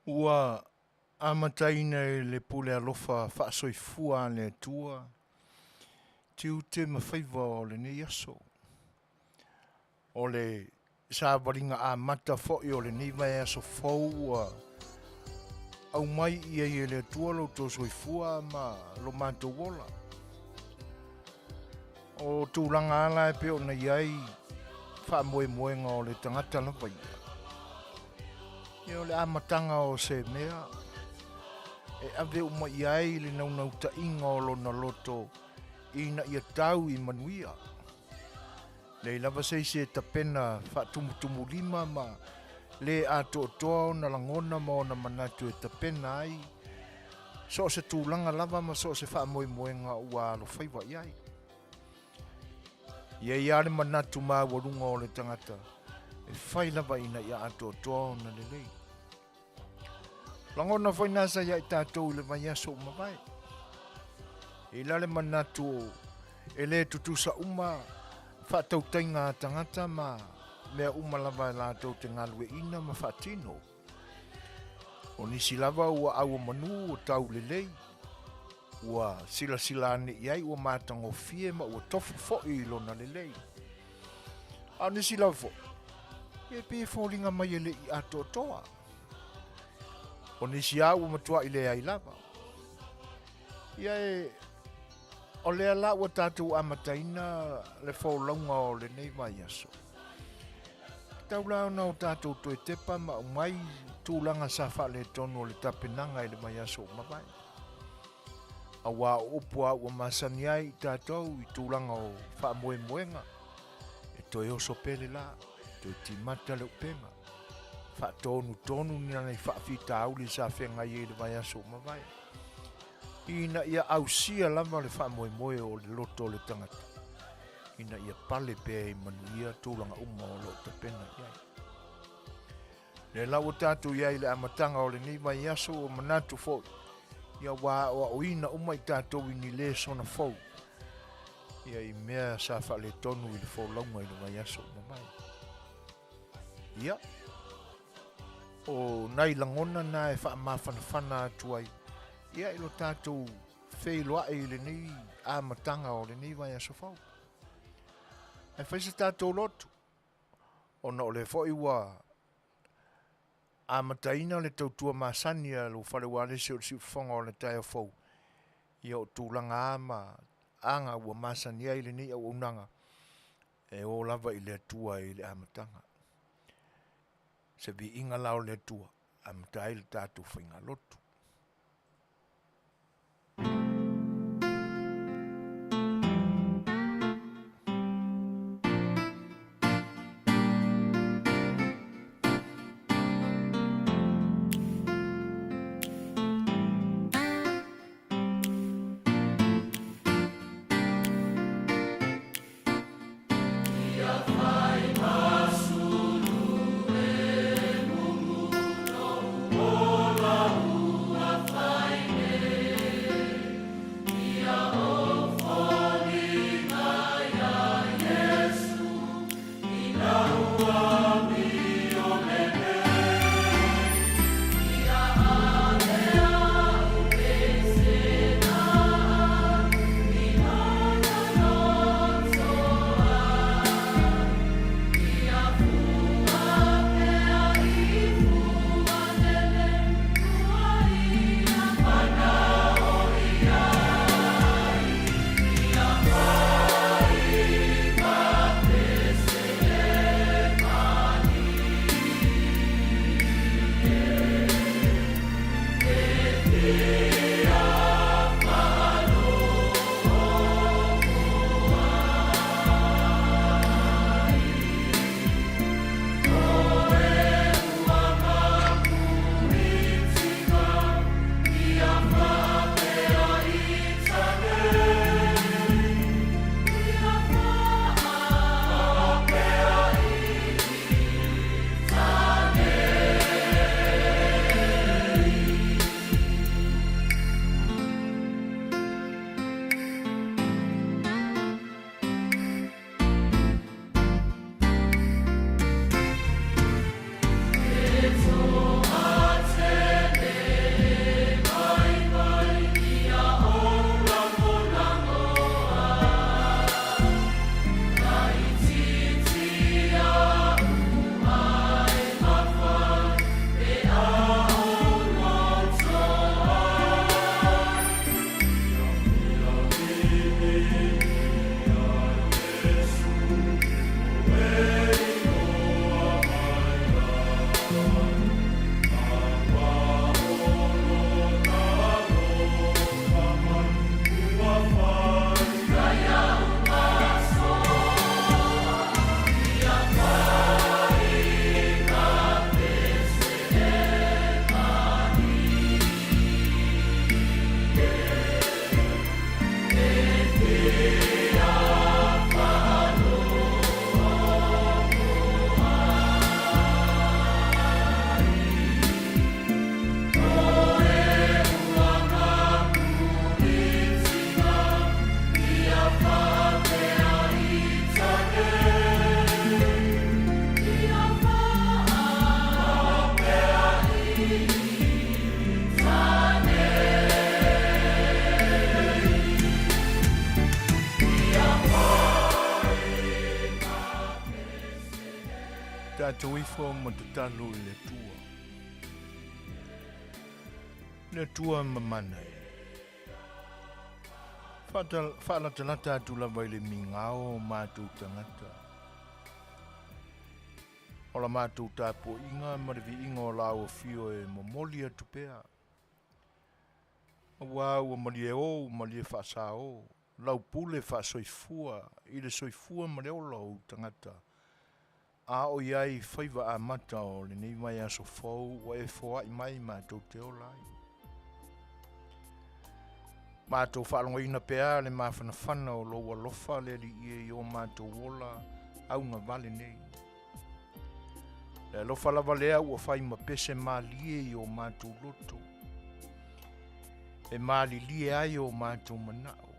Ua amataina e le pule alofa faasoifua a le Atua tiute ma faiva o lenei aso. O le savaliga amata foi o lenei vaiaso fou ua aumai i ai e le Atua lo outou soifua ma lo matou ola. O tulaga lava la e pei ona i ai faamoemoega o le tagata lava ia, ia o le amataga o se mea e ave uma i ai le naunautaiga o lona loto ina ia tau i manuia. Leai lava se isi e tapena faatumutumulima ma le atoatoa ona lagona ma ona manatu e tapena ai so o se tulaga lava ma so o se faamoemoega ua alofaiva i ai. E i ai lava le manatu maualuga o le tagata e fai lava ina ia atoatoa ona lelei. Lagona foi na sa ia i tatou i le vaiaso ua mavae. E i la le manatu e le tutusa uma faatautaiga a tagata ma mea uma lava e latou te galueaiina ma faatino. O nisi lava ua auomanu ua tau lelei, ua silasila ane i ai ua matagofie ma ua tofu foi i lona lelei. A o nisi lava foi, e pei e foliga mai e le i atoatoa. O nisi lava ua matuai leai lava. Ia e, o lea la ua tatou amataina le folauga o lenei vaiaso. Tau la ona o tatou toe tepa ma aumai tulaga sa faaletonu o le tapenaga i le vaiaso ua mavae. Auā o upu a ua masani ai i tatou i tulaga o faamoemoega, e toe oso pea le la, toe timata le upega, faatonutonu ni nai faafitauli sa feagai ai i le vaiaso ua mavae, ina ia ausia lava le faamoemoe o le loto o le tagata, ina ia pale pea i manuia tulaga uma o lo o tapena i ai. Lea la ua tatou i ai i le amataga o lenei vaiaso ua manatu foi ia ua aoaoina uma i tatou i ni lesona fou ia i mea sa faaletonu i le folauga i le vaiaso ua mavae. Ia, o nai lagona na e faamafanafana atu ai ia i lo tatou feiloai i lenei amataga o lenei vaiaso fou. Ae fai se tatou lotu, ona o lea foi ua amataina le tautua masani a lou fale ualesi o le siufofoga o le taeao fou, ia o tulaga a ma aga ua masani ai lenei auaunaga, e o lava i le Atua i le amataga. Se viiga la o le Atua, amata ai le tatou faigalotu. matou ifo ma tatalo i le Atua. Le Atua mamana e. Faalatalata atu lava i le migao o matou tagata. O la matou tapuaiga ma le viiga o lau afio e momoli atu pea. Aua ua malie o, ua malie faasao, lau pule faasoifua i le soifua ma le ola o ou tagata, a o i ai i faiva amata o lenei vaiaso fou ua e foai mai matou te ola ai. Matou faalogoina pea le mafanafana o lou alofa le Alii e i o matou ola augavale nei. Le alofa lava lea ua fai ma pese malie i o matou loto, e malilie ai o matou manao,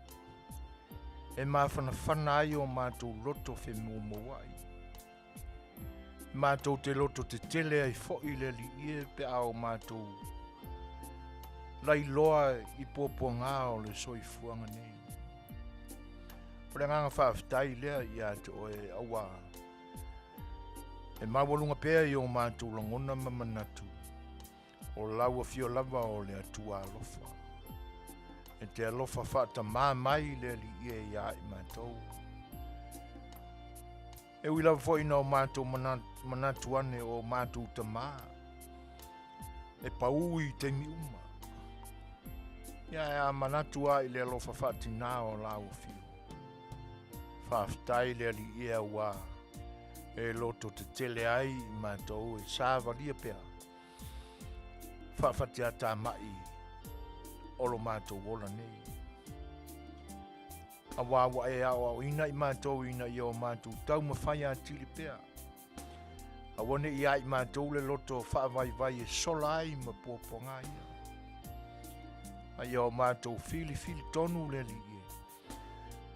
e mafanafana ai o matou loto femoumouai. Matou te loto tetele ai foi le Alii e pe a o matou lailoa i puapuaga o le soifuaga nei. O le agaga faafetai lea ia te oe auā e maualuga pea i o matou lagona ma manatu o lau afio lava o le Atua alofa. E te alofa faatamā mai le Alii e ia i matou. E ui lava foi ina o matou manatu ane o matou tamā, e paū i taimi uma. Ia e a manatu a i le alofa faatinā o lau afio. Faafetai le Alii e auā e loto tetele ai i matou e savalia pea faafatiatamai o lo matou ola nei. Auā ua e aoaoina i matou ina ia o matou taumafai atili pea. Aua ne i ia i matou le loto faavaivai e sola ai ma puapuaga ia. A ia o matou filifili tonu le Alii e,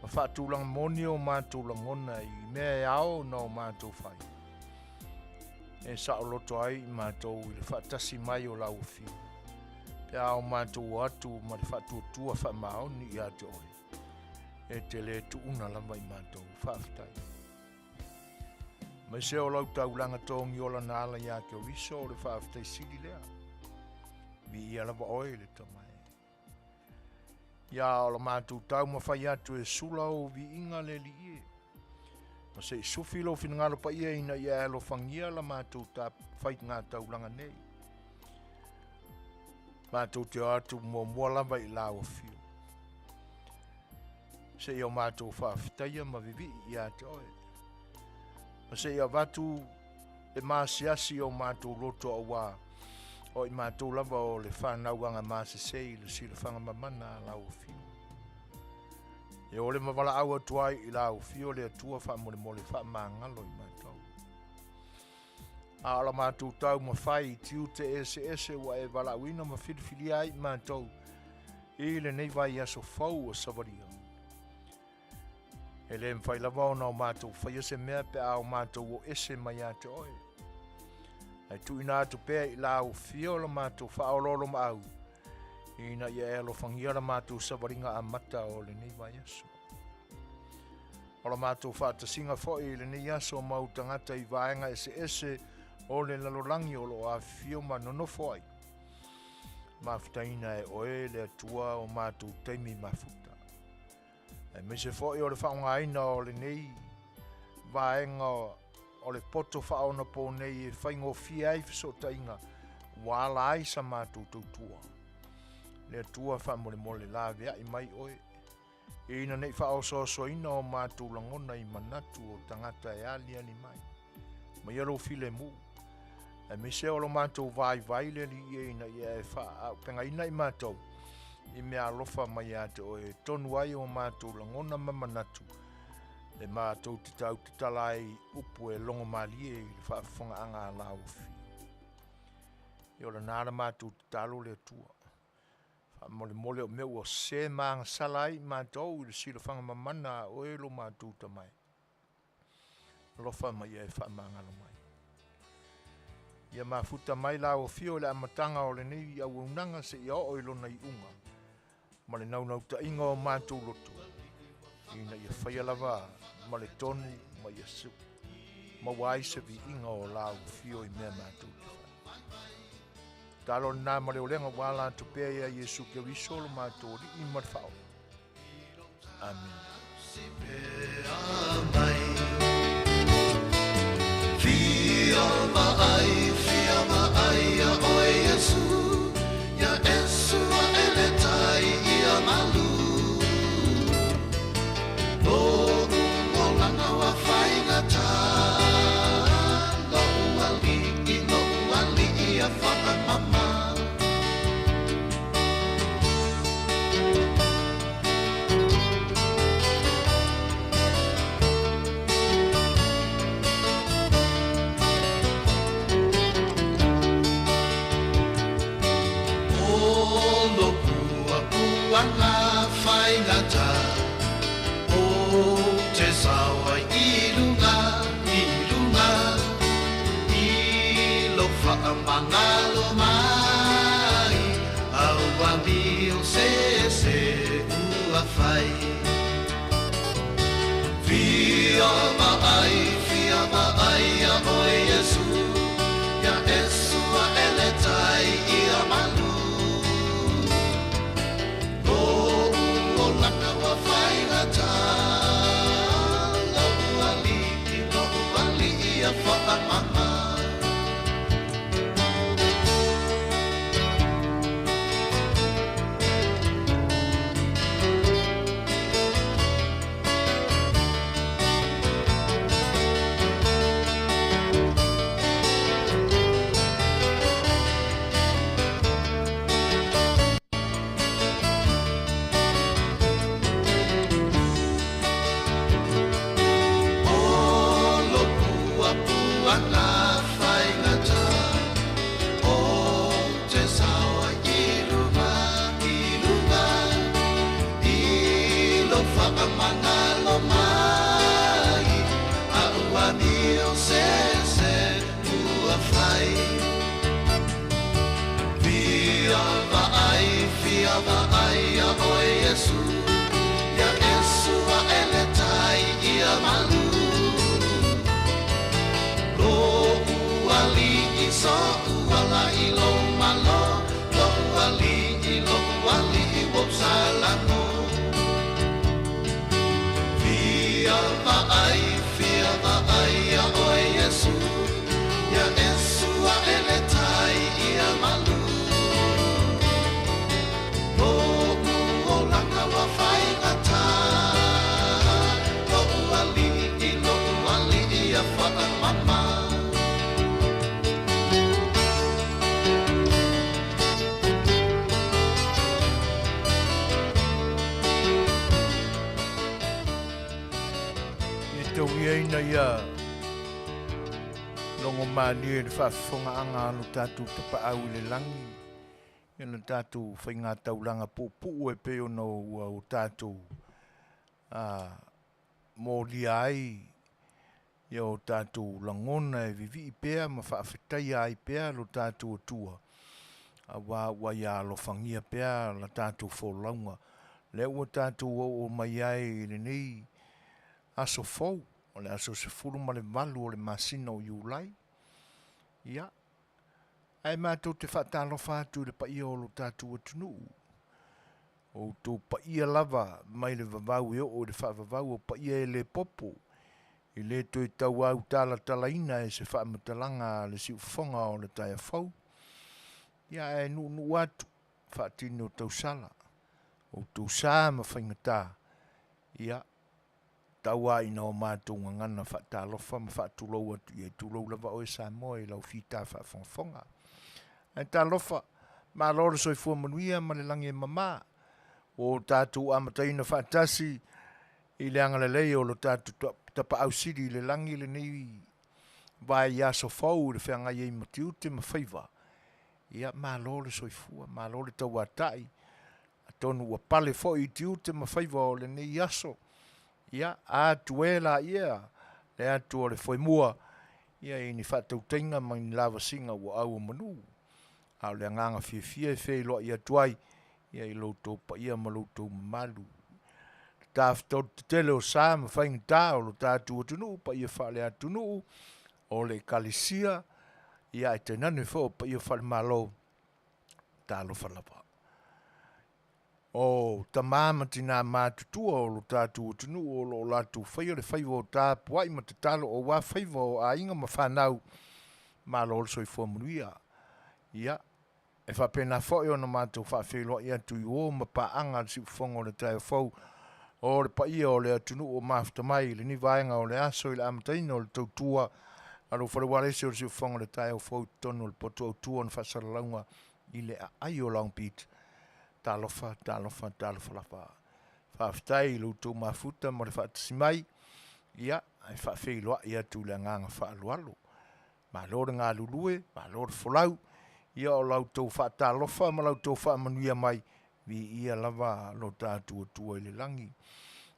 ma faatulaga moni o matou lagona i mea e ao na o matou fai. E saoloto ai i matou i le faatasi mai o lau afio, pe a o matou o atu ma le faatuatua faamaoni ia te oe, e te le tuuna lava i matou. Faafetai. Aemaise o lau taulaga togiola na ala iā Keriso o le faafetai sili lea. Viia lava oe i le Tama e. Ia o la matou taumafai atu e sula ou viiga le Alii e. Ma se i sufi lou finagalo paia ina ia e alofagia la matou faiga taulaga nei. Matou te o atu muamua lava i lau afio. Se i o matou faafetaia ma vivii ia te oe. Ma se i avatu le maasiasi o matou loto auā o i matou lava o le whanauanga masese i le silafaga mamana a lau afio. E o le mawalaau atu ai i lau afio le Atua faamolemole faamagalo i matou. A o la matou taumafai i tiute eseese ua e valaauina ma filifilia ai i matou i lenei vaiaso fou ua savalia. E le mafai lava ona o matou faia se mea pe a o matou o ese mai ia te oe. Ae tuuina atu pea i lau afio la matou faaoloolomaau ina ia e alofagia la matou savaliga amata o lenei vaiaso. O la matou faatasiga foi i lenei aso ma ou tagata i vaega eseese o le lalolagi o lo o afifio ma nonofo ai. Mafutaina e oe le Atua o matou taimi mafuta. Aemaise foi o le faaaogaina o lenei vaega o le poto faaonapō nei e faigofie ai fesootaiga ua ala ai sa matou tautua. Le Atua faamolemole laveai mai oe ina nei faaosoasoaina o matou lagona i manatu o tagata e aliali mai. Maia lou filemu, aemaise o lo matou vaivai le Alii e ina ia e faaaupegaina i matou i mea alofa mai ia te oe e tonu ai o matou lagona ma manatu e matou te tautatala ai upu e logomalie i le faafofogaaga a lau afio. E ola nā la matou tatalo le Atua. Faamolemole o mea ua sese ma agasala ai i matou i le silafaga mamana a oe lo matou Tama e. Alofa ma ia e faamagalo mai. Ia mafuta mai lau afio i le amataga o lenei auaunaga seia oo i lona iuga ma le naunautaiga o matou loto, ina ia faia lava ma le tonu ma ia maua ai se viiga o la Afio i mea matou te fai. Tatalo lena ma le olega ua ala atu pea ia Iesu Keriso lo matou Alii ma le Faaola. Amene. Ia tauiaina ia logo malie i le faafofogaaga a lo tatou Tapaau i le lagi, ia le tatou faigataulaga puupuu e pei ona ua o tatou molia ai ia o tatou lagona e vivii pea ma faafetaia ai pea lo tatou Atua, auā ua ia alofagia pea la tatou folauga, lea ua tatou oo mai ai i lenei aso fou, o le aso 18 o le masina o Iulai. Ia, ae matou te faatalofa atu i le paia o lo tatou atunuu, o outou paia lava mai le vavau e oo i le faavavau, o paia e le popo, e le toe tauautalatalaina e se faamatalaga a le siufofoga o le taeao fou. Ia ae nuunuu atu faatini o tausala, outou sa ma faigata, ia tau lava ina o matou gagana faatalofa ma faatulou atu i ai, tulou lava oe Samoa i lau fita faafogafoga. Ae talofa, malo le soifua manuia ma le lagi e mama, ua o tatou amataina faatasi i le agalelei o lo tatou Tapaau Sili i le lagi lenei vaiaso fou i le feagai ai ma tiute ma faiva. Ia, malo le soifua, malo le tauatai, atonu ua pale foi i tiute ma faiva o lenei aso. Ia, atu e laia le atu o le foemua, ia i ni faatautaiga ma ni lavasiga ua au o manu. A o le agaga fiafia e feiloai atu ai, ia i lo outou paia ma lo outou mamalu. Le tafatolu tetele o sa ma faigata o lo tatou atunuu, paia faale-atunuu. o le Ekalesia, ia ae tainane foi o paia faale-Malo, talofa lava. O tama ma tina matutua o lo tatou atunuu o lo o latou faia le faiva o tapuai ma tatalo aua faiva o aiga ma fanau, malo le soifua manuia. Ia, e faapena foi ona matou faafeiloai atu i uo ma paaga a le Siufofoga o le Taeao Fou, o le paia o le atunuu o mafuta mai i lenei vaega o le aso i le amataina o le tautua a lou fale ualesi o le Siufofoga o le Taeao Fou i totonu o le potu autu o ona faasalalauga i le aai o Long Beach. Talofa, talofa, talofa lava. Faafetai i lo outou mafuta ma le faatasi mai, ia, ae faafeiloai atu i le agaga faaaloalo. Malo le galulue, malo le folau, ia o la outou faatalofa ma la outou faamanuia mai, viia lava lo tatou Atua i le lagi.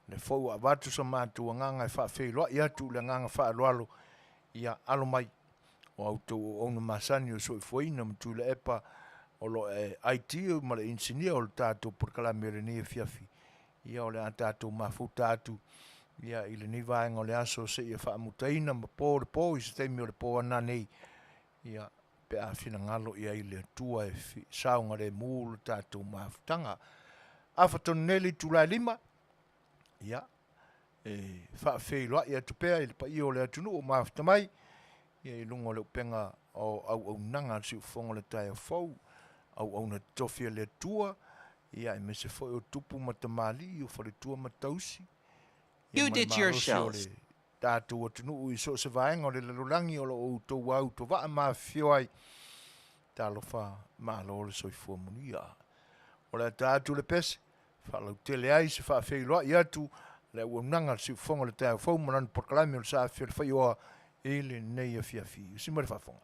O lea foi ua avatu so matou agaga e faafeiloai atu i le agaga faaaloalo, ia alo mai o a outou auauna masani o le Soifuaina ma Tuilaepa o lo o e IT ma le Inisinia o le tatou polokalame i lenei afiafi. Ia o le a tatou mafuta atu ia i lenei vaega o le aso seia faamutaina ma po le po i se taimi o le po a nanei, ia pe a finagalo i ai le Atua e saogalemu le tatou mafutaga. Afa tonu nei le itula e 5, ia, e faafeiloai atu pea i le paia o le atunuu o mafuta mai ia i luga o le upega o auaunaga a le Siufofoga o le Taeao Fou, auauna totofi a le Atua, ia aemaise foi o tupu ma tamalii, o faletua ma tausi, ia You ma le did your malosi o shells. le tatou atunuu i so o se vaega o le lalolagi o lo o outou autovaa ma afifio ai. Talofa, malo le soifua manuia. O le a ta atu le pese, faalautele ai se faafeiloai atu le auaunaga a le Siufofoga o le Taeao Fou ma lana polokalame o le Saafi o le Faioa i lenei afiafi. Usi mai le faafofoga.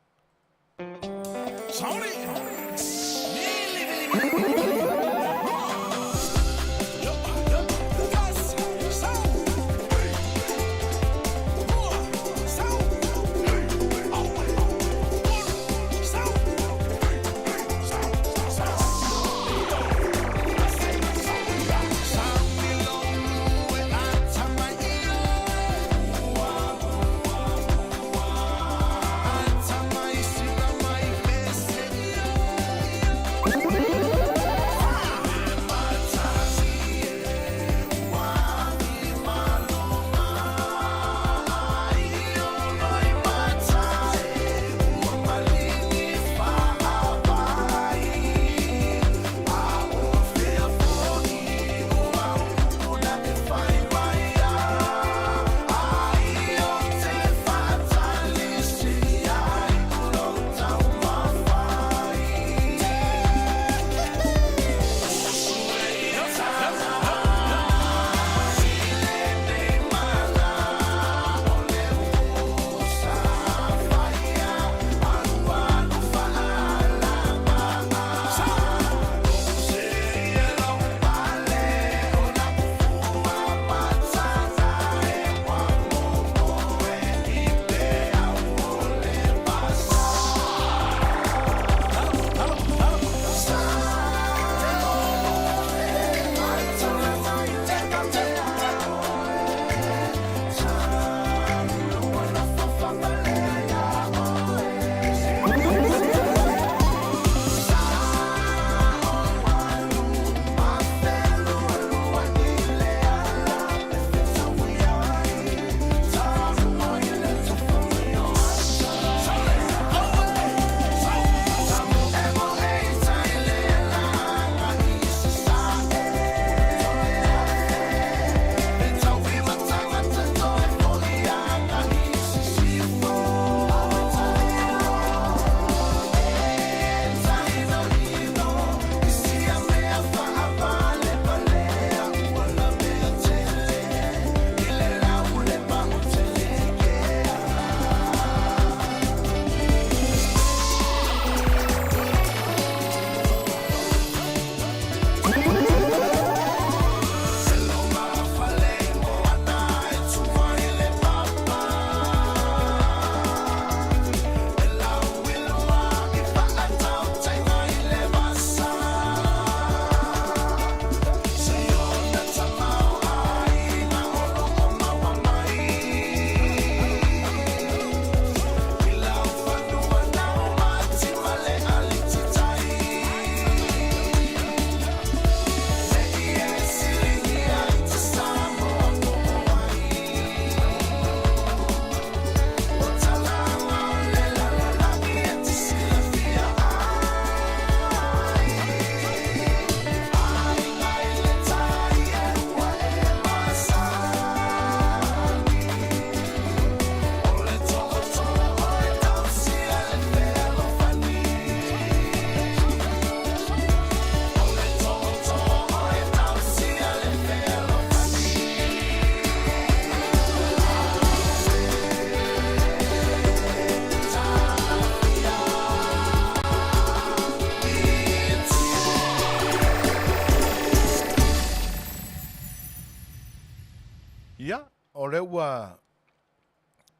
O lea ua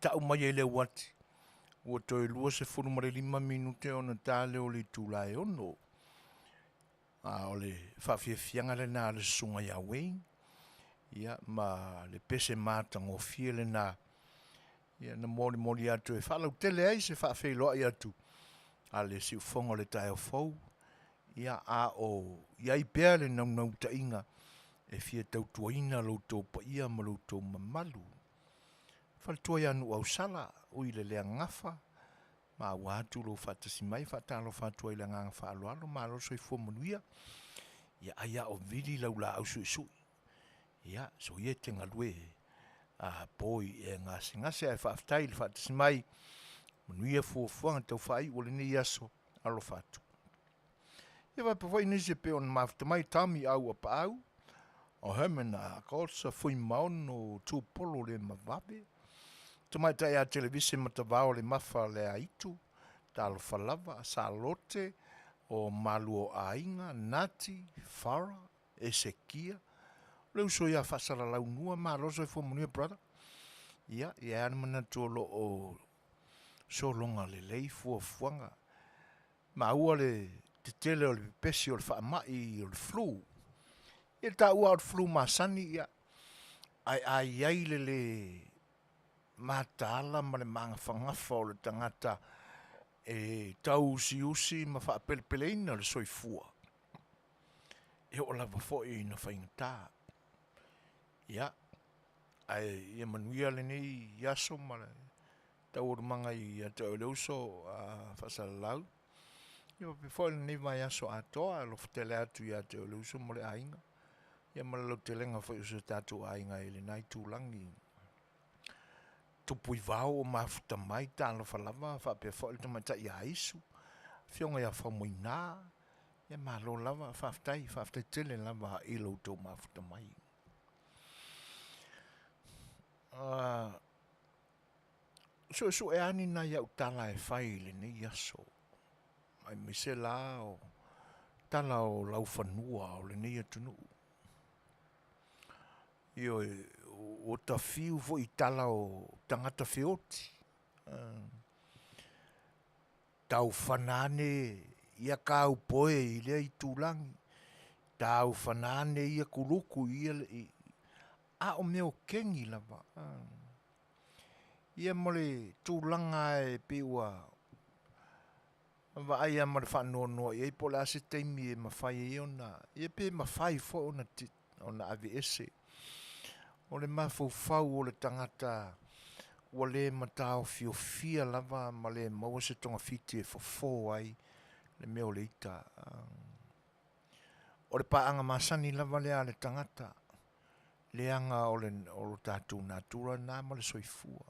tau mai e le uati ua toe 25 minute ona ta lea o le itula e 6. A o le faafiafiaga lena a le susuga ia Wayne, ia ma le pese matagofie lena ia na molimoli atu e faalautele ai se faafeiloai atu a le siufofoga o le taeao fou, ia a o i ai pea le naunautaiga e fia tautuaina lo outou paia ma lo outou mamalu. Faletua ia Nuuausala, Uileleagafa, maua atu lou faatasi mai, faatalofa atu ai i le agaga faaaloalo, malo le soifua manuia. Ia ai lava o vili lau laau suisui, ia soia e te galue boi ea gasegase, ae faafetai le faatasi mai, manuia fuafuaga tau faaiu o lenei aso, alofa atu. Ia faapea foi nisi e pei ona mafuta mai, Tommy Auapaau, o Herman Gosa Fuimaono Tupolo Lemavave, Tamaitai ia Televise Matavao Lemafa Leaitu, talofa lava, Salote o Maluoaiga, Nati, Farah, Esekia, le uso ia Faasalalaunua, malo le soifua manuia brother. Ia, e i ai lava le manatu o lo o sologa lelei fuafuaga. Maua le tetele o le pepesi o le faamai o le flu. Ia e taua lava o le flu masani, ia, ae a i ai le lē mataala ma le magafagafa o le tagata e tauusiusi ma faapelepeleina le soifua, e oo lava foi ina faigata. Ia, ae ia manuia lenei aso ma taualumaga ia te oe le uso a Faasalalau. Ia faapea foi lenei vaiaso atoa, alofa tele atu ia te oe le uso ma le aiga, ia ma le lautelega foi o si o tatou aiga i lena itulagi. Tupuivao o mafuta mai, talofa lava faapea foi le tamaitai ia Isu, afioga ia Faumuina, ia malo lava faafetai, faafetai tele lava i lo outou mafuta mai. Suesue lava ni nai au tala e fai i lenei aso, aemaise la o tala o laufanua o lenei atunuu. Ioe, ua ta fiu foi i tala o tagata feoti, taufana ane ia kaupoe i lea itulagi, taufana ane ia kuluku i ia... a o mea o kegi lava. Ia ma le tulaga e pei ua vaai lava ma le faanoanoa i ai po o le a se taimi e mafai ai ona... ia pe mafai foi ona aveese. O le mafaufau o le tagata ua le mataofiofia lava ma le maua se togafiti e fofo ai le mea o le ita. O le paaga masani lava lea a le tagata, leaga o le tatou natura lena ma le soifua.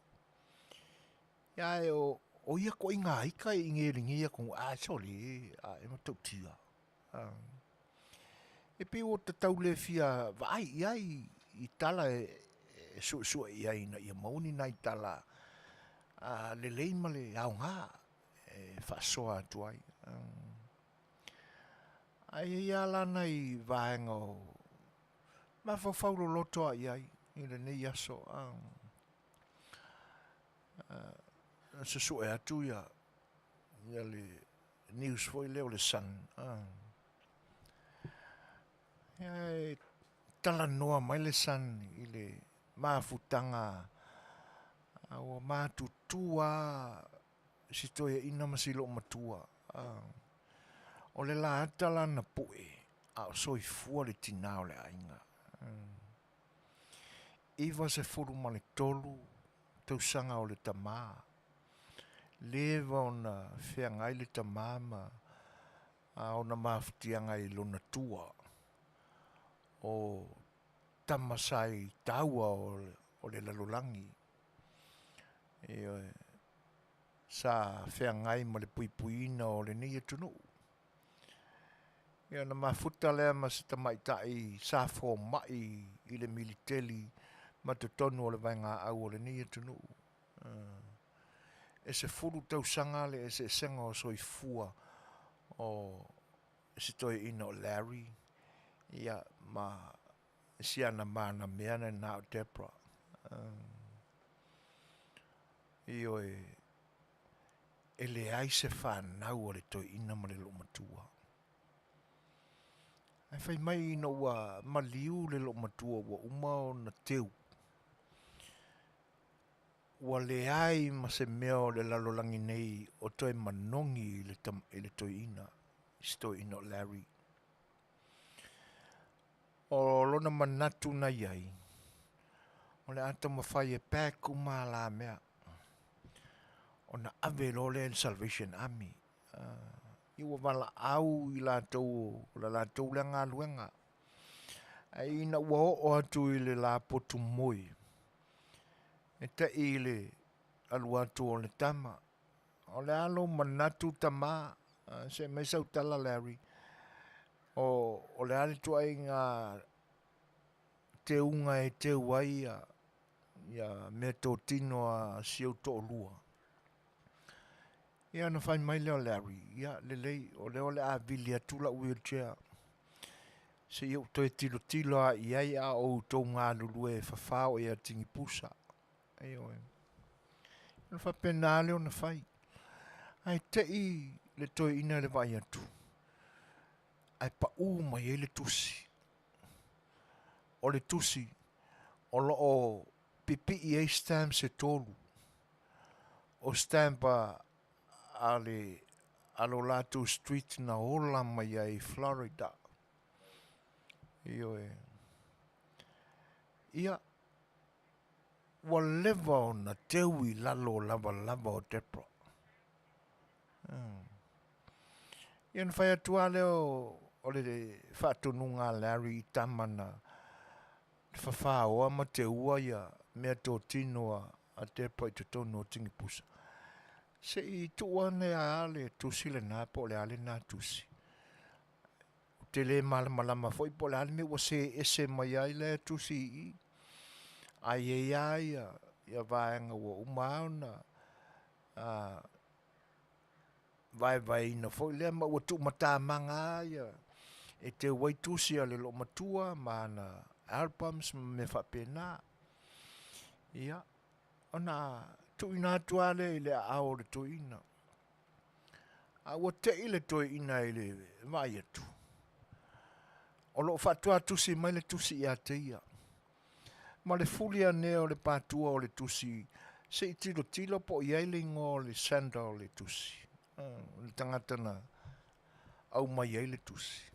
Ae o ia ituaiga ita e igeligea atu, ae sole, a e matautia. E pei ua ta tau le fia vaai i ai i tala e suesue i ai ina ia maua ni nai tala lelei ma le aoga e faasoa atu ai. Ae i ai lava la nai vaega o mafaufau loloto lava i ai i lenei aso. Susue atu ia le news foi lea o le Sun, e talanoa mai le Sun i le mafutaga ua matutua lava si toeaina ma si loomatua. O le laata la na pue a o soifua le tina o le aiga. 93 tausaga o le tama, leva ona feagai le tama ma ona mafutiaga i lona tua o tama sa i taua o le lalolagi. Ioe, sa feagai ma le puipuiina o lenei atunuu. Ia ona mafuta lea ma se tamaitai sa fomai i le militeli ma totonu o le vaegaau o lenei atunuu. E 10 tausaga le eseesega o soifua o si toeaina o Larry ia ma si ana manamea lena o Debra. Ioe, e leai se fanau a le toeaina ma le loomatua. Ae fai mai ina ua maliu le loomatua ua uma ona teu, ua leai ma se mea o le lalolagi nei o toe manogi i le toeaina, si toeaina o Larry. O lona manatu na i ai, o le a taumafai e pack uma a la mea, ona ave loa lea i le Salvation Army. Ia ua valaau i latou o le latou lea galuega. Ae ina ua oo atu i le lapotu moi, e tai i le alu atu o le tama, o le a lou manatu tama? Se i aumai sau tala Larry, o le a le ituaiga teuga e teu ai ia meatotino a si ou toalua? Ia ona fai mai lea o Larry, ia lelei o lea o le a vili atu lau wheelchair se i ou toe tilotilo lava i ai a o outou galulue e fafao ea tinipusa. Ioe. Ona faapena lea ona fai. Ae te i le toeaina i le vaai atu, ae pau mai ai le tusi. O le tusi o lo o pipii ai stamps e tolu. O stamp a le a lo latou street na ola mai ai i Florida. Ioe. Ia, ua leva ona teu i lalo o lavalava o Debra. Ia ona fai atu lava lea o le faatonuga a Larry i tama na fafaoa ma teua ia meatotino a Debra i totonu o tinipusa, se i tuu ane lava le tusi lena po o le a lena tusi. Ou te le malamalama foi po o le a le mea ua see ese mai ai lea tusi i i, ae i ai lava ia vaega ua uma lava ona vaevaeina foi lea ma ua tuumatamaga lava ia e teu ai tusi a le loomatua ma ana albums ma mea faapena. Ia, ona tuuina atu lava lea i le aao o le toeaina. A ua te i le toeaina i le vaai atu, o lo o faatuatusi mai le tusi ia te ia. Ma le fuli ane o le patua o le tusi se i tilotilo po o i ai le igoa o le sender o le tusi, le tagata na aumai ai le tusi.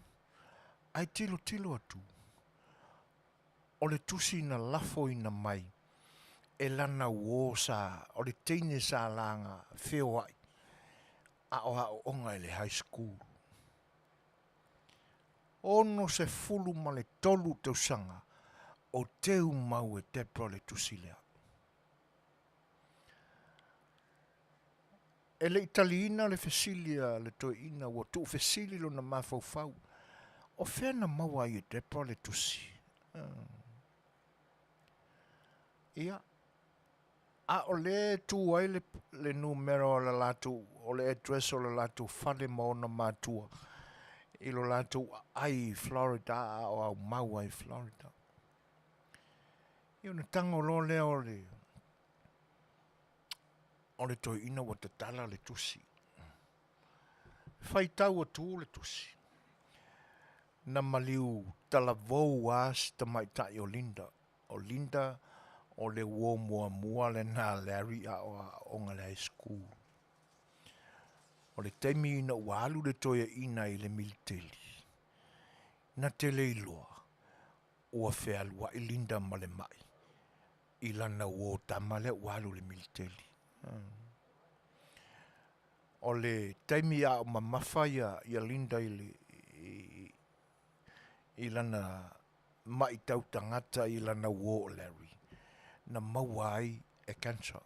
Ae tilotilo atu, o le tusi na lafoina mai e lana uo sa, o le teine sa laga feoai a o aooga i le high school. 63 tausaga o teu mau e Debra le tusi lea. E le i taliina le fesili a le toeaina ua tuufesili lona mafaufau, o fea na maua ai e Debra le tusi? Ia, a o lea e tu ai le, le numera o le latou, o le address o le latou fale ma ona matua i lo latou aai i Florida a o aumau ai i Florida. Ia ona tago loa lea o le o le toeaina ua tatala le tusi. Faitau atu le tusi. Na maliu talavou a si tamaitai o Linda. O Linda o le uo muamua lena a Larry a o aooga i le high school. O le taimi ina ua alu le toeaina i le militeli, na te le iloa ua fealuai Linda ma le mai i lana uo tama lea ua alu i le militeli. O le taimi a o mamafa ia, ia Linda i, le, i, i lana ma'i tau tagata i lana uo o Larry, na maua ai e cancer.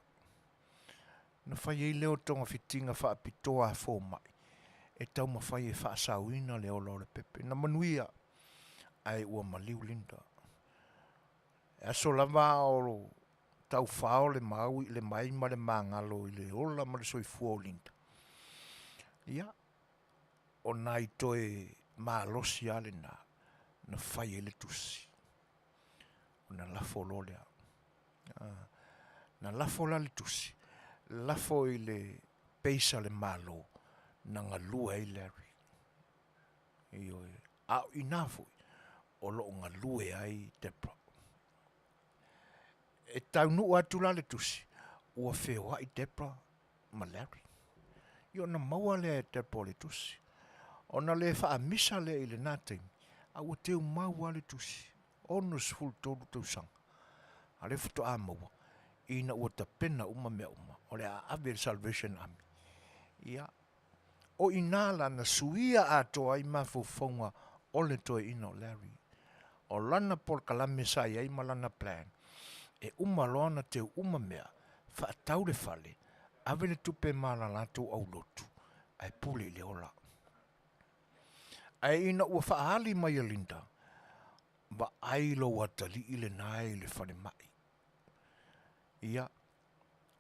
Na fai ai lea o togafitiga faapitoa a fomai e taumafai e faasaoina le ola o le pepe. Na manuia, ae ua maliu Linda. E aso lava a o taufao le mau le mai ma le magalo i le ola ma le soifua o Linda, ia, o nai toe malosi lava lena na fai ai le tusi, ona lafo loa lea. Na lafo la le tusi, lafo i le base a le Malo na galue ai Larry. Ioe, a o i ina foi o lo o galue ai Debra. E taunuu atu la le tusi, ua feoai Debra ma Larry. Ia ona maua lea e Debra o le tusi. Ona le faamisa lea i lena taimi, a ua teumau lava le tusi, 63 tausaga. A o lea faatoa maua ina ua tapena uma mea uma, o le a ave i le Salvation Army. Ia, o i ina la na suia atoa ai mafaufauga o le toeaina o Larry. O lana polokalame sa i ai ma lana plan, e uma loa ona teu uma mea, faatau le fale, ave le tupe ma la latou aulotu, ae pule i le ola. Ae ina ua faaali mai e Linda, vaai lou atalii lena i le falemai. Ia,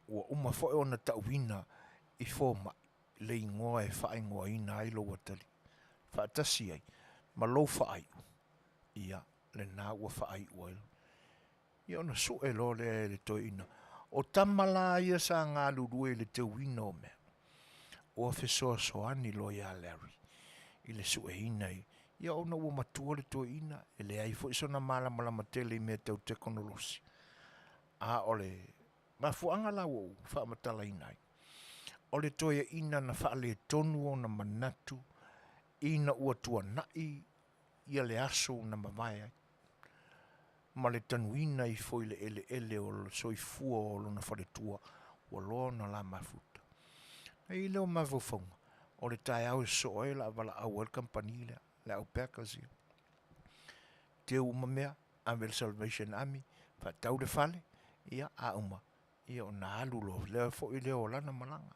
ua uma foi ona tauina i fomai le igoa e faaigoaina ai lou atalii, faatasi ai ma lou faaiu, ia, lena ua faaiu ai. Ia ona sue loa lea e le toeaina, o tama la ia sa galulue i le teuina o mea, ua fesoasoani loa ia Larry i le sueina i, ia ona ua matua le toeaina, e leai foi sona malamalama tele i mea tau tekonolosi. A o le mafuaaga la ua ou faamatalaina ai, o le toeaina na faaletonu ona manatu ina ua tuanai ia le aso na mavae ai, ma le tanuina ifo i le eleele o le soifua o lona faletua ua loa ona la mafuta. Na i ai lea o mafaufauga, o le taeao e sosoo ai o le a valaau ai le kamupani lea, le au packers ia. Teu uma mea, ave i le Salvation Army, faatau le fale, ia, a uma, ia ona alu loa lea foi lea o lana malaga.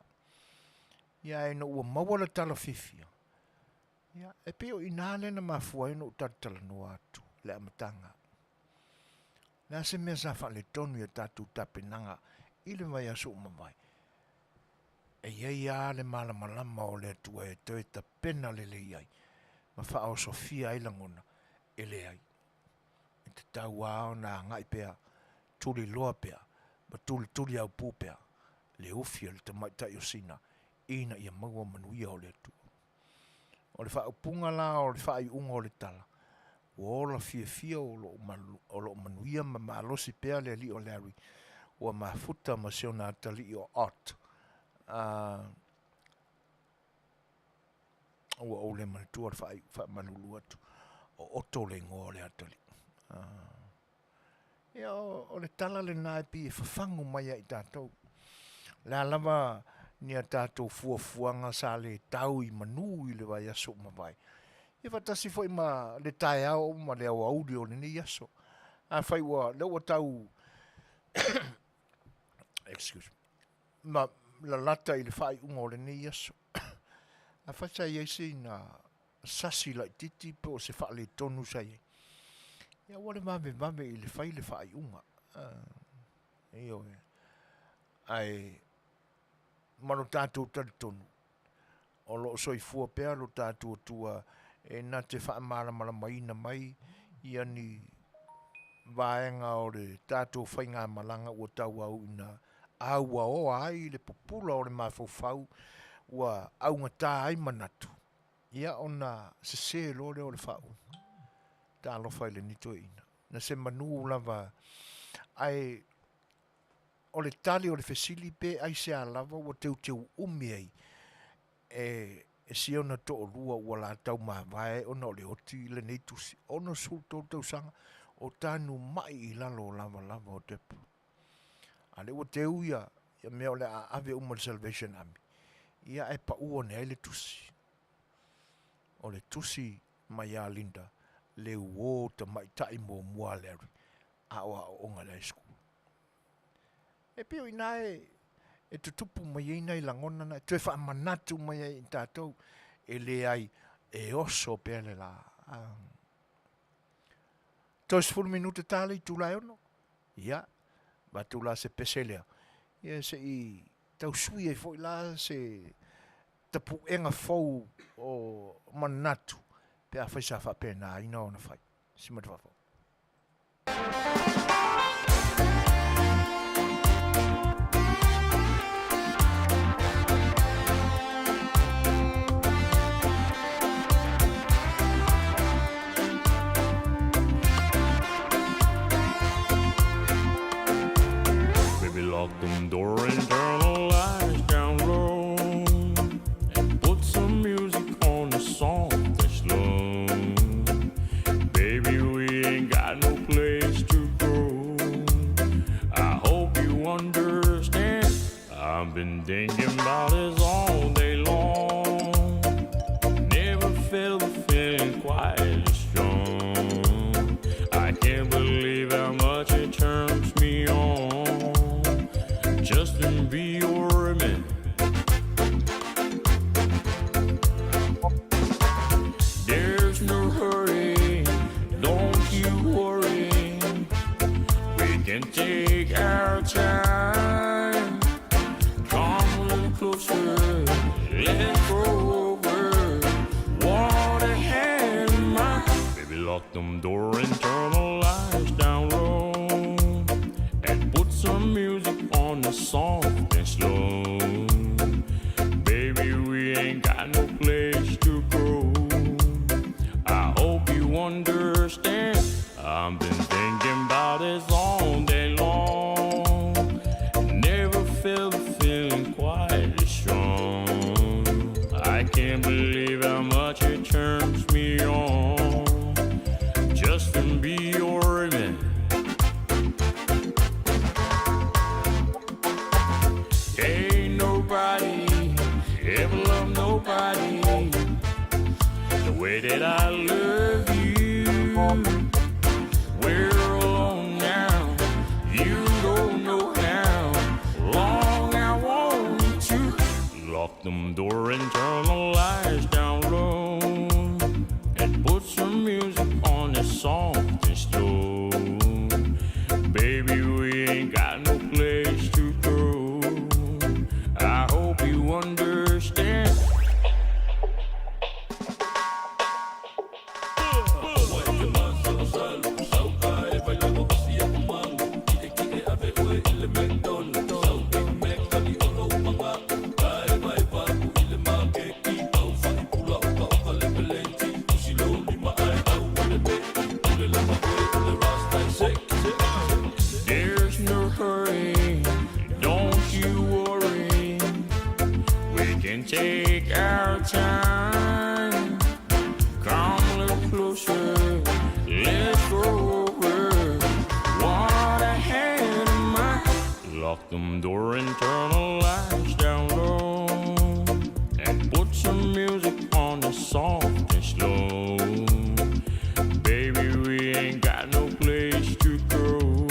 Ia ae ina ua maua le tala fiafia, ia, e pei o i ina lea na mafua ai ona ou talatalanoa atu i le amataga. O le a se mea sa faaletonu i a tatou tapenaga i le vaiaso ua mavae? E i ai lava le malamalama o le Atua e toe tapena lelei ai ma faaosofia ai lagona, e leai. E tatau lava ona agai pea, tuliloa pea ma tulituliaupu pea le ufi a le tamaitai o Sina ina ia maua manuia o le Atua. O le faaupuga la o le faaiuga o le tala, ua ola fiafia o lo o manuia ma malosi pea le alii o Larry ua mafuta ma si ona atalii o Ott. A, ua ou le manatua le faaiu, faamalulu atu, o Otto le igoa o le atalii. A, ia, o le tala lena e pei e fafagu mai ia i tatou. O le a lava ni a tatou fuafuaga sa le tau i manu i le vaiaso ua mavae, ia faatasi foi ma le taeao ma le aoauli o lenei aso. Afai ua, lea ua tau excuse me, ma lalata i le faaiuga o lenei aso. Afai sa i ai sina sasi laitiiti po o se faaletonu sa i ai, ia aua le vavevave i le fai le faaiuga. Ioe. Ae ma lo tatou talitonu, o lo o soifua pea lo tatou Atua e na te faamalamalamaina mai ia ni vaega o le tatou faigamalaga ua tauau ina auaoa ai le pupula o le mafaufau ua augata ai manatu, ia ona sese loa lea o le faauuga. Talofa i lenei toeaina. Na se manu lava, ae o le tali o le fesili pe aisea lava ua teuteu umi ai e si ona toalua ua latau mavae ona o le oti lenei tusi. 63 tausaga o tanumai i lalo o lavalava o Deborah. A lea ua teu ia mea o le a ave uma i le Salvation Army, ia ae pau ane ai le tusi. O le tusi mai ia Linda, le uō tamaitai muamua a Larry, a o aoaoga i le high school. E pei o i ina e tutupu mai ai nai lagona na, e toe faamanatu mai ai i tatou, e leai, e oso pea le la. Toe 10 minute ta le itula e 6. Ia, avatu la se pese lea, ia se i tau sui ai foi la se tapuega fou o manatu pe afai sa faapena ina ona fai. Si ma te faafou. it turns me on just to be your man. Ain't nobody ever loved nobody the way that I love you. We're alone now. You don't know how long I want to lock them door and turn the lights down low and put some music on that's soft and slow. Baby, we ain't got no place to go. I hope you understand. There's no hurry, don't you worry. We can take our time. Come a little closer, let's go over what I had in mind. Lock them door and turn the lights down low, and put some music on that's soft and slow. Baby, we ain't got no place to go.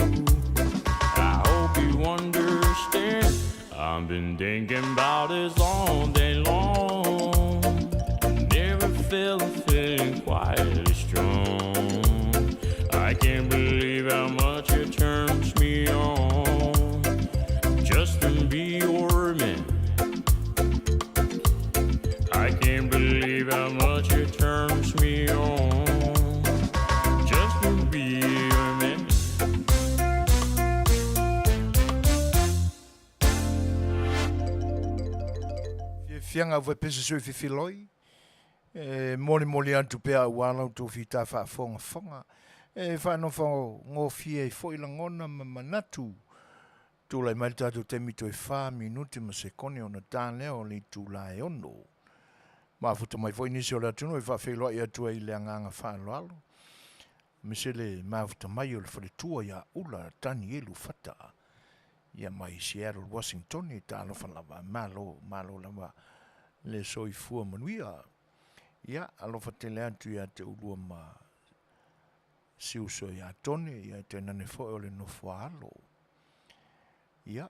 I hope you understand. I've been thinking about this all day long. Never felt a feeling quite as strong. I can't believe how much it turns me on just to be your man. I can't believe how much it turns me on just to be your man. Fiafiaga ua pese sui fifiloi, e molimoli atu pea aua la outou fita faafogafoga, e faanofogofie ai foi lagona ma manatu. Tulai mai le tatou taimi toe fa minute ma sekone ona ta lea o le itula e ono. Mafuta mai foi nisi o le atunuu e faafeiloai atu ai i le agaga faaaloalo, aemaise le mafuta mai o le faletua ia Ula Tanielu Fata, ia mai Seattle, Washington, talofa lava, malo, malo lava le soifua manuia. Ia, alofa tele atu ia te ulua ma si uso ia Tone, ia tainane foi o le nofoa alo. Ia,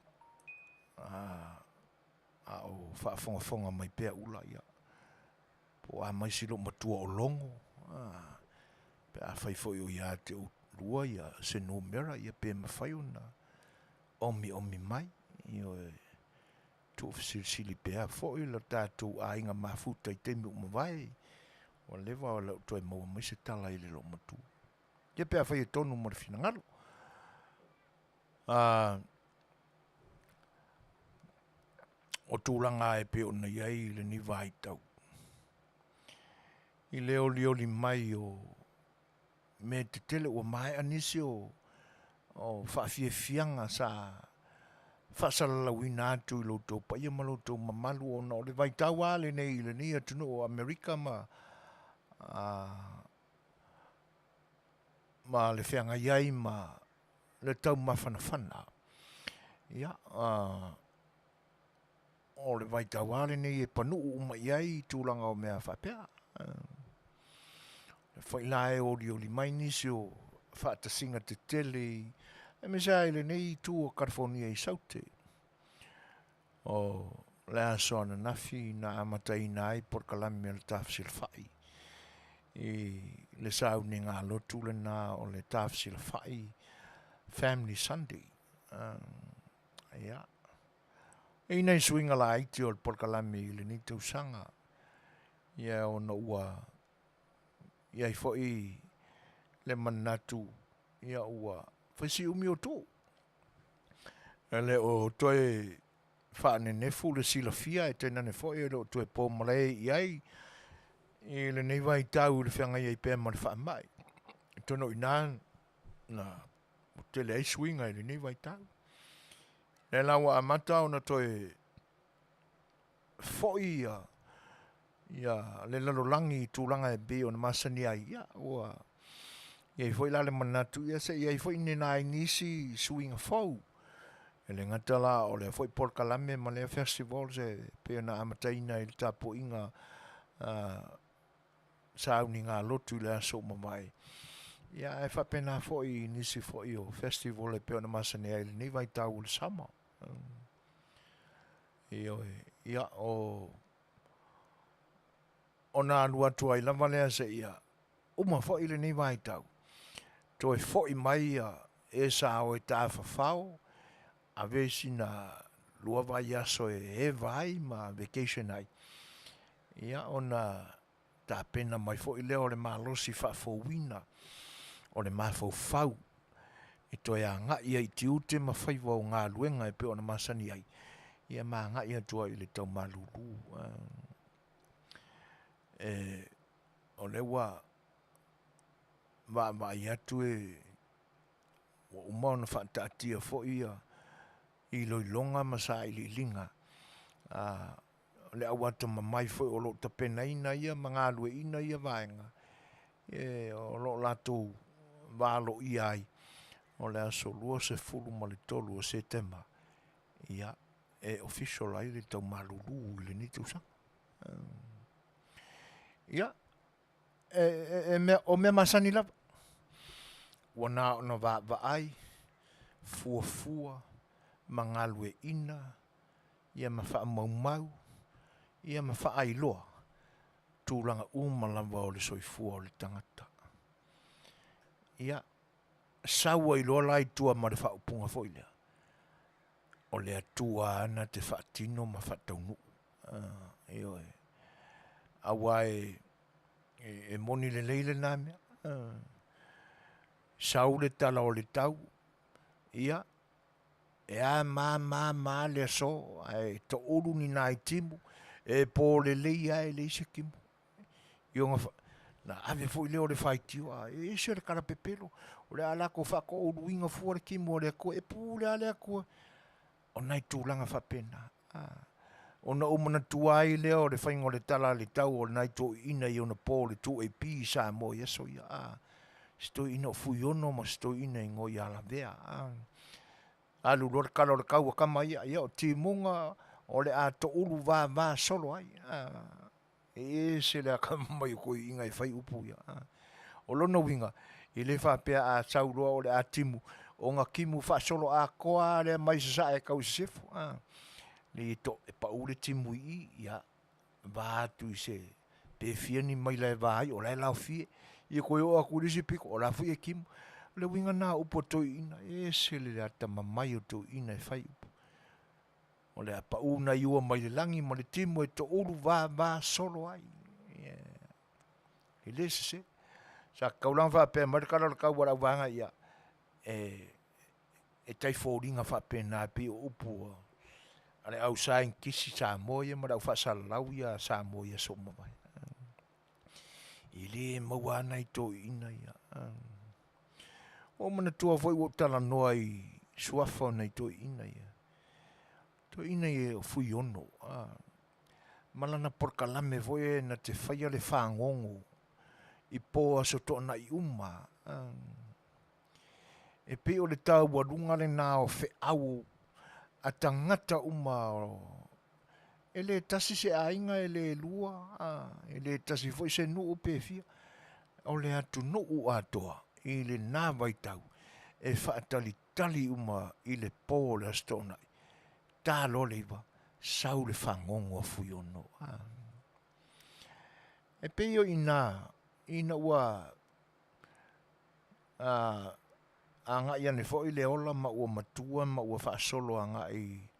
a, a o faafogafoga mai pea Ula, ia, po o a mai si lou matua o Logo, a, pe afai foi o ia te ulua ia se numera, ia pe mafai ona omiomi mai, ioe, tuufesilisili pea foi lo tatou aiga mafuta i taimi ua mavae, ua leva o le toe maua mai se tala i le loo matua. Ia pe afai e tonu mo le finagalo. O tulaga e pei ona i ai lenei vaitau i le olioli mai o mea tetele ua maea nisi o faafiafiaga sa faasalalauina atu i lo outou paia ma lo outou mamalu ona o le vaitau lava lenei i lenei atunuu o Amerika ma ma le feagai ai ma le taumafanafana. Ia, o le vaitau lava lenei e panuu uma i ai tulaga o mea faapea. E foi la e olioli mai nisi o faatasiga tetele i aemaise lava i lenei itu o California i Saute. O le aso ananafi na amataina ai polokalame a le Tafesilafai i le sauniga lotu lena o le Tafesilafai Family Sunday. Ia, e i nai suiga laiti o le polokalame i lenei tausaga, ia ona ua i ai foi le manatu, ia ua fai si umi o tuu. E le o toe faanenefu le silafia e tainane foi e le o toe po malae i ai i lenei vaitau i le feagai ai pea ma le faamai. Atonu o i ina na tele ai suiga i lenei vaitau. Lea la ua amata ona toe foi ia Ia le lalolagi i tulaga e pei ona masani ai, ia ua i ai foi la le manatu, ia se i i ai foi ni nai nisi suiga fou. E le gata la o lea foi polokalame ma lea festivals e pei ona amataina i le tapuaiga a sauniga lotu i le aso ua mavae, ia ae faapena foi i nisi foi o festival e pei ona masani ai i lenei vaitau o le summer. Ioe, ia o ona alu atu ai lava lea seia uma foi lenei vaitau, toe foi mai e sa o e tafafao, ave sina 2 vaiaso e eva ai ma vacation ai, ia ona tapena mai foi lea o le malosi faafouina o le mafaufau e toe agai ai i tiute ma faiva o galuega e pei ona masani ai, ia ma agai atu ai i le tau malulu. O lea ua vaavaai atu e ua uma ona faataatia foi iloiloga ma sailiiliga a le au atamamai foi o lo o tapenaina ia ma galueaiina ia vaega, o lo o latou valoia ai o le aso 23 o Setema, ia, e official ai le tau malulu i lenei tausaga. Ia, o mea masani lava, ua na ona vaavaai, fuafua ma galueaiina, ia ma faamaumau, ia ma faailoa tulaga uma lava o le soifua o le tagata. Ia, sau ai loa la i tua ma le faaupuga foi lea, o le Atua lava na te faatino ma faataunuu. Ioe. Aua e moni lelei lena mea. Sau le tala o le tau, ia, e a ma ma ma le aso, ae toulu ni nai timu, e po lelei lava e leai se timu. Ona ave foi lea o le faitio, e ese le talapepelo, o le a latou faatouluina fua le timu a le Atua, e pule lava le Atua. O nai tulaga faapena, ona ou manatua ai lea o le faiga o le tala a le tau o nai toeaiina i ona po o le 2AP i Samoa i aso ia, si toeaina o Fuiono ma si toeaina e igoa ia Lavea. Alu loa le tala o le tau a tama ia, ia o timuga o le a toulu vava solo ai. E ese le atamamai o toeaiina e fai upu ia. O lona uiga, e le faapea a sau loa o le a timu, ona timu faasoloatoa lava lea mai sasae e tau i sisifo. E pau le timu i i, ia va atu i se, pe fia ni maila e va ai, o la e laofie. Ia toe oo atu i le isi pito, o la foi e timu. O le uiga lena o upu a toeaiina, e ese le atamamai o toeaiina e fai upu. O le a pau nai ua mai le lagi ma le timu e toulu vava solo ai. E le sese. Sa tatau la ona faapea mai le tala o le tau a le auvaega ia, e tai foliga faapena e pei o upu a le au saienitisi Samoa ia ma le au faasalalau ia a Samoa i aso ua mavae. E le maua lava nai toeaiina ia. Ua ou manatua foi ua ou talanoa i suafa o nai toeaiina ia, toeaiina ia o Fuiono, ma lana polokalame foi lea na te faia le fagogo i po o Aso Toonai uma lava. E pei o le taualuga lena o feau a tagata uma e le tasi se aiga e le lua, e le tasi foi se nuu pe fia, o le atunuu atoa i lena vaitau e faatalitali uma i le po o le Aso Toonai, ta loa le 9, sau le fagogo a Fuiono. E pei o i ina ina ua agai ane foi le ola ma ua matua ma ua faasolo agai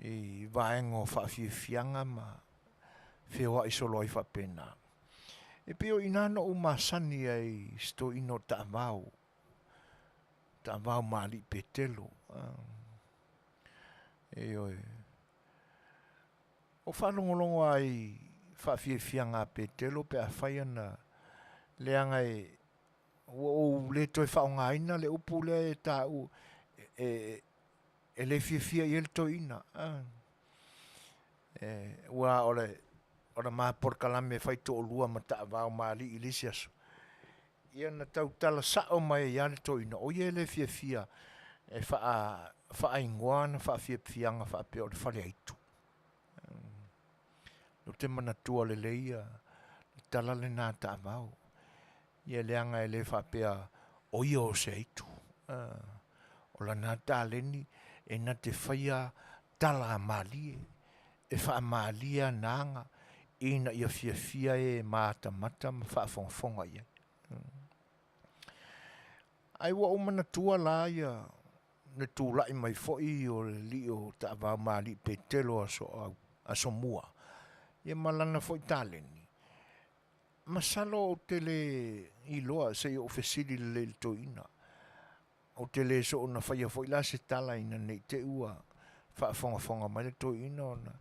i vaega o faafiafiaga ma feoai solo ai faapena. E pei o i ina na ou masani ai i si toeaina o Taavao, Taavao ma Alii Petelo. Ioe. O faalogologo lava i faafiafiaga a Petelo pe a fai ana leaga e ua ou le toe faaaogaina le upu lea e taua e le fiafia i ai le toeaina. Aua o le o le ma polokalame e fai toalua ma taavao ma alii i le isi aso, ia na tautala sao mai ai lava le toeaina, o ia e le fiafia e faaigoa ana faafiafiaga faapea o le faleaitu. Ou te manatua lelei ia le tala lena a taavao, ia leaga e le faapea o ia o se aitu. O lana taleni e na te faia tala malie, e faamalie ana aga ina ia fiafia e matamata ma faafogafoga i ai. Ae ua ou manatua la ia le tulai mai foi o le alii o Taavao ma Alii Petelo Asomua, ia ma lana foi taleni, masalo ou te le iloa se i ou fesili lelei i le toeaina. Ou te le soona faia foi la se tala ina ne i te i ua faafogafoga mai le toeaina ona...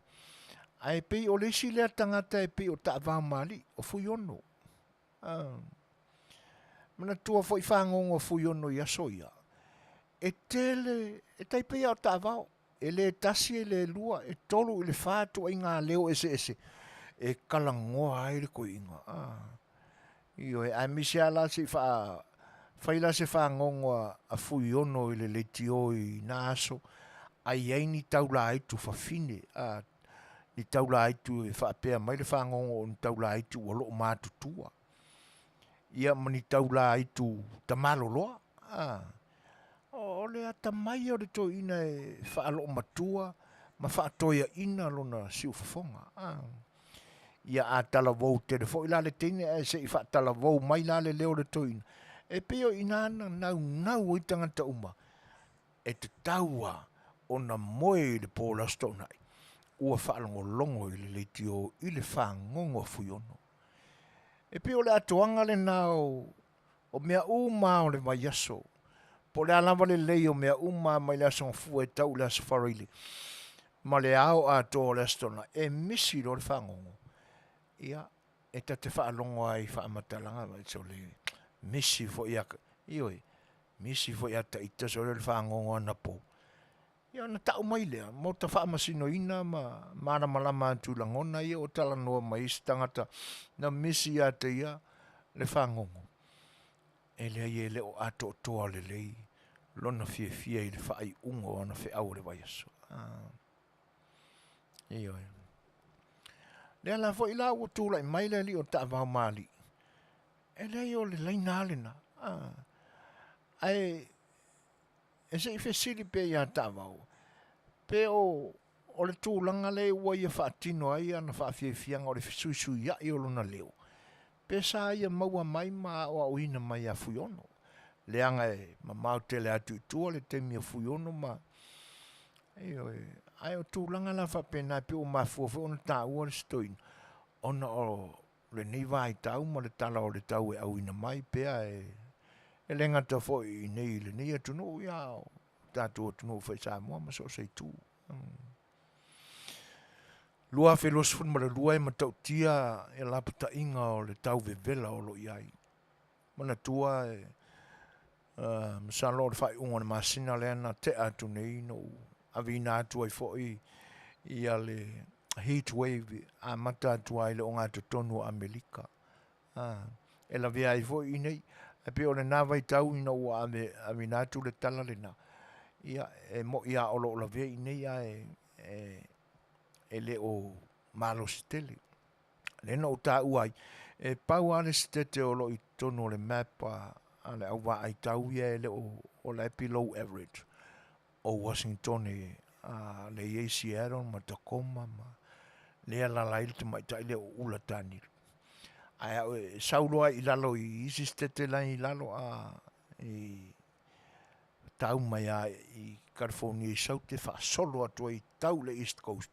Ae pei o le isi lea tagata e pei o Taavao ma Alii, o Fuiono. Manatua foi fagogo a Fuiono i aso ia, e tele, e tai pei lava o Taavao, e le tasi e le lua, e tolu i le fa ituaiga leo eseese e talanoa ai le toeaina. Ioe, aemaise lava la se i fai la se fagogo a Fuiono i le leitio i na aso, a i ai ni taulaaitu fafine, ni taulaaitu e faapea mai le fagogo o ni taulaaitu ua loomatutua, ia ma ni taulaaitu tamaloloa. O le atamai o le toeaina e faaloomatua ma faatoeaina lona siufofoga. Ia a talavou tele foi la le teine ae se i faatalavou mai la le leo o le toeaina, e pei o i ina na naunau ai tagata uma e tatau lava ona moe i le po o le Aso Toonai ua faalogologo i le leitio i le fagogo a Fuiono. E pei o le atoaga lena o mea uma lava o le vaiaso, po o le a lava le lelei o mea uma lava mai le Aso Gafua e tau i le Aso Faraile ma le ao atoa o le Aso Toonai, e misi loa le fagogo, ia, e ta te faalogo lava i faamatalaga, sole, misi foi ia, ioe, misi foi ia ita sole le fagogo anapo. Ia ona tau mai lea mo ta faamasinoina ma malamalama atu i lagona ia ua talanoa mai ai se tagata na misi ia te ia le fagogo. E leai e le o atoatoa lelei lona fiafia i le faaiuga o ana feau o le vaiaso. Ah. Ioe. Lea la foi la ua tulai mai le alii o Taavao ma Alii. E leai o le laina lava lena. Ah. Ae e se i fesili pea ia Taavao, pe o o le tulaga lea ua ia faatino ai ana faafiafiaga o le fesuisuiai o lona leo, pe sa ia maua mai ma aoaoina mai ia Fuiono, leaga e mamao tele atu i tua le taimi o Fuiono ma ioe, ae o tulaga la faapena e pei ua mafua foi ona taua le isi toeaina, ona o lenei vaitau ma le tala o le tau e auina mai pea e le gata foi i inei i lenei atunuu, ia a o tatou atunuu foi i Samoa ma so o se itu. 2022 e matautia ia lapataiga o le tau vevela o lo o i ai. Manatua e masalo o le faaiuga o le masina lea na tea atu nei na ou aveina atu ai foi ia le heat wave amata atu ai i le ogatotonu o Amerika. E lavea ai foi i inei. Ae pei o lena vaitau ina ua ave, aveina atu le tala lena, ia e mo'i lava o lo o lavea i inei ae e, e le o malosi tele. Lea na ou taua ai, e pau lava le sitete o lo o i totonu o le map a, a le au vaai tau ia e le o, o la e below average o Washington a lea e i ai Seattle ma Tacoma ma lea e alaala ai le tamaitai lea o Ula Tanielu. Ae a e sau loa i lalo i isi sitete la i lalo a i tau mai lava i California i Saute faasolo atu ai tau i le East Coast,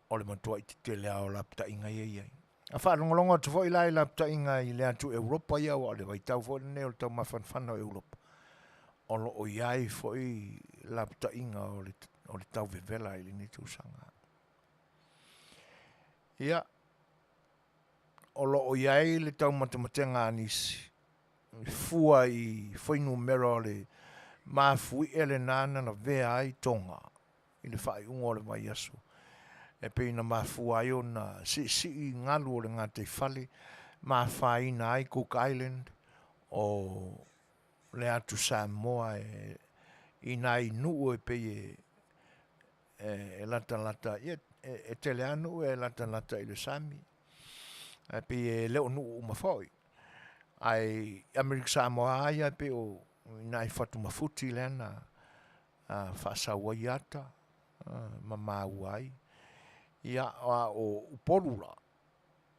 o le matuai tetele lava o lapataiga ia e i ai. A faalogologo atu foi la i lapataiga i le atu Europa ia, aua o le vaitau foi lenei o le taumafanafana o Europa, o lo o i ai foi lapataiga o le, o le tau vevela i lenei tausaga. Ia, o lo o i ai le taumatematega a nisi, fua i fuainumera o le mafuie lena na lavea ai Toga i le faaiuga o le vaiaso. E pei na mafua ai ona siisii galu o le gataifale ma afaina ai Cook Island o le atu Samoa e i nai nuu e pei e e latalata ia e tele lava nuu e latalata i le sami, ae pei e le o nuu uma foi. Ae i Amerika Samoa lava ia e pei o i ina i Fatumafuti lea na faasau ai ata ma maua ai. Ia a o Upolu la,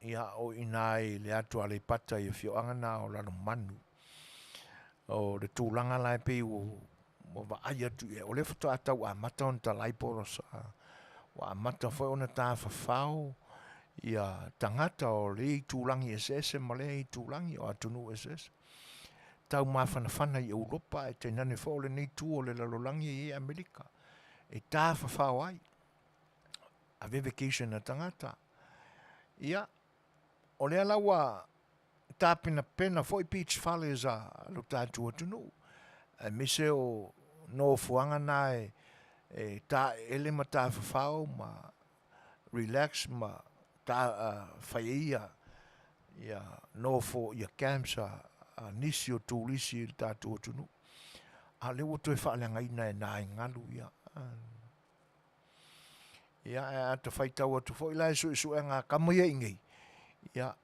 ia o i ina i le atu Aleipata i afioaga na o Lalomanu. O le tulaga la e pei ua vaai atu i ai, o lea faatoa tau amata ona talai polos ua amata foi ona tafafao ia tagata o lea itulagi eseese ma lea itulagi o atunuu eseese tau mafanafana i Europa ae tainane foi o lenei itu o le lalolagi e i ai Amerika e tafafao ai, ave vacation a tagata. Ia, o lea la ua tapenapena foi beach fales a lo tatou atunuu, aemaise o nofoaga na e taeele ma tafafao ma relax ma fai ai ia ia nofo ia camps a nisi o turisi i le tatou atunuu. A o lea ua toe faaleagaina e nai galu ia. Ia, ae a ta faitau atu foi la i suesuega a tama ia i inei, ia,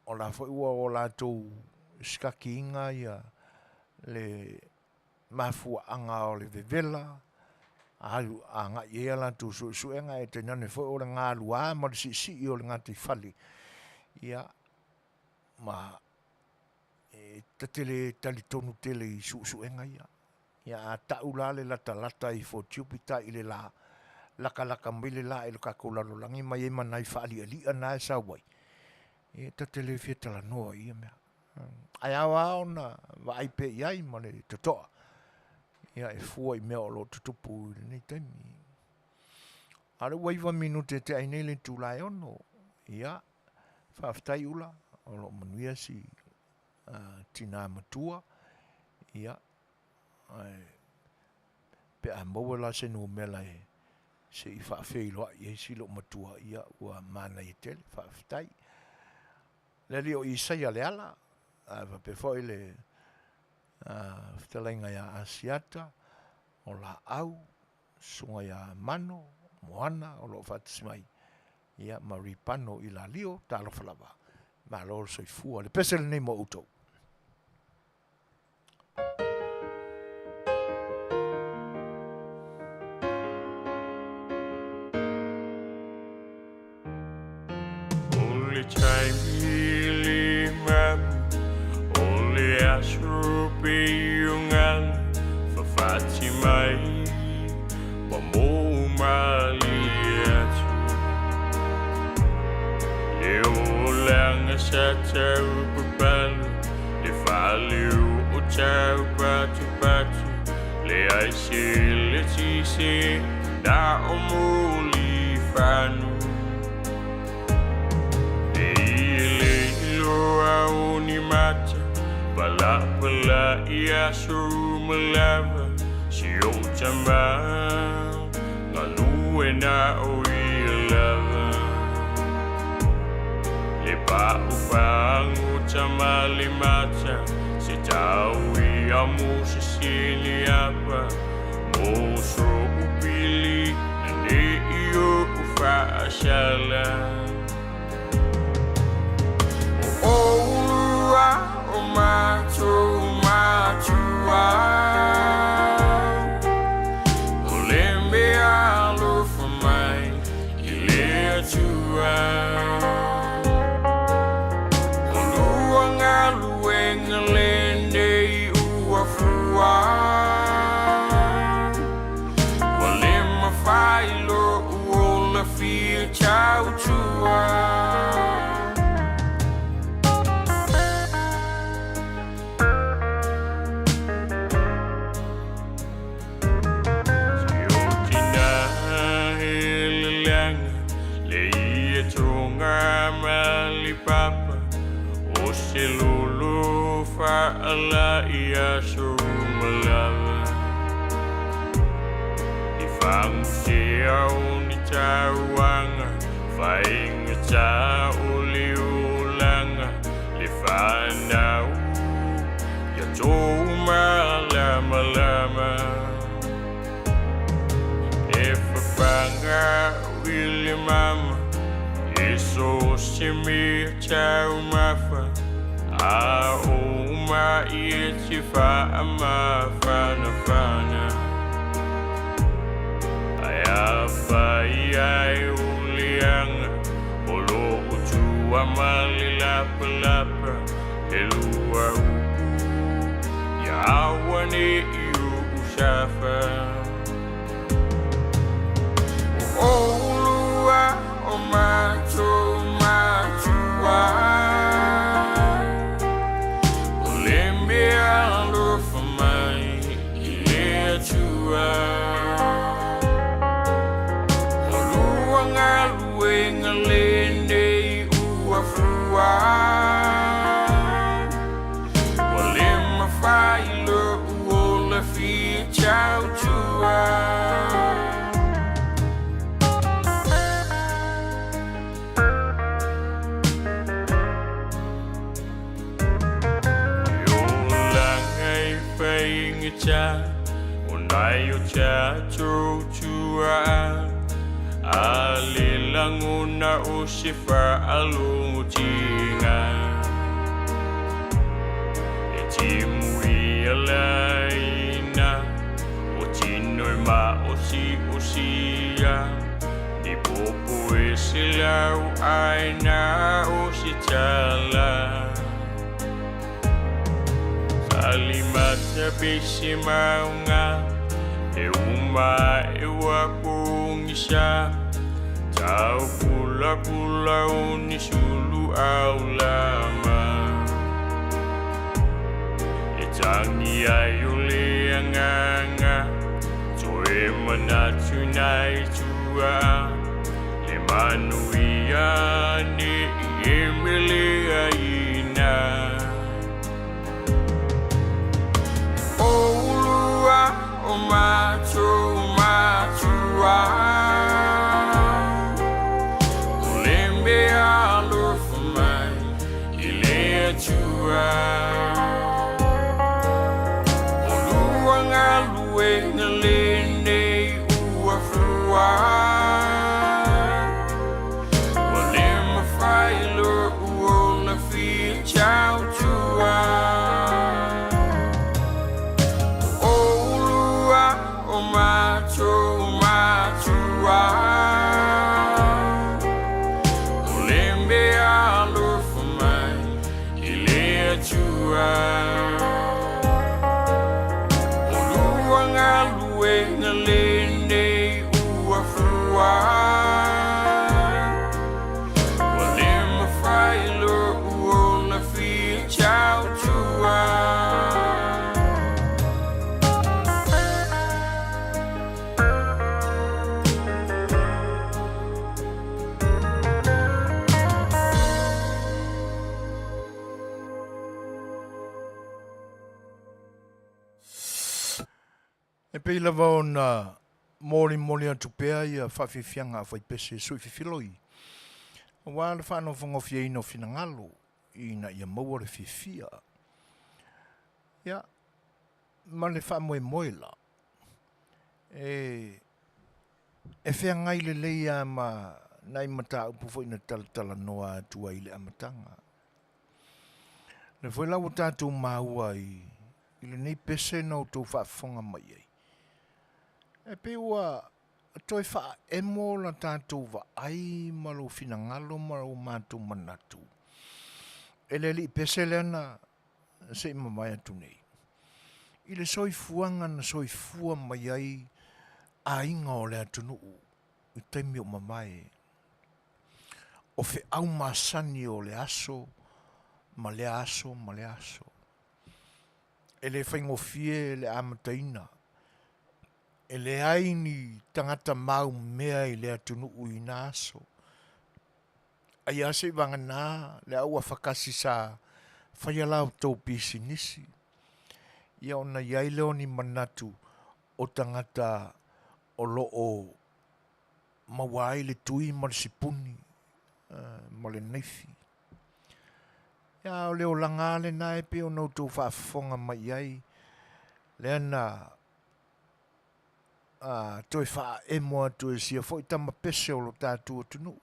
o la foi ua o latou sikakiina ia le mafuaaga o le vevela alu agai i ai a latou suesuega ae tainane foi o le galua ma le siisii o le gataifale ia ma e ta te le talitonu tele i suesuega ia. Ia a tau la le latalata ifo o Jupiter i le la, latalata mai le la i le tatou lalolagi ma i ai ma nai faalialia na e sau ai, ia ta te le fia talanoa i ia mea. Ae ao lava ona vaai pea i ai ma le totoa ia e fua i mea o lo o tutupu i lenei taimi. A o lea ua 9 minute e tea ai nei le itula e 6. Ia, faafetai Ula, o lo o manuia si tina matua, ia, ae pe a maua la se numera e se i faafeiloai ai si loomatua, ia ua manaia tele, faafetai. Le alii o Isaia Leala, ae faapea foi le fetalaiga ia Asiata, o Laau, susuga ia Mano, Moana o lo o faatasi mai, ia ma Ripano i Lalio, talofa lava, malo le soifua. Le pese lenei mo outou. O le taimi le mamu o le aso pei o galu fafati mai ma mou malie atu Le olaga sa tau papalu Le faaleu o tau patupatu Leai se letise na o mulifanu E i le iloa o ni mata Palapala i aso uma lava Si o tama galue na o ia lava Le paʻupaʻu tama le mata Se tau ia mo se sili apa Mo so upili na ne i o faasala O oulua o matou matua O le mea alofa mai i le Atua O lua galuega lenei ua fua Ua le mafai lou ola fia tautua Si o tina heleleaga le ia tonga ma le papa O se lolo faala i aso uma lava I fagusea o ni tauaga Faigata o le olaga Le fanau Ia tou malamalama E fafaga i le mama I so se mea taumafa A o mai e te faamafanafana Ae afai ai o leaga O lo o tua ma le lapalapa E lua upu Ia aua ne i ou safa O oulua o matou matua O le mea alofa mai i le Atua Olua galuega lenei ua fua Ua le mafai lou ola fia tautua. E olaga e faigata o nai o tatou tuaa A le lagona o se faalogotiga E timuia laina o tino e maosiosia Ni popo e selau ae na o se tala Salimata pe se mauga E uma e ua pogisa Tau pulapula o ni sulu aulama E tagi ai o le agaga Toe manatu nai tua Le manuia ne i e meleaina O oulua o matou matua O le mea alofa mai i le Atua Olua galuega lenei ua fua Ua le mafai lou ola fia tautua O oulua o matou matua O le mea alofa mai i le Atua Olua galuega lenei ua fua Ua le mafai lou ola fia tautua. E pei lava ona molimoli atu pea ia faafiafiaga a faipese sui fefiloi, aua le faanofogofieina o finagalo ina ia maua le fiafia, ia, ma le faamoemoe la, e, e feagai lelei lava ma nai mataupu foi na talatalanoa atu ai i le amataga. O lea foi la ua tatou maua i, i lenei pese na outou faafofoga mai ai, e pei ua toe faaemo la tatou vaai ma lou finagalo ma lo matou manatu e le alii pese lea na se i mavae atu nei i le soifuaga na soifua mai ai aiga o le atunuu i taimi o mavae. O feau masani o le aso ma lea aso ma lea aso. E le faigofie le amataina. E leai ni tagata maumea i le atunuu i na aso. Ai a seivagana le au afakasi sa faia la outou pisinisi, ia ona i ai lea o ni manatu o tagata o lo o. Maua ai le tui ma le sipuni ma le naifi. Ia, o le olaga lava lena e pei ona outou faafofoga mai i ai, lea na toe faaemo atu e sia foi tama pese o lo tatou atunuu.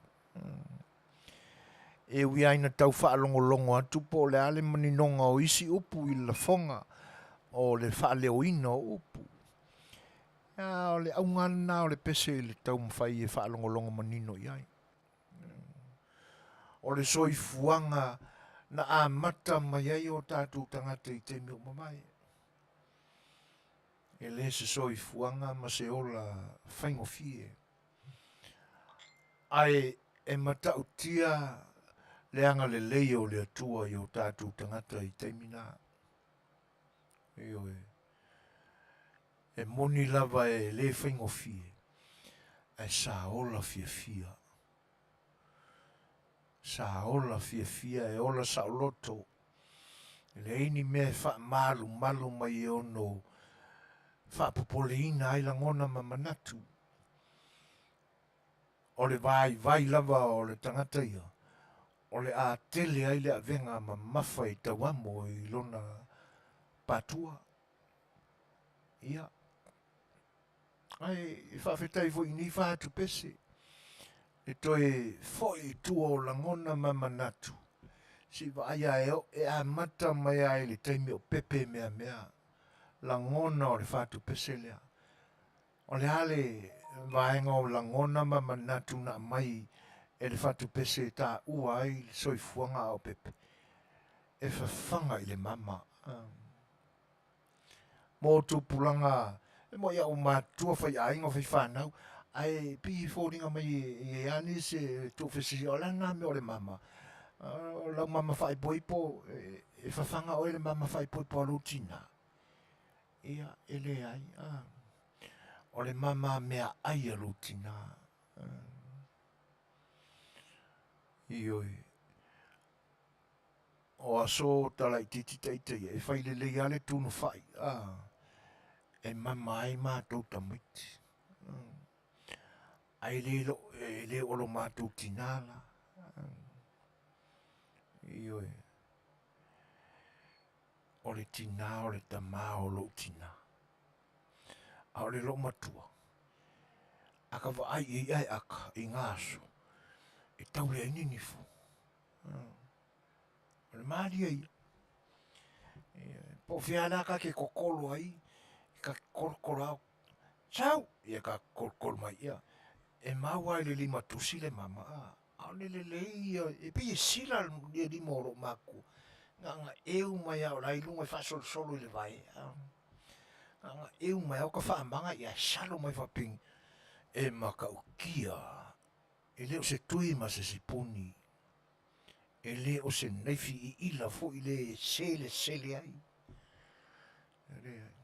E ui lava ina tau faalogologo atu po o le a le maninoga o isi upu i le lafoga o le faaleoina o upu, a o le auga lena o le pese i le taumafai e faalogologo manino i ai. O le soifuaga na amata mai ai o tatou tagata i taimi ua mavae. E le se soifuaga ma se ola faigofie. Ae e matautia le agalelei o le Atua i o tatou tagata i taimi na. Ioe. E moni lava e le faigofie, ae sa ola fiafia. Sa ola fiafia e ola saoloto. E leai ni mea e faamalumalu mai e ono faapopoleina ai lagona ma manatu. O le vaivai lava o le tagata ia, o le a tele ai le avega mamafa i tauamo i lona patua. Ia, ae faafetai foi i nei fatupese, e toe foi i tua o lagona ma manatu, se i vaai a e, e amata mai lava i le taimi o pepe meamea, lagona o le fatupese lea. O le a le vaega o lagona ma manatu na aumai e le fatupese e taua ai le soifuaga a o pepe? E fafaga i le mama. Mo tupulaga e moi au matutua fai aiga fai fanau ae pei e foliga mai e i ai lava nisi e tuufesili o le a lena mea o le mama o lau mama faaipoipo e fafaga oe le mama faaipoipo a lou tina ia e leai a o le mama meaai a lou tina ioe O aso talaitiiti ita ia, e fai lelei lava le tunu fai, a, e mama ai matou tamaiti. Ae le lo, e le o lo matou tinā la. Ioe. O le tinā o le tamā o lou tinā. A o le loo matua, a ka vaai i ai aka i ngā aso, e tau leai ni nifo. O le malie ia. Po o fea la ka ke kokolo ai, ka kolokolo au. Sau! Ia ka kolokolo mai ia. E mau ai le lima tusi le mama. A, a o le lelei ia, e pei e sila le lima o loo makua. Na ona eu mai a o la i luga e faasolosolo i le vai. A, na ona eu mai au ka faamaga ia salo mai faapeni. E matautia E le o se tui ma se sipuni, e le o se naifi iila foi le selesele ai. E leai.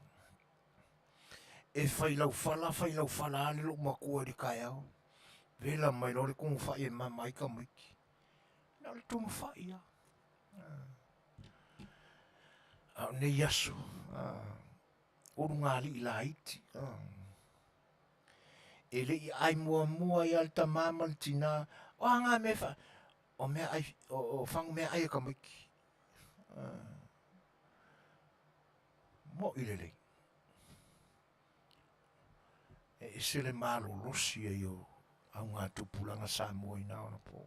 E fai laufala, fai laufala lava le lou matua i le taeao, vela mai loa le tugafai e mama ai tamaiti. Na o le tugafai lava. A o nei aso, ulugalii laiti. E le i aai muamua ai lava le tamā ma le tinā, o a ngā mea e wha... O mea ai, o, o whangu mea ai a tamaiti. Mo'i lelei. E ese le malolosi ai o augatupulaga Samoa i na ona pō.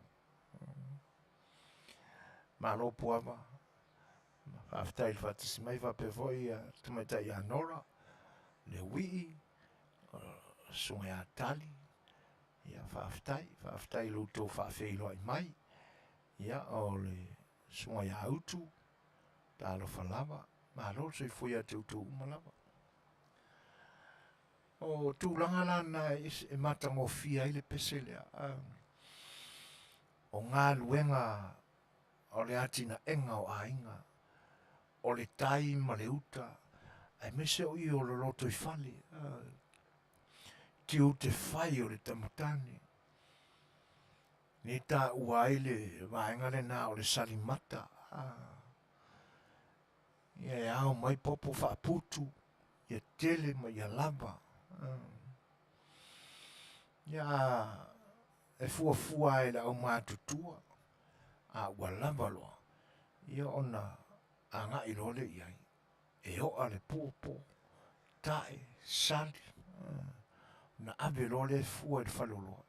Malo Puava, faafetai i le faatasi mai faapea foi ia tamaitai ia Nora, le Wii, susuga ia Tali, ia faafetai, faafetai i lo outou faafeiloai mai, ia o le susuga ia Utu, talofa lava, malo le soifua ia te outou uma lava. O tulaga la na e matagofie ai le pese lea, o galuega o le atinaega o aiga, o le tai ma le uta, aemaise o i o le lotoifale, tiute fai o le tamatane. Ne taua ai le vaega lena o le salimata. Ia e ao mai popo faaputu, ia tele ma ia lava. Ia E fuafua e le aumatutua, a ua lava loa, ia ona agai loa lea i ai. E oa le popo, tae, sali, ona ave loa lea fua i le faleoloa.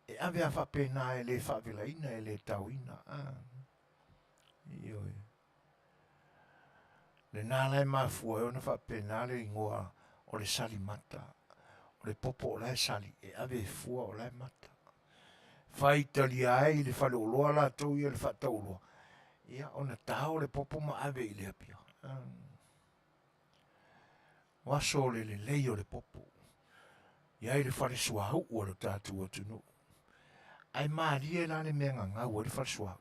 E ave lava faapena e le faavelaina e le taoina. Ioe. Lena la e mafua ai ona faapena le igoa o le salimata. O le popo o la e sali, e ave e fua o la e mata. Faitalia ai le faleoloa latou ia le faatauoloa, ia ona tao le popo ma ave i le Apia. O aso o le lelei o le popo. I ai le fale suauu o le tatou atunuu. Ae malie la le mea gagau ai le fale suauu.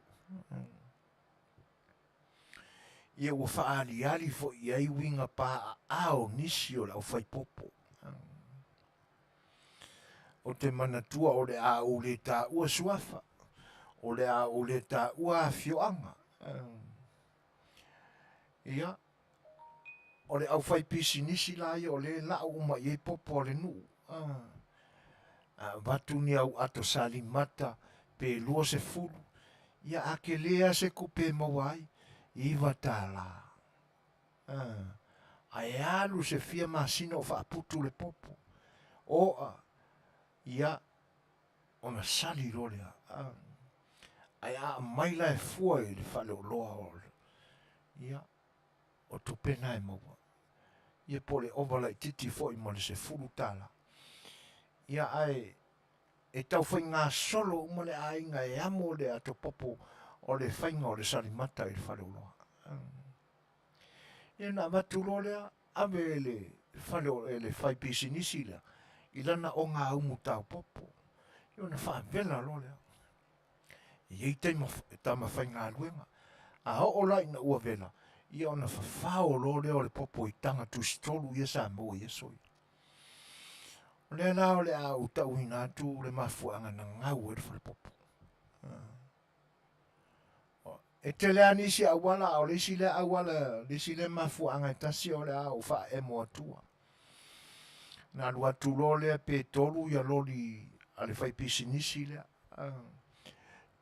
Ia ua faaaliali foi i ai uiga paaaao o nisi o le aufaipopo. Ou te manatua o le a ou le taua suafa, o le a ou le taua afioaga. Ia, o le aufaipisinisi la ia o lea e lau uma i ai popo a le nuu. A avatu ni au ato salimata pe 20, ia a tele lava se tupe e maua ai, $9. Ae alu se fia masina o faaputu le popo. Oa, ia, ona sali loa lea. Ae a aumai la e fua i le faleoloa o ia, o tupe na e maua. Ia po o le ova laitiiti foi ma le $10. Ia ae e tau faigasolo uma le aiga e amo le ato popo o le faiga o le salimata i le faleoloa. Ia ona avatu loa lea, ave e le fale e le faipisinisi lea i lana ogaumu taopopo. Ia ona faavela loa lea. E i ai taimi tama faigaluega. A oo la ina ua vela, ia ona fafao loa lea o le popo i taga tusitolu ia sa maua i aso ia. O lea la o le a ou tauina atu le mafuaaga na gau ai le falepopo. E tele lava nisi auala, a o le isi lea auala, le isi lea mafuaaga e tasi o le a ou faaemo atua. Na alu atu loa lea pe tolu ia loli a le faipisinisi lea.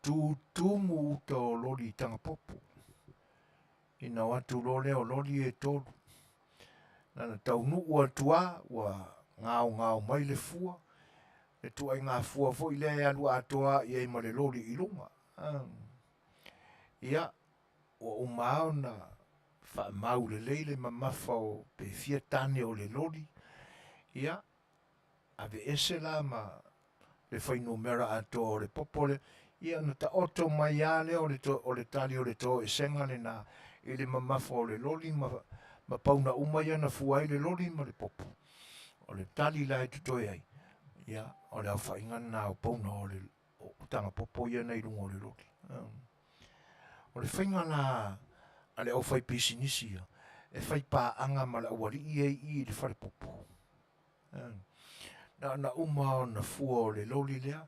Tutumu uta o loli i Tagapopo. Ina o atu loa lea o loli e tolu. Na na taunuu atu lava ua gaogao mai le fua. Le ituaiga fua foi lea e alu atoa i ai ma le loli i luga. Ia, ua uma lava ona faamau lelei le mamafa o pe fia tane o le loli. Ia, aveese la ma le fuainumera atoa o le popo lea, ia ona taoto mai lava lea o le, o le tali o le toesega lena i le mamafa o le loli ma, ma pauna uma ia na fua ai le loli ma le popo. O le tali la e totoe ai, ia, o le aofaiga lena o pauna o le o taga popo ia na i luga o le loli. O le faiga la a le aufaipisinisi ia, e fai paaga ma le aualii ia i i i le falepopo. Na ona uma ona fua o le loli lea,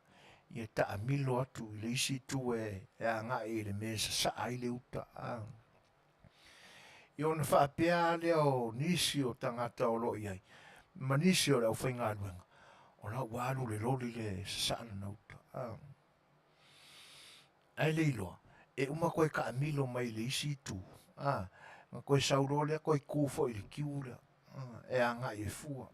ia taamilo atu i le isi itu e agai i le mea e sasaa ai le uta. Ia ona faapea lea o nisi o tagata o lo o i ai, ma nisi o le aufaigaluega, o la ua alu le loli lea e sasaa lana uta. Ae le iloa, e uma toe taamilo mai i le isi itu, a, ona toe sau loa lea toe tu foi i le kiu lea, e agai e fua.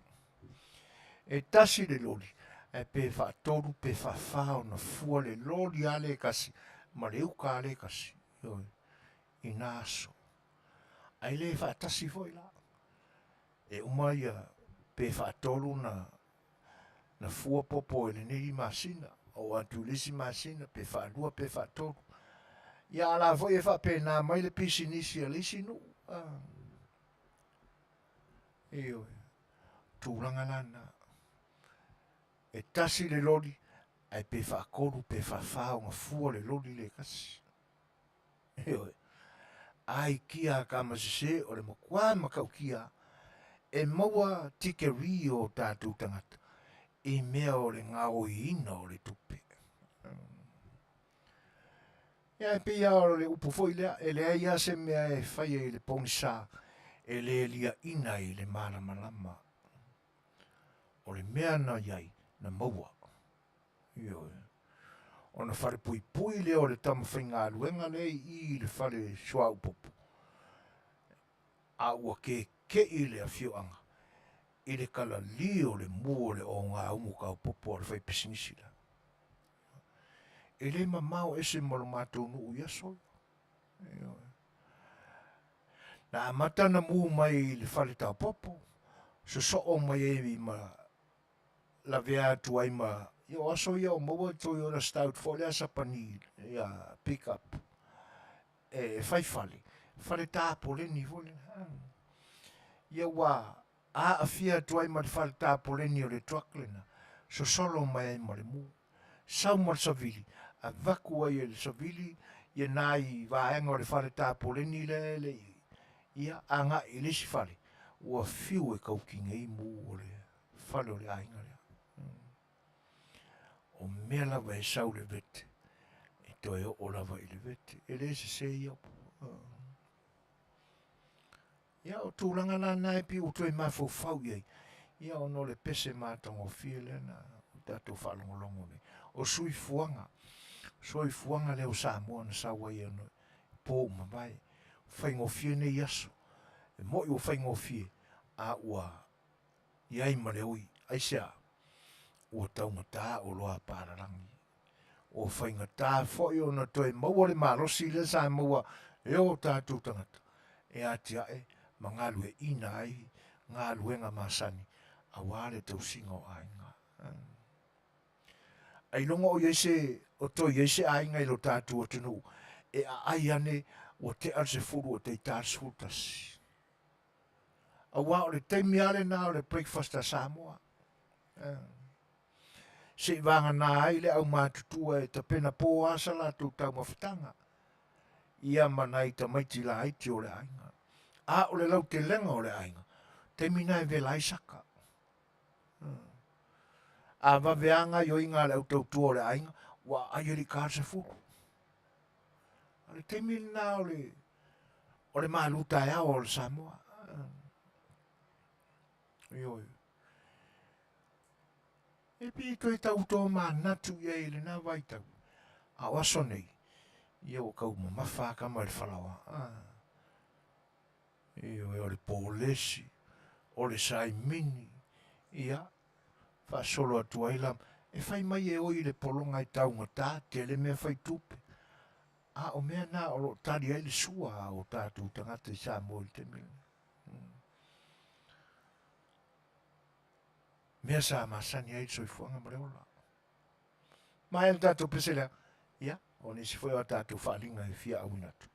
E tasi le loli, ae pe faatolu pe faafa ona fua le loli lava lea e tasi ma le uta lava lea e tasi, ioe, i na aso. Ae le faatasi foi la. E uma ia pe faatolu na na fua popo i lenei masina, oo atu i le isi masina pe faalua pe faatolu. Ia a la foi e faapena mai le pisinisi a le isi nuu. Ah. Ioe. Tulaga la na. E tasi le loli, ae pe faatolu pe faafa ona fua le loli le tasi. Ioe. Aikia a tamasese o le matua matautia e maua tikeri o tatou tagata i mea o le gaoiina o le tupe. Ia e pei lava o le upu foi lea, e leai lava se mea e faia i le pogisa e le liaina ai i le malamalama. O le mea na i ai, na maua. Ioe. Ona falepuipui lea o le tamafaigaluega lea i i i le fale suauu popo, a ua keke'i le afioaga i le kalali o le mu o le ogaumu taopopo a le faipisinisi lea. E le mamao ese ma lo matou nuu i aso ia. Ioe. Na amata ona mu mai i le fale taopopo, sosoo mai ai ma lavea atu ai ma ia o aso ia o maua Toyota Stout foi lea Sapani ia pick up e fai fale, fale tapoleni foi lea. Ia ua aafia atu ai ma le fale tapoleni o le truck lena, sosolo mai ai ma le mu. Sau ma le savili, avatu ai e le savili ia nai vaega o le fale tapoleni lea e le i, ia agai i le isi fale, ua fiu e tautinei mu o le fale o le aiga lea. O mea lava e sau i le vete, e toe oo lava i le vete. E le sese ia upu. Ia o tulaga la na e pei ua toe mafaufau i ai, ia ona o le pese matagofie lea na tatou faalogologo nei. O suifuaga, soifuaga lea o Samoa na sau ai ona po ua mavae. Faigofie nei aso, e moi ua faigofie, a ua i ai ma le oi. Aisea? Ua taugata oloa a palalagi. Ua faigata foi ona toe maua le malosi lea sa maua e o tatou tagata e atiae ma galueaiina ai galuega masani aua le tausiga o aiga. Ailoga o i ai se o toe i ai se aiga i lo tatou atunuu e aai ane ua tea le 10 ua tai ta le 11. Aua o le taimi lava lena o le breakfast a Samoa. Seivagana ai le aumatutua e tapena po lava sa latou taumafataga, ia ma nai tamaiti laiti o le aiga. A o le lautelega o le aiga, taimi na e vela ai saka. A vave lava gaoioiga a le au tautua o le aiga, ua aai e le i ta le 10. O le taimi lena o le o le malu taeao o le Samoa. Ioe. E pei toe tau tomanatu i ai i lena vaitau, a o aso nei, ia ua tau mamafa lava tama i le falaoa. Ah. Ioe, o le polesi, o le saimini, ia, faasolo atu ai la, e fai mai e oi i le pologa e taugata, tele mea fai tupe, a o mea na o lo o tali ai le sua a o tatou tagata i Samoa i le taimi lenei. Mea sa masani ai le soifuaga ma le ola. Maea le tatou pese lea, ia, o nisi foi o a tatou faaaliga e fia auina atu.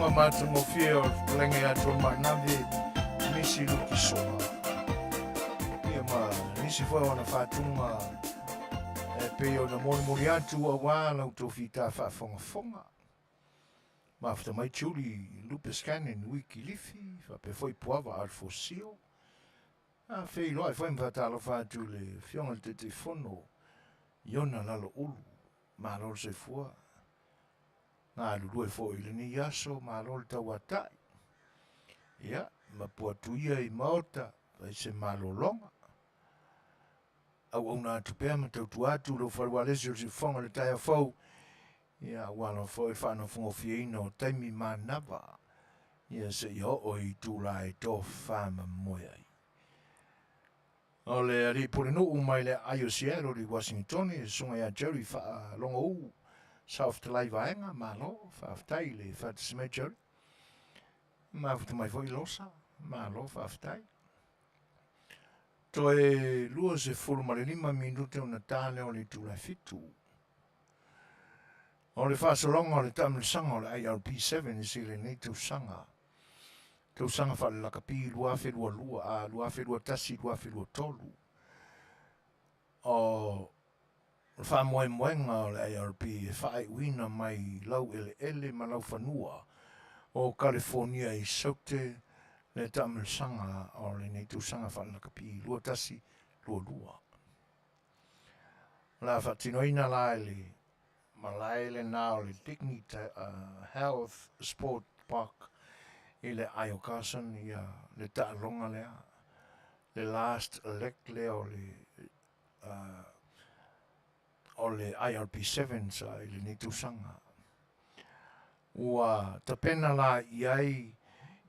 Faafofoga matagofie o le fetalaiga ia Tuamaanavi Misi Lukisoa. Ia ma nisi foi o ana faatuga e pei ona molimoli atu auā la outou fita faafogafoga. Mafuta mai Julie Lupus Cannon Wiki Lifi, faapea foi Puava Alfosio. A feiloai foi ma faatalofa atu i le Afioga i le Taitaifono Iona Laloulu. Malo le soifua. Galulue foi i lenei aso, malo le tauatai. Ia, mapu atu ia i maota, fai se malologa. Auauna atu pea ma tautua atu le aufai ualesi o le siufofoga i le taeao fou, ia, aua lava foi le faanofogofieina o taimi manava, ia seia oo i itula e tofa mamoe ai. O le alii pulenuu mai le aai o Seattle i Uasinitone, le Susuga ia Jerry Faalogouu Saofetalai Vaega, malo, faafetai i le faatasi mai Jerry. Mafuta mai foi Losa, malo, faafetai. Toe 25 minute ona ta lea o le itula e 7. O le faasologa o le taamilosaga o le IRP7 i lenei tausaga, tausaga faalelakapi 2022 a 2021 2023. O le faamoemoega o le IRP e faaiuina mai lau eleele ma lau fanua o Kalifonia i Saute le taamilosaga o lenei tausaga faalelakapi 2122. O le a faatinoina la i le malae lena o le Dignity Health Sport Park i le aai o Carson ia le taaloga lea, le last leg lea o le o le IRP Sevens i lenei tausaga. Ua tapena la i ai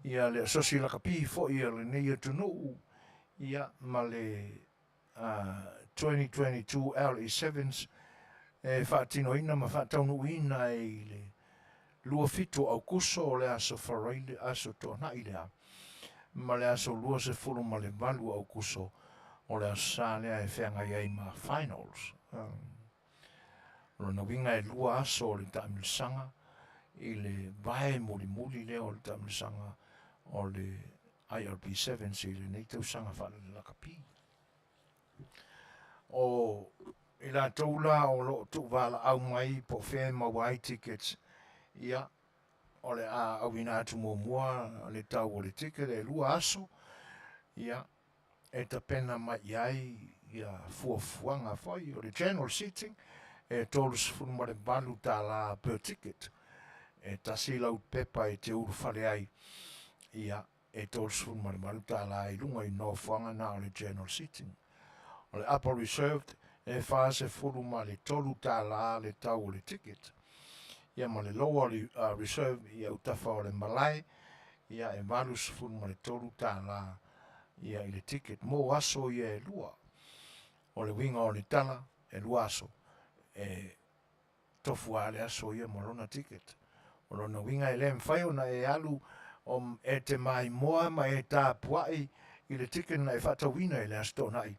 ia le asosi lakapi foi a lenei atunuu ia ma le 2022 LE Sevens e faatinoina ma faataunuuina i le 27 o Aukuso o le aso Faraile, aso Toonai lea, ma le aso 28 o Aukuso o le aso Sa lea e feagai ai ma finals. O lona uiga e lua aso o le taamilosaga i le vae mulimuli lea o le taamilosaga o le IRP Sevens i lenei tausaga faalelakapi. O i latou la o lo o tuuvalaau mai po o fea e maua ai tickets, ia, o le a auina atu muamua le tau o le ticket e lua aso, ia, e tapena mai i ai ia fuafuaga foi o le general seating e $38 per ticket. E tasi lau pepa e te ulufale ai, ia, e $38 i luga i nofoaga na o le general seating. O le upper reserved e $43 le tau o le ticket. Ia ma le lower reserve i autafa o le malae, ia e $83 ia i le ticket mo aso ia e lua. O le uiga o le tala, e lua aso, e tofu lava le aso ia ma lona ticket. O lona uiga e le mafai ona e alu o e te maimoa ma e tapuai i le ticket na e faatauina i le Aso Toonai,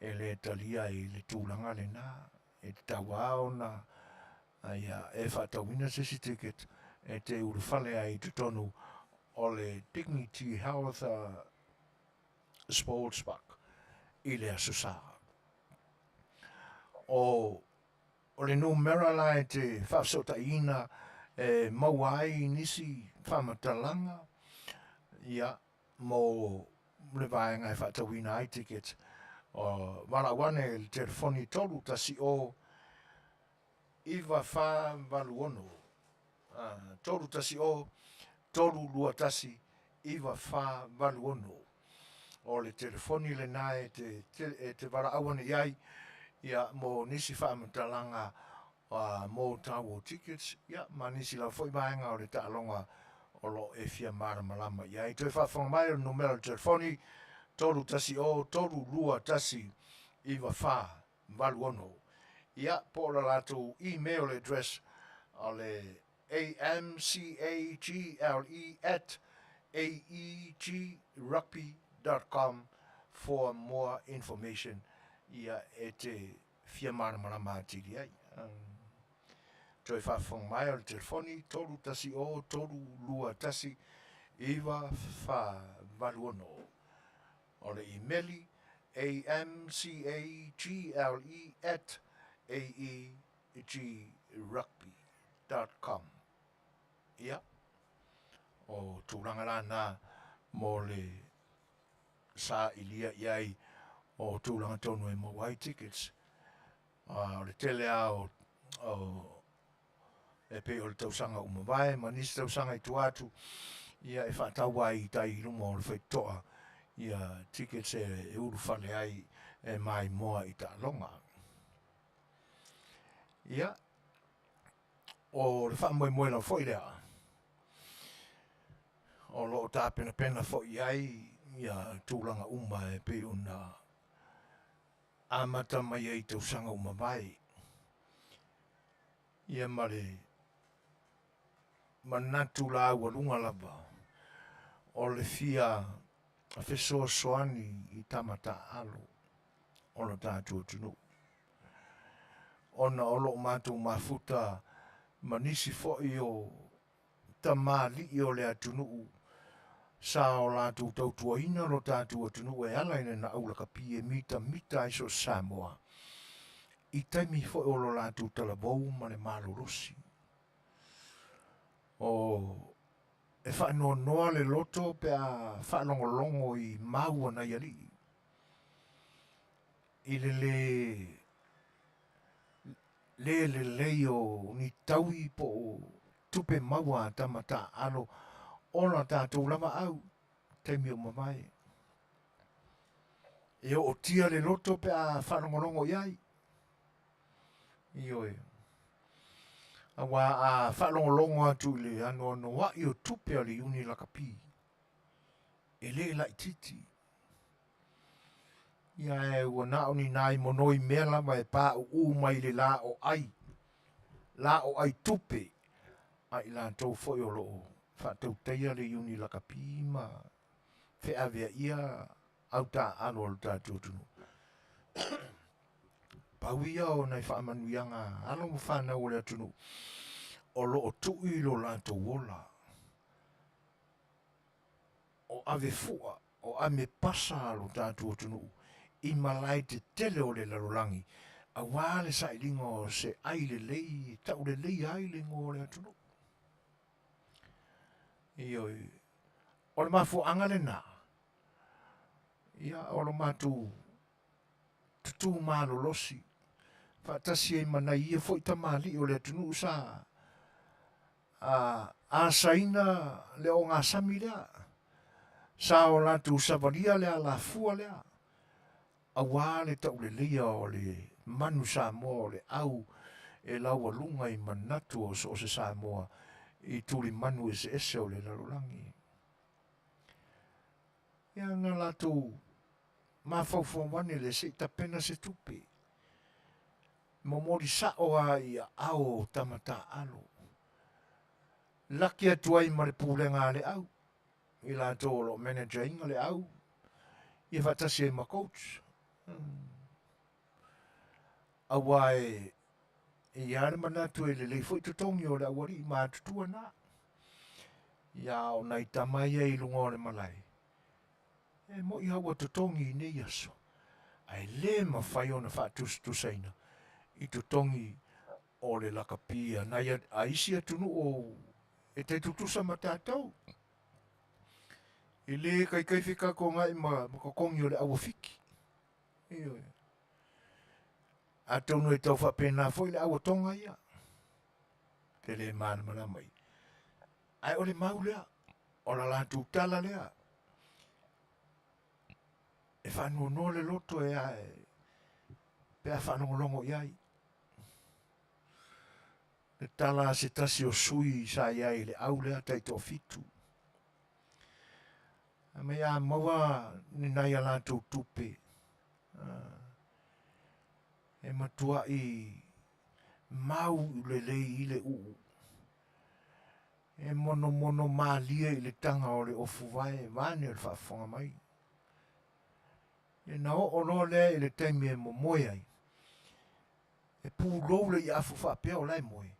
e le talia i le tulaga lena. E tatau lava ona ia e faatauina se isi ticket e te ulufale ai i totonu o le Dignity Health Sports Park i le Aso Sa. O O le numera la e te faafesootaiina e maua ai nisi faamatalaga ia mo le vaega e faatauina ai tickets. O valaau ane i le telefoni 310 9486, 310 321 9486. O le telefoni lena e te, e te valaau ane i ai ia, mo nisi faamatalaga mo tau o tickets ia, ma nisi lava foi vaega o le taaloga o lo o e fia malamalama i ai. Toe faafofoga mai o le numera o le telefoni 310 321 9486. Ia, po o le latou email address o le amcagle at aegrugby dot com for more information ia e te fia malamalama atili ai. Toe faafofoga mai o le telefoni 310 321 9486. O le imeli amcagle at aegrugby dot com. Ia, o tulaga la na mo le sailia i ai o tulaga tonu e maua ai tickets. O le tele lava o, o e pei o le tausaga ua mavae ma nisi tausaga i tua atu, ia e faatau ai i tai i luma o le faitotoa ia tickets e, e ulufale ai e maimoa i taaloga. Ia, o le faamoemoe lava foi lea, o lo o tapenapena foi i ai ia tulaga uma e pei ona amata mai ai i tausaga ua mavae. Ia ma le manatu laualuga lava o le fia fesoasoani i tama taaalo o lo tatou atunuu. Ona o lo o matou mafuta ma nisi foi o tamalii o le atunuu sa o latou tautuaina lo tatou atunuu e ala i lana aulakapi e mitamita ai so o se Samoa i taimi foi o lo latou talavou ma le malolosi. O e faanoanoa le loto pe a faalogologo i mau a nai alii i le lē le lelei o ni taui po o tupe maua a tama taaalo ola tatou lava au taimi o mavae. E ootia le loto pe a faalogologo i ai. Ioe. Aua a faalogologo atu i le anoanoai o tupe a le Iuni Lakapi, e le laitiiti. Ia ae ua na o ni nai monoi mea lava e pauu mai le la o ai, la o ai tupe, a i latou foi o lo o faatautaia le Iuni Lakapi ma feaveaia au taaalo a lo tatou atunuu. Pau ia o nai faamanuiaga a alo ma fanau o le atunuu o lo o tui lo latou ola. O ave fua, o ame pasa a lo tatou atunuu i malae tetele o le lalolagi aua le sailiga o se ai lelei e tau leleia ai le igoa o le atunuu. Ioe. O le mafuaaga lena, ia o lo matou tutū malolosi faatasi ai ma nai ia foi tamalii o le atunuu sa a asaina le ogasami lea, sa o latou savalia le alafua lea, aua le tauleleia o le manu Samoa o le au e laualuga i manatu o so o se Samoa i tulimanu eseese o le lalolagi. Ia na latou mafaufau ane lea se i tapena se tupe. Momoli sa'o a i aao o tama taaalo. Laki atu ai ma le pulega a le au, i latou o lo o manager ina le au, ia faatasi ai ma coach. Aua e e i ai le manatu e lelei foi totogi o le aualii matutua na. Ia a o nai tama ia i luga o le malae, E moʻi lava ua totogi i nei aso, ae le mafai ona faatusatusaina i totogi o le lakapi a nai a isi atunuu e tai tutusa ma tatou. E le kaikai fekakogai ma, ma totogi o le auafiki. Ioe. Atonu e tau faapena foi le auatoga ia. Te le malamalama i. Ae o le mau lea, o la latou tala lea. E faanoanoa le loto e a e, pe a faalogologo i ai. Le tala a se tasi o sui sa i ai i le au lea taitoafitu. A mai a maua ni nai a latou tupe, e matuai mau lelei i le uu. E monomono malie i le taga o le ofu vae vaeane o le faafofoga mai. Ia na oo loa lea i le taimi e momoe ai, e pulou le iaafu faapea o la e moe.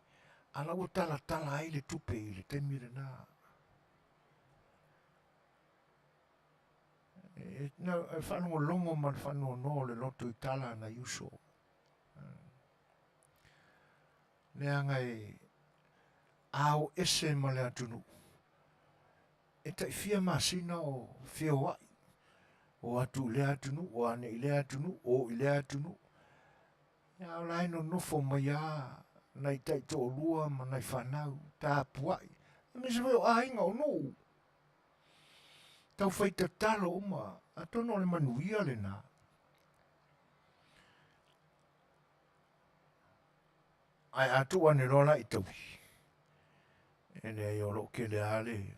A la ua talatala ai le tupe i le taimi lena. E, na, e faalogologo ma le faanoanoa o le loto i tala a nai uso. Leaga e a o ese ma le atunuu, e tai fia masina o feoai, o atu i lea atunuu, o ane i lea atunuu, o i lea atunuu. A o la e nonofo mai lava nai taitoalua ma nai fanau tapuai, aemaise foi o aiga, o nuu, taufai tatalo uma, atonu o le manuia lena. Ae a tuu ane loa la i taui, e leai o lo o tele lava le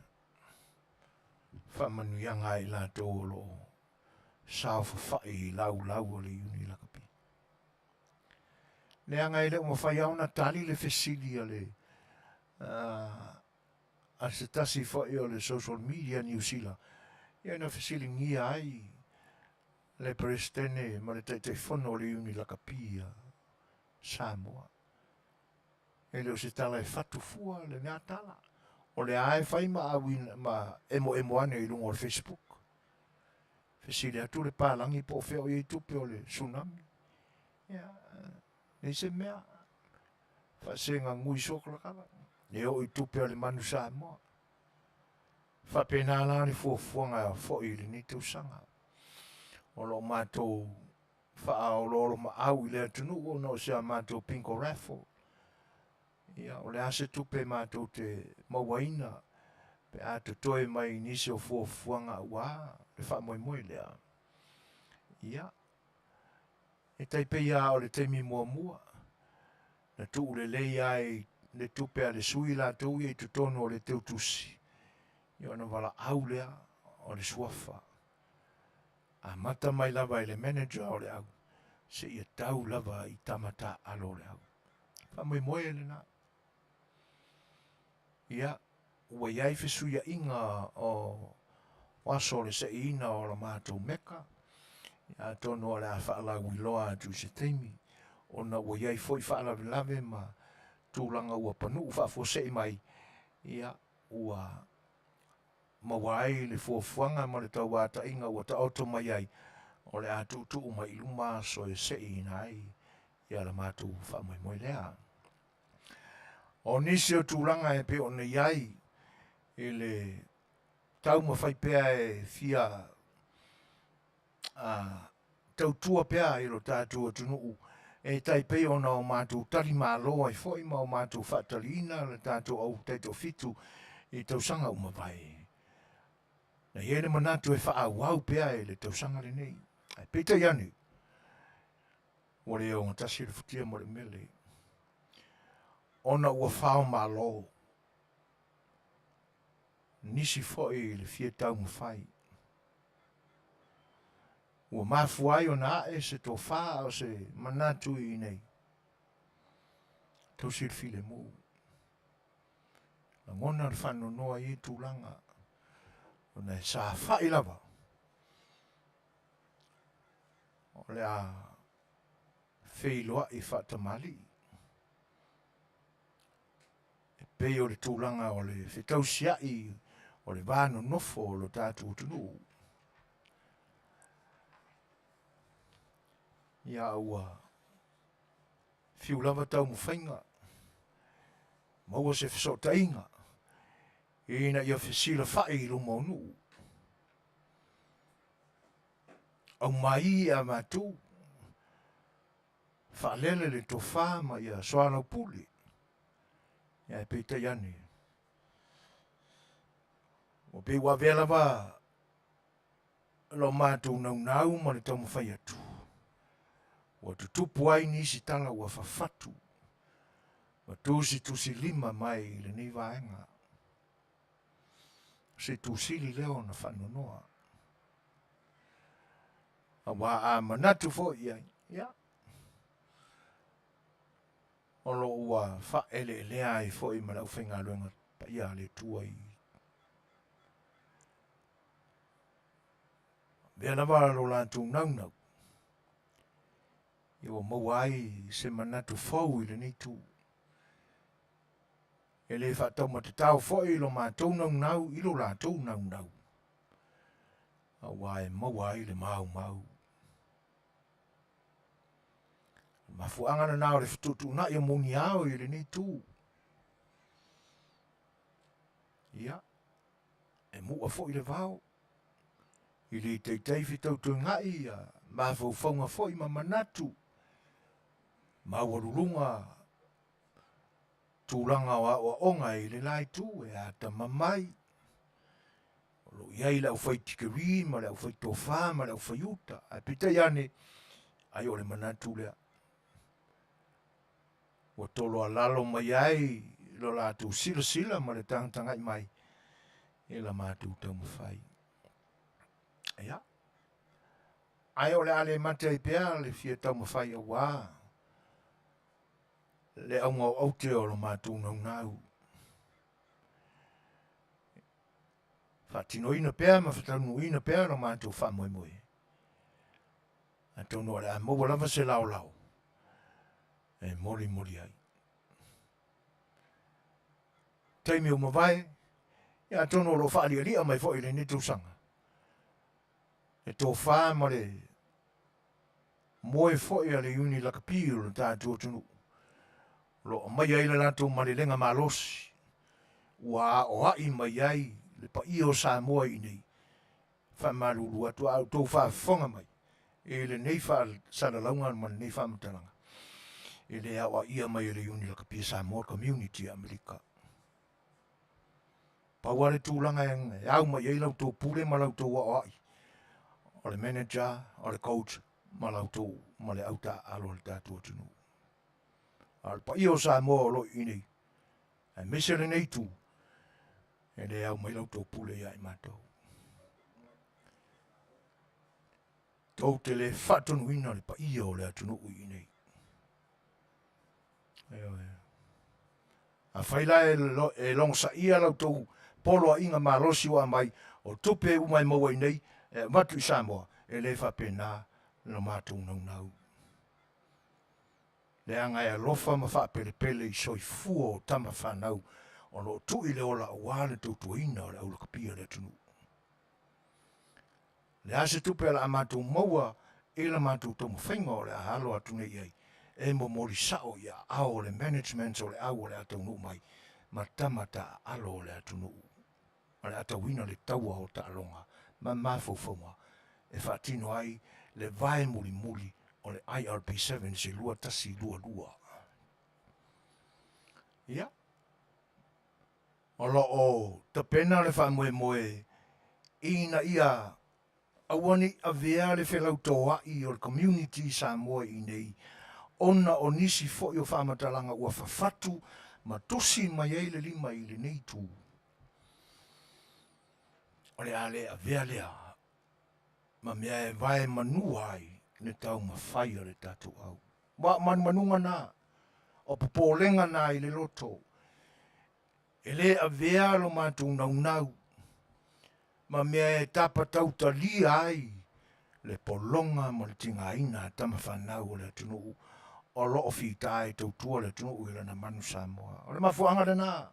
faamanuiaga a i latou o lo o saofafai i laulau o le Iuni Lakapi. Leaga e le o mafai lava ona tali le fesili a le a se tasi foi o le social media Niu Sila, ia na fesiligia ai le Peresetene ma le Taitaifono o le Iuni Lakapi a Samoa. E le o se tala e fatu fua lena tala. O lea lava e fai ma auina ma emoemo ane i luga o le Facebook. Fesili atu le palagi po o fea o i ai tupe o le tsunami. Ia, leai se mea. Faasegagui sokalakala. E oo i tupe a le Manu Samoa. Faapena la le fuafuaga foi i lenei tausaga. O lo o matou faaoloolomaau i le atunuu ona o si a matou bingo raffle. Ia, o le a se tupe matou te mauaina pe a totoe mai i nisi o fuafuaga aua le faamoemoe lea. Ia, e tai pei lava o le taimi muamua, na tuu lelei ai le tupe a le sui latou ia i totonu o le teutusi, ia ona valaau lea o le suafa. Amata mai lava i le manager o le au, seia tau lava i tama taaalo o le au. Faamoemoe lena. Ia, ua i ai fesuiaiga o aso o le seiina o la matou meka, ia atonu o le a faalauiloa atu i se taimi, ona ua i ai foi faalavelave ma tulaga ua panuu faafuasei mai, ia, ua maua ai le fuafuaga ma le tauataiga ua taoto mai ai, o le a tuutuu mai i luma aso e seiina ai ia la matou faamoemoe lea. O nisi o tulaga e pei ona i ai i le taumafai pea e fia tautua pea i lo tatou atunuu e tai pei ona o matou tali malo ai foi ma o matou faataliina le tatou au taitoafitu i tausaga ua mavae. Na i ai le manatu e faaauau pea i le tausaga lenei, ae peitai ane, ua le ogatasi le futia ma le umele, ona ua fao malo nisi foi i le fia taumafai. Ua mafua ai ona ae se tofa a o se manatu i inei. Tausi le filemu. Lagona le faanoanoa i ia tulaga, ona e safa'i lava o le a feiloai faatamalii e pei o le tulaga o le fetausia'i o le va nonofo o lo tatou atunuu. Ia ua fiu lava taumafaiga maua se fesootaiga ina ia fesilafa'i i luma o nuu. Aumai e a matou, faalele le tofa ma ia soalaupule. Ae peitai ane, ua pei ua avea lava lo matou naunau ma le taumafai atu, ua tutupu ai nisi tala ua fafatu ma tusitusilima mai i lenei vaega. O se tusili lea ona faanoanoa. Aua a manatu foi i ai, ia, o lo o ua faaeleelea ai foi ma le aufaigaluega paia a le Atua i avea lava lo latou naunau, ia ua maua ai se manatu fou i lenei itu. E le faataumatatao foi lo matou naunau i lo latou naunau, aua e maua ai le maumau. O le mafuaaga lena o le fetuutuunai o muniao i lenei itu. Ia, e mu'a foi le vao, e le taitai fetautoiga'i ia mafaufauga foi ma manatu maualuluga tulaga o aoaoga i le la itu e atamamai, o lo o i ai le aufai tikeri ma le aufai tofa ma le aufai uta, ae peitai ane, ai o le manatu lea ua toloalalo mai ai lo latou silasila ma le tagatagai mai i la matou taumafai. Ia, ae o le a le mate ai pea le fia taumafai auā le auga o aute o lo matou naunau. Faatinoina pea ma fataunuuina pea lo matou faamoemoe. Atonu o le a maua lava se laolao e molimoli ai. Taimi ua mavae, ia atonu o lo o faalialia mai foi i lenei tausaga le tofa ma le moe foi a le Iuni Lakapi o le tatou atunuu o lo o aumaia ai le latou malelega malosi ua aoai mai ai le paia o Samoa i inei. Faamalulu atu a outou faafofoga mai i lenei faasalalauga ma lenei faamatalaga, e le aoaia mai e le Iuni Lakapi a Samoa Community a Amerika. Pau lava le tulaga e au mai ai la outou pule ma la outou aoai, o le manager, o le coach ma la outou ma le au taaalo a le tatou atunuu. A o le paia o Samoa o lo o i inei, aemaise lenei itu, e le au mai la outou pule ia i matou. Tou te le faatonuina le paia o le atunuu i inei. Ioe. Afai la e logosaia la outou poloaiga malosi ua aumai, o tupe uma e maua i inei e avatu i Samoa, e le faapena lo matou naunau. Leaga e alofa ma faapelepele i soifua o tama fanau o lo o tuu i le ola aua le tautuaina o le aulakapi a le atunuu. Le a se tupe o le a matou maua i la matou taumafaiga o le a alo atu nei i ai, e momoli sao i aao o le management o le au o le a taunuu mai ma tama taaalo o le atunuu o le a tauina le taua o taaloga ma mafaufauga e faatino ai le vae mulimuli o le IRB Sevens i 2122. Ia, o lo o tapena le faamoemoe ina ia aua ne i avea le felautoa'i o le community i Samoa i inei ona o nisi foi o faamatalaga ua fafatu ma tusi mai ai le lima i lenei itu. O le a le avea lea ma mea e vae manua ai le taumafai a le tatou au. Aua o manumanuga na, o popolega na i le loto, e le avea lo matou naunau ma mea e tapatautalia ai le pologa ma le tigaina a tama fanau o le atunuu o lo o fita e tautua le atunuu i lana manu Samoa. O le mafuaaga lena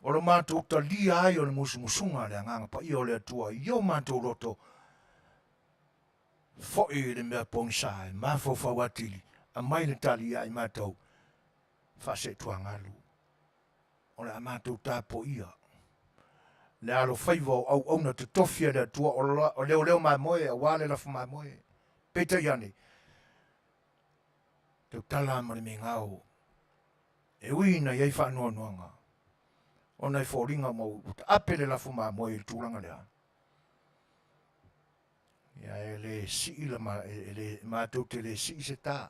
o lo matou talia ai o le musumusuga a le Agaga Paia o le Atua i o matou loto foi i le mea pogisa e mafaufau atili, aumai le tali ia i matou faaseetuagalu. O le a matou tapuaia le alofaiva o auauna totofi a le Atua o leoleo mamoe aua le lafu mamoe. Peitai ane, tautala ma le migao e ui ina i ai faanoanoaga ona e foliga ma ua taape le lafu mamoe i le tulaga lea. Ia e le sii la ma, e le, matou te le sii se tā.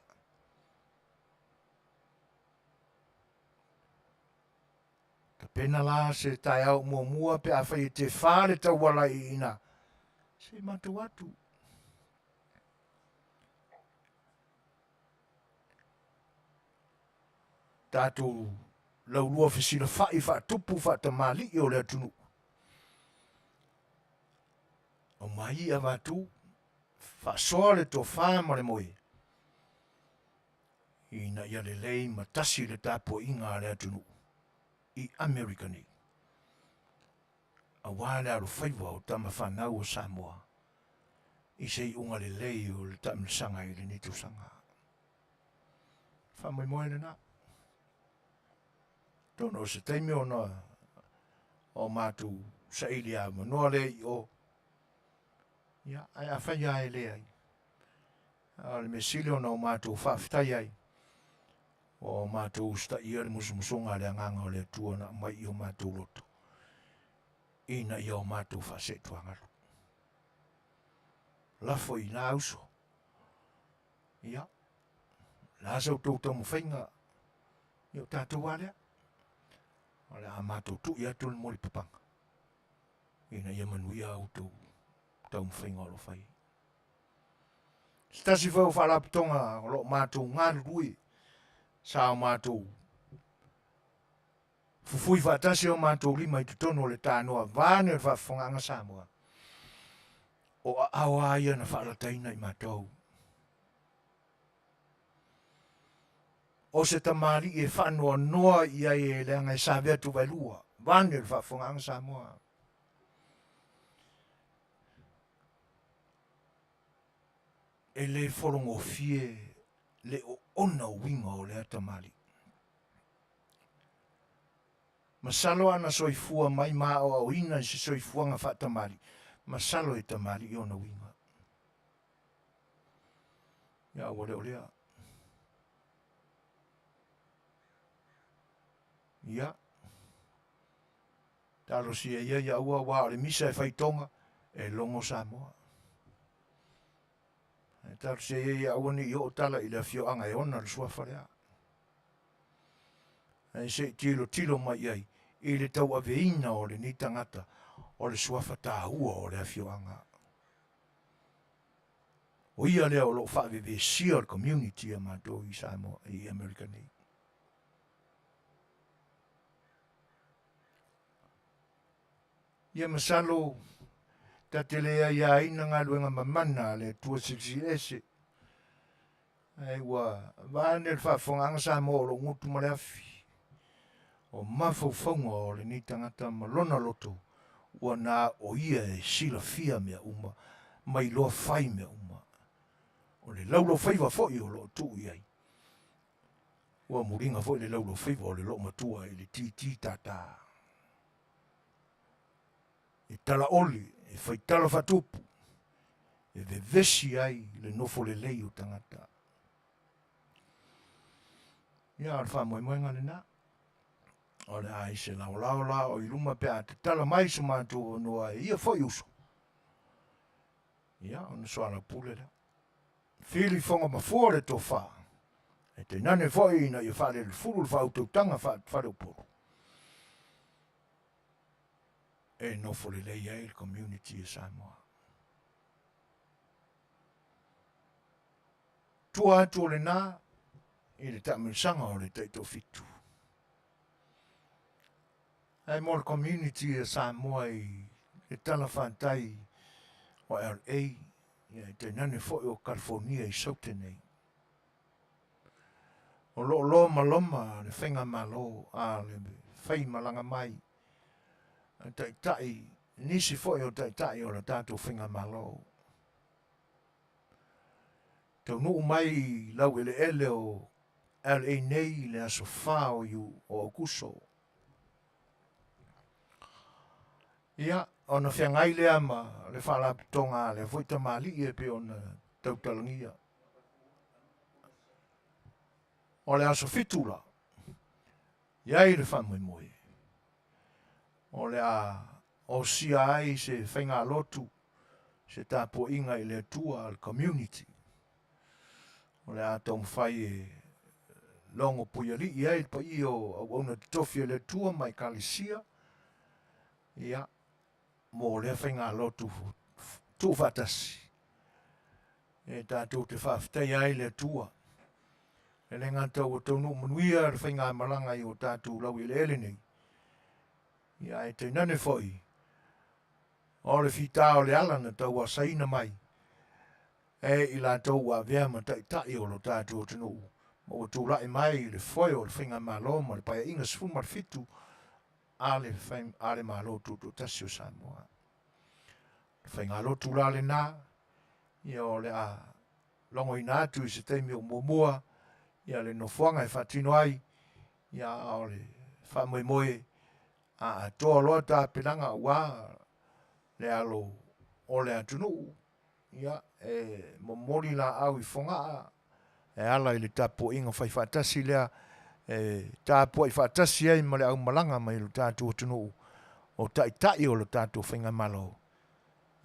Tapena la se taeao muamua pe afai e te fā le tauala i ina, se i matou atu. Tatou laulua fesilafai faatupu faatamalii o le atunuu. Aumai avatu, faasoa le tofa ma le moe. Ina ia lelei ma tasi le tapuaiga a le atunuu i Amerika nei, aua le alofaiva o tama fanau a Samoa i se iuga lelei o le taamilosaga i lenei tausaga. Faamoemoe lena. Atonu o se taimi ona o matou saili avanoa lea i o, ia, ae afai lava e leai, a o le mea sili ona o matou faafetai ai, ua o matou usitaia le musumusuga a le Agaga o le Atua na aumai i o matou loto, ina ia o matou faaseetuagalu. Lafo i ina uso. Ia, o le a sa outou taumafaiga, ia o tatou lava lea. O le a matou tui atu le molipapaga, ina ia manuia a outou taumafaiga o lo o fai. Se tasi foi o faalapotopotoga o lo o matou galulue, sa o matou fufui faatasi o matou lima i totonu o le tanoa vaeane o le faafofogaaga Samoa, o aao lava ia na faalataina i matou. O se tamalii e faanoanoa i ai e leaga e savea tuvaelua, vaeane o le faafofogaaga Samoa. E le fologofie le oona uiga o lea tamalii. Masalo a na soifua mai ma aoaoina i se soifuaga faatamalii, masalo e tamalii ona uiga. Ia ua le o lea. Ia, talosia ia ia aua aua o le misa e faitoga e logo Samoa. Ae talosia ia ia aua ne i oo tala i le afioaga e ona le suafa lea. Ae se i tilotilo mai i ai i le tauaveina o lenei tagata o le suafa taua o le afioaga. O ia lea o lo o faavevesia le community a matou i Samoa, i Amerika nei. Ia masalo ta te le aiaina galuega mamana a le Atua Silisili Ese, ae ua vaeane le faafofogaaga Samoa o lou gutu ma le afi, o mafaufauga o lenei tagata ma lona loto ua na o ia e silafia mea uma ma iloa fai mea uma. O le laulaufaiva foi o lo o tuu i ai, ua muliga foi le laulaufaiva o le loomatua i le titi tātā. E talaole, e faitala faatupu, e vevesi ai le nofo lelei o tagata. Ia, o le faamoemoega lena. O le a i se laolao la o i luma pe a tatala mai so matou avanoa e ia foi uso. Ia, ona soalaupule lea. Fili foga mafua le tofa, e tainane foi ina ia faalelefulu le faautautaga faa-faleupolu e nofo lelei ai le community a Samoa. Tua atu o lena i le taamilosaga o le taitoafitu. Ae mo le community a Samoa i le talafatai o LA, ia e tainane foi o California i Saute nei. O lo o lomaloma le faigamalo a le faimalaga mai a taitai, nisi foi o taitai o le tatou faigamalo. Taunuu mai i laueleele o LA nei i le aso 4 o Iu, o Aokuso. Ia, ona feagai lea ma le faalapotopotoga a lea foi tamalii e pei ona tautalagia. O le aso 7 la, i ai le faamoemoe, o le a osia ai se faigalotu, se tapuaiga i le Atua a le community. O le a taumafai e logo puialii ai le paia o auauna totofi a le Atua ma Ekalesia, ia, mo lea faigalotu tuufaatasi e tatou te faafetaia ai le Atua. E le gata ua taunuu manuia le faigamalaga i o tatou laueleele nei, ia ae tainane foi o le fita o le ala na tauasaina mai e i latou ua avea ma taitai o lo tatou atunuu. Ma ua tulai mai i le foe o le Faigamalo ma le Paeaiga 17 a le, a le Malo Tutoatasi o Samoa. O le faigalotu la lena, ia o le a logoina atu i se taimi o muamua ia le nofoaga e faatino ai, ia a o le faamoemoe a atoa loa tapenaga aua le alo o le atunuu, ia e momoli laau i Fogaa e ala i le tapuaiga fai faatasi lea e tapuai faatasi ai ma le aumalaga mai lo tatou atunuu o taitai o le tatou faigamalo.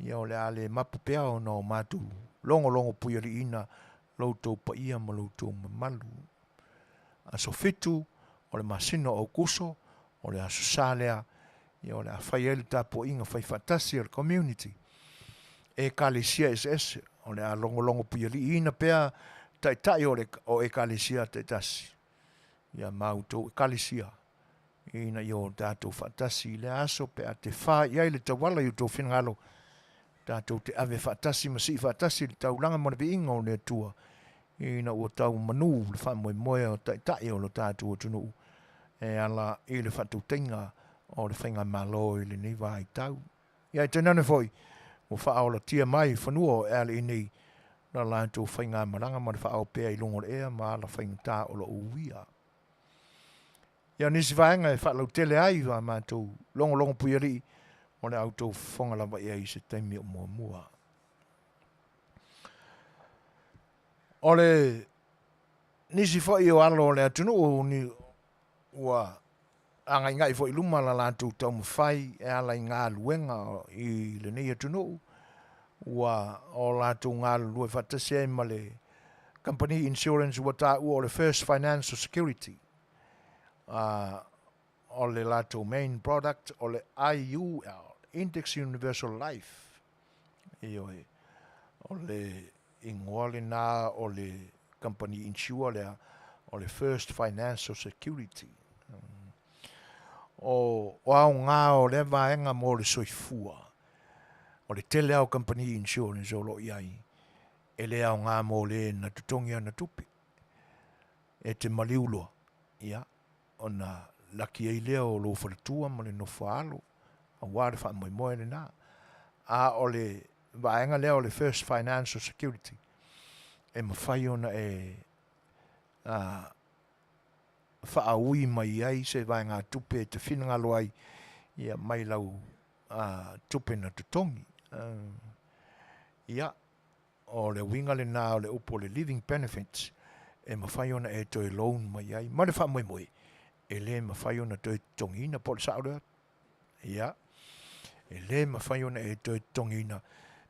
Ia o le a le mapu pea ona o matou logologo puialiiina lo outou paia ma lo outou mamalu. Aso 7 o le masina o Aokuso, o le aso Sa lea, ia o le a fai ai le tapuaiga fai faatasi a le community Ekalesia eseese. O le a logologo puialiiina pea taitai o, le, o Ekalesia taitasi, ia ma outou Ekalesia, ina ia o tatou faatasi i lea aso pe a te fa i ai le tauala i outou finagalo, tatou te ave faatasi ma sii faatasi le taulaga ma le viiga o le Atua, ina ua tau manu le faamoemoe o taitai o lo tatou atunuu e ala i le faatautaiga o le faigamalo i lenei vaitau. Ia e tainane foi ua faaolatia mai fanua o alii nei la latou faigamalaga ma le faaoo pea i luga o le ea ma ala faigata o lo o uia. Ia o nisi vaega e faalautele ai a matou logologo puialii o le a outou fofoga lava i ai i se taimi o muamua. O le nisi foi o alo o le atunuu ni ua agaigai foi i luma la latou taumafai e ala i galuega i lenei atunuu, ua o latou galulue faatasi ai ma le kamupani insurance ua taua o le First Financial Security. O le latou main product o le IUL, Index Universal Life. Ioe, o le igoa lena o le kamupani insure lea o le First Financial Security. O, o aoga o lea vaega mo le soifua, o le tele lava o kamupani insurance o lo o i ai, e le aoga mo le na totogi ana tupe. E te maliu loa, ia, ona laki ai lea o lou faletua ma le nofoaalo aua le faamoemoe lena. A o le vaega lea o le First Financial Security, e mafai ona e faaui mai ai se vaegatupe e te finagalo ai ia mai lau tupe na totogi. Ia, o le uiga lena o le upu o le living benefits, e mafai ona e toe loan mai ai ma le faamoemoe e le mafai ona toe totogiina, po o le sao lea? Ia, e le mafai ona e toe totogiina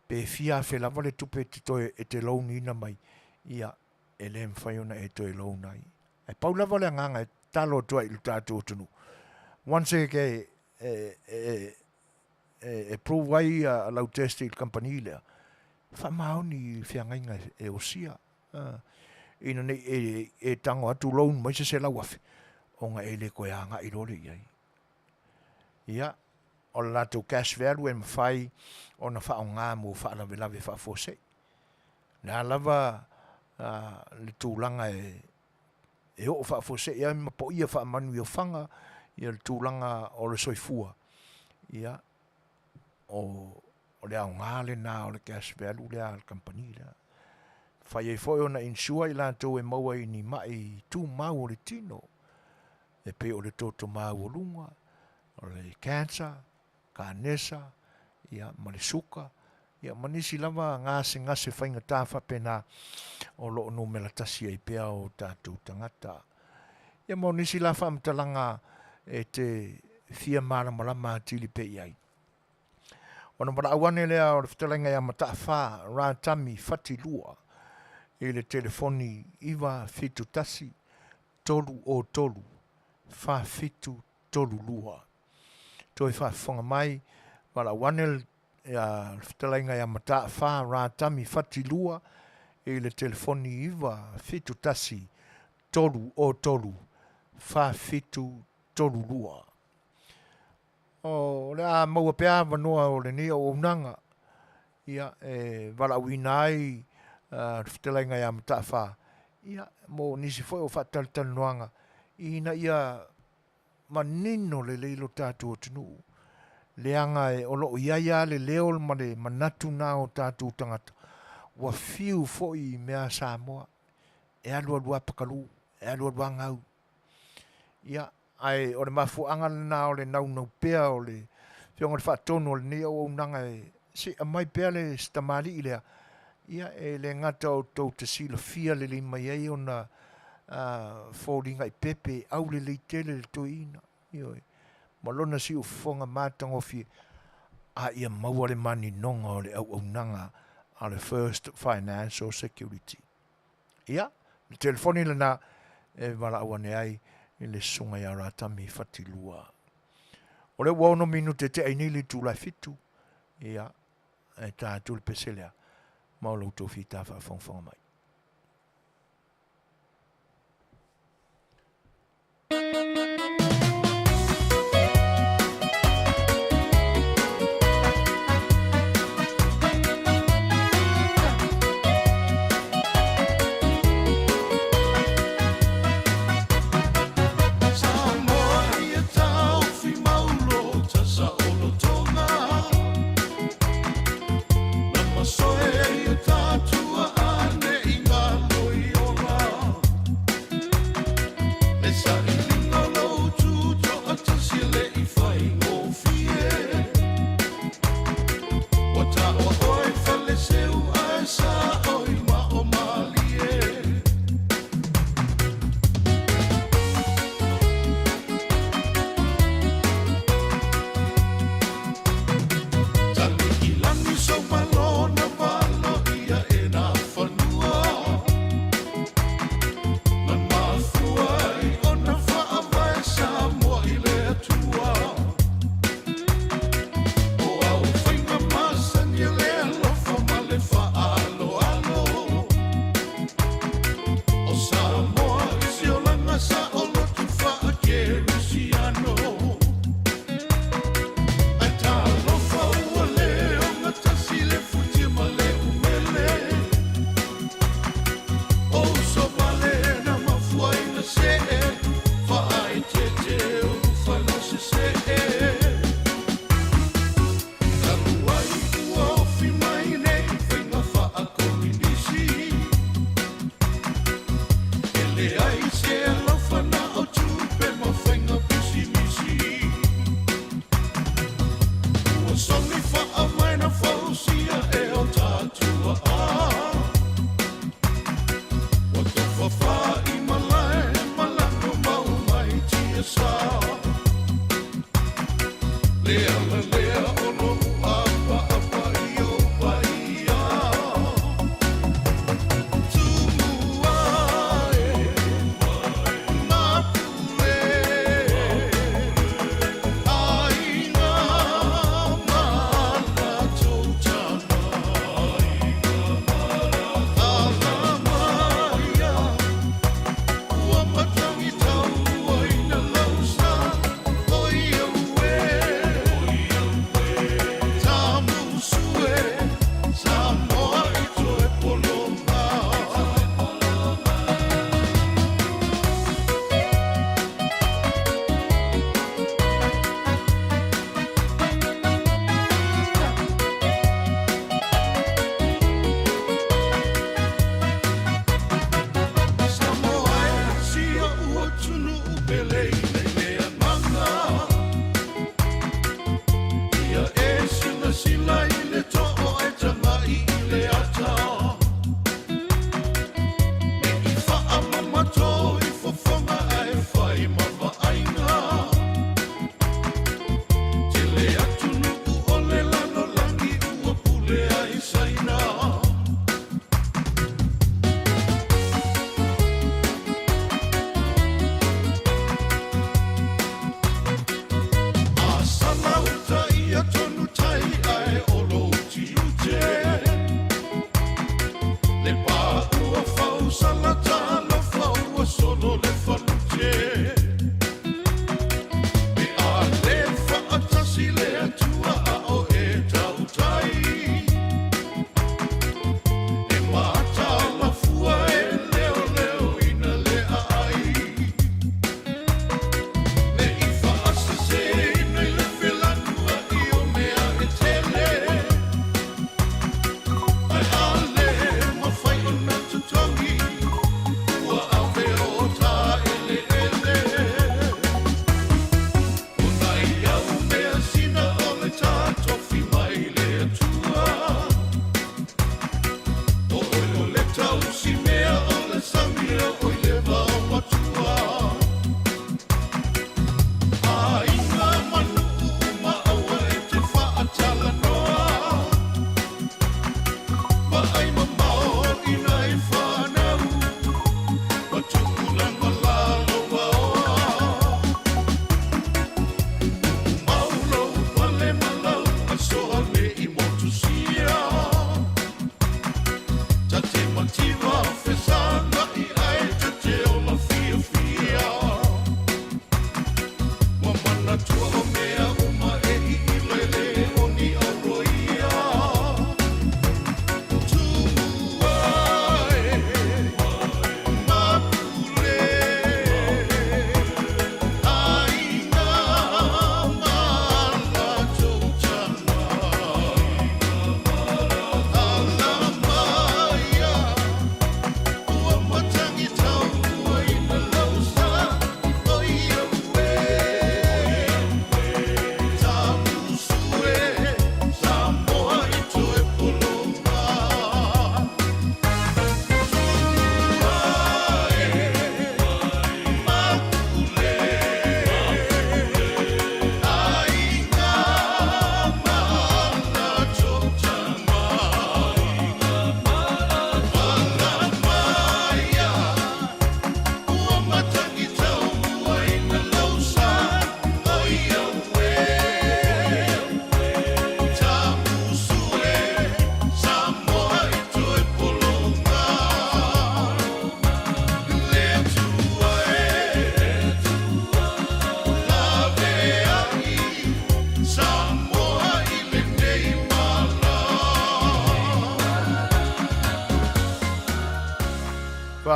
pe fia afe lava le tupe e te toe e te loan ina mai, ia, e le mafai ona e toe loan ai. Ae pau lava le agaga e tatalo atu ai i lo tatou atunuu, once e, e, e, e, e prove ai lau test i le kamupani lea, faamaoni i le feagaiga e osia. Ina nei e, e tago atu loan mai se 100,000, ona e le toe agai loa lea i ai. Ia, o le latou cash value e mafai ona faaaoga mo faalavelave faafuasei. O le a lava le tulaga e, e oo faafuasei ai ma poia faamanuiofaga ia le tulaga o le soifua, ia, o, o le aoga lena o le cash value lea a le kamupani lea. Fai ai foi ona insure i latou e maua i ni mai tumau o le tino, e pei o le toto maualuga, o le cancer, kanesa, ia, ma le suka, ia, ma nisi lava gasegase faigata faapena o lo o numera tasi ai pea o tatou tagata. Ia ma o nisi la faamatalaga e te fia malamalama atili pea i ai. Ona valaau ane lea o le fetalaiga ia Mataafa Ratami Fatilua i le telefoni 971 303 4732. Toe faafofoga mai, valaau ane le fetalaiga ia Mataafa Ratami Fatilua i le telefoni 971 303 4732. O le a maua pea avanoa o lenei auaunaga ia, e valaauina ai le fetalaiga ia Mataafa. Ia, mo nisi foi o faatalatalanoaga ina ia manino lelei lo tatou atunuu, leaga e o lo o i ai lava le leo ma le manatu na o tatou tagata, ua fiu foi i mea a Samoa, e alualu lava pakalu, e alualu lava gau. Ia, ae o le mafuaaga lena o le naunau pea o le Afioga i le Faatonu o lenei auaunaga e se i aumai pea le si tamalii lea, ia e le gata o tou te silafia lelei mai ai ona foliga i pepe e aulelei tele le toeaina, ioe, ma lona siufofoga matagofie, a ia maua le maninoga o le auaunaga a le First Financial Security. Ia, le telefoni lena e valaau ane ai i le susuga ia Ratami Fatilua. O lea ua 6 minute tea ai nei le itula e 7, ia, e ta atu le pese lea ma o lo outou fita faafogafoga mai.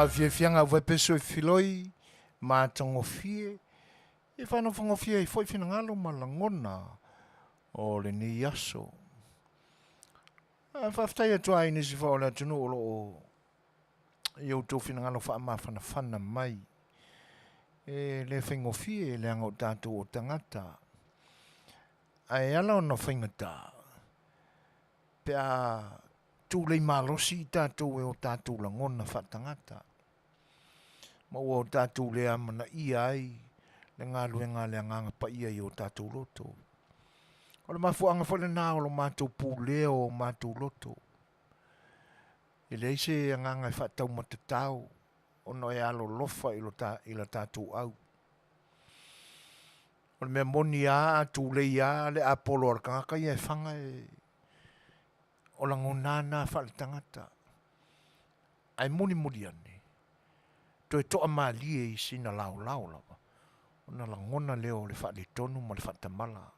faafiafiaga ua peso e filoi ma atagofie e faanofogofie ai foi finagalo ma lagona o lenei aso. Faafetai atu ai i nisi foi o le atunuu o lo o i outou finagalo faamafanafana mai. E le faigofie leaga o tatou o tagata. Ae ala ona faigata pe a tulei malosi i tatou e o tatou lagona faatagata ma ua o tatou le amanaia ai le galuega a le Agaga Paia i o tatou loto. O le mafuaaga foi lena o lo matou pulea o matou loto. E leai se agaga e faataumatatao ona e alolofa i lo ta, i la tatou au. O le mea moni lava, a tulei lava le apolo a le tagata ia e faga e, o lagona na faaletagata. Ae mulimuli ane, toe toamalie i sina laolao lava, ona lagona lea o le faaletonu ma le faatamala.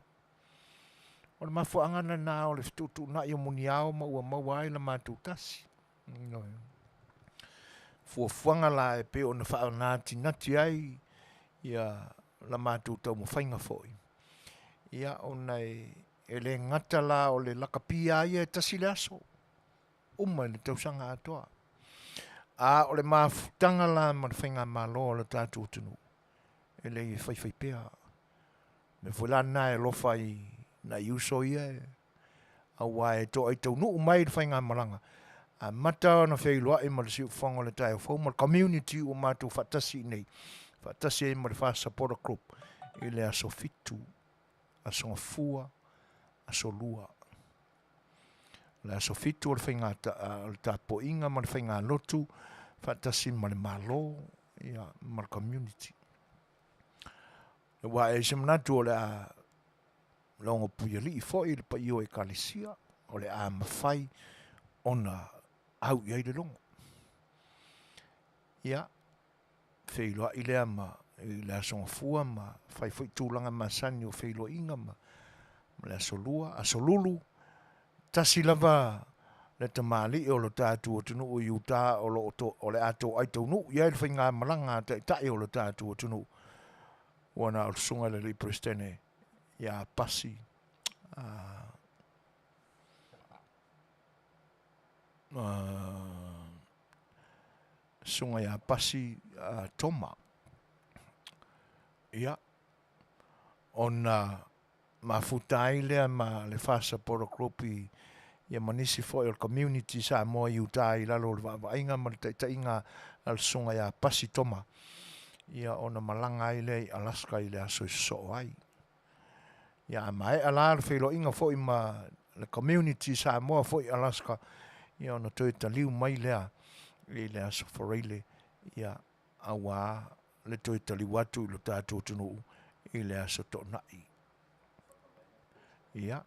O le mafuaaga lena o le fetuutuunai o muniao ma ua maua ai la matou tasi. Fuafuaga la e pei ona faanatinati ai ia la matou taumafaiga foi, ia ona e le gata la o le lakapi lava ia e tasi le aso, uma i le tausaga atoa. A o le mafutaga la ma le faigamalo a le tatou atunuu, e leai e faifai pea. Mea foi la lena e alofa ai nai uso ia aua e toai taunuu mai le faigamalaga, amata ona feiloai ma le siufofoga o le taeao fou ma le community ua matou faatasi i inei, faatasi ai ma le FAST Supporter Group i le aso 7, aso Gafua, aso Lua. O le aso 7 o le faiga o le tapuaiga ma le faigalotu faatasi ma le Malo ia ma le community. Aua e i ai se manatu o le a logo puialii foi le paia o Ekalesia, o le a mafai ona au i ai le logo. Ia, feiloai lea ma i le Aso Gafua ma fai foi tulaga masani o feiloaiga ma le Aso Lua, Aso Lulu, tasi lava le tamalii o lo tatou atunuu i Utah o lo o to, o le a toai taunuu i ai le faigamalaga a taitai o lo tatou atunuu, ua na o le susuga i le alii Peresetene ia Pasi susuga ia Pasi Toma. Ia, ona mafuta ai lea ma le FAST Supporter Group i ia ma nisi foi o le community Samoa i Utah i lalo o le vaavaaiga ma le taitaiga a le susuga ia Pasi Toma, ia ona malaga ai lea i Alaska i le aso e sosoo ai. Ia a maea la le feiloaiga foi ma le community Samoa foi i Alaska, ia ona toe taliu mai lea i le aso Faraile, ia auā le toe taliu atu i lo tatou atunuu i le aso Toonai. Ia,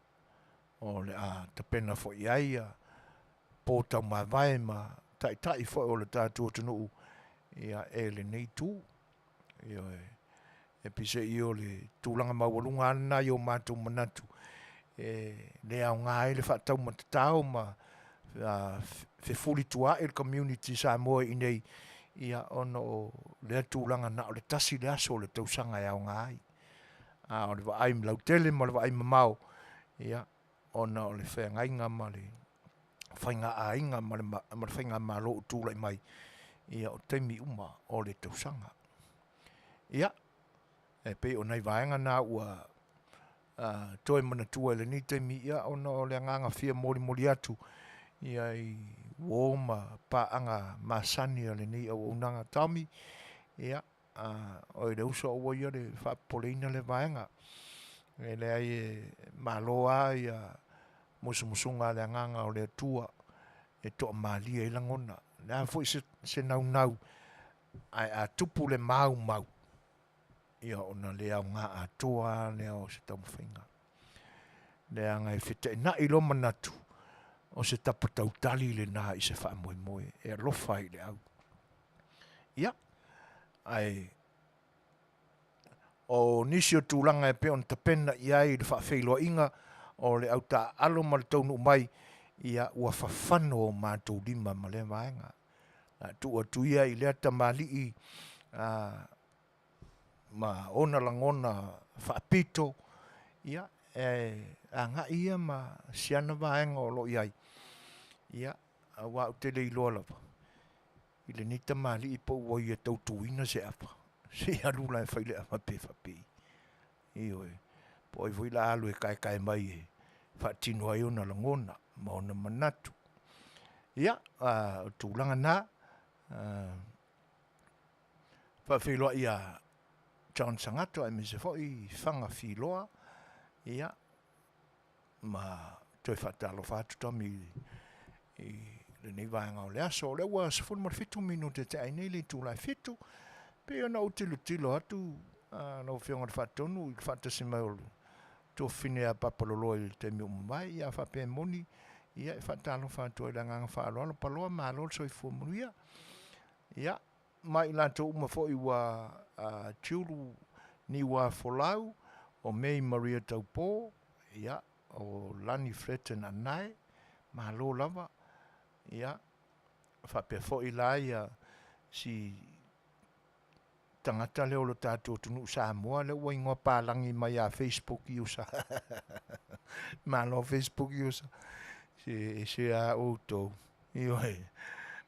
o le a tapena foi i ai ia po taumavae ma taitai foi o le tatou atunuu ia e lenei itu. Ioe. E peiseai o le tulaga maualuga lava lena i o matou manatu e le aoga ai le faataumatatao ma fefulituaai le community Samoa i inei, ia ona o lea tulaga na o le tasi le aso o le tausaga e aoga ai. A o le vaai lautele ma le vaai mamao, ia ona o le feagaiga ma le faigaaiga ma le faigamalo o tulai mai, ia o taimi uma o le tausaga. Ia, e pei o nai vaega na ua toe manatua i lenei taimi, ia ona o le agaga fia molimoli atu ia i uo ma paaga masani a lenei auaunaga Tommy, ia oi le uso aua ia le faapopoleina lea vaega. E leai e malo lava ia musumusuga a le agaga o le Atua e toamalie ai lagona. O le a foi se naunau, ae a tupu le maumau, ia ona le aoga atoa lava lea o se taumafaiga. Leaga e feteenai loa manatu, o se tapa tautali lena i se faamoemoe e alofa ai i le au. Ia, ae o nisi o tulaga e pei ona tapena i ai le faafeiloaiga o le au taaalo ma le taunuu mai, ia ua fafano o matou lima ma lea vaega. A tuu atu ia i lea tamalii ma ona lagona faapito, ia, e agai ia ma si ana vaega o lo o i ai, ia, aua ou te le iloa lava i lenei tamalii po ua ia tautuina se ava, se i alu la e fai le ava pe faapei. Ioe. Po o ai foi o le a alu e taetae mai e faatino ai ona lagona ma ona manatu. Ia, o le tulaga lena. E faafeiloai ia John Sagato aemaise foi Fagafiloa ia ma toe faatalofa atu Tommy i lenei vaega o le aso. O lea ua 17 minute e tea ai nei le itula e 7, pei ona ou tilotilo atu lau Afioga i le Faatonu i le faatasi mai o le tuafafine ia Papaloloa i le taimi ua mavae. Ia a faapea e moni, ia e faatalofa atu ai i le agaga faaaloalo. Paloa malo le soifua manuia. Ia, ma i latou uma foi ua Julu Niuafolau, o May Maria Taupo, ia, o Lani Fletton Anae, malo lava. Ia, faapea foi la ia si tagata lea o le tatou atunuu Samoa lea ua igoa palagi mai ia Facebook i usa. Malo Facebook i usa. Se ese lava outou. Ioe.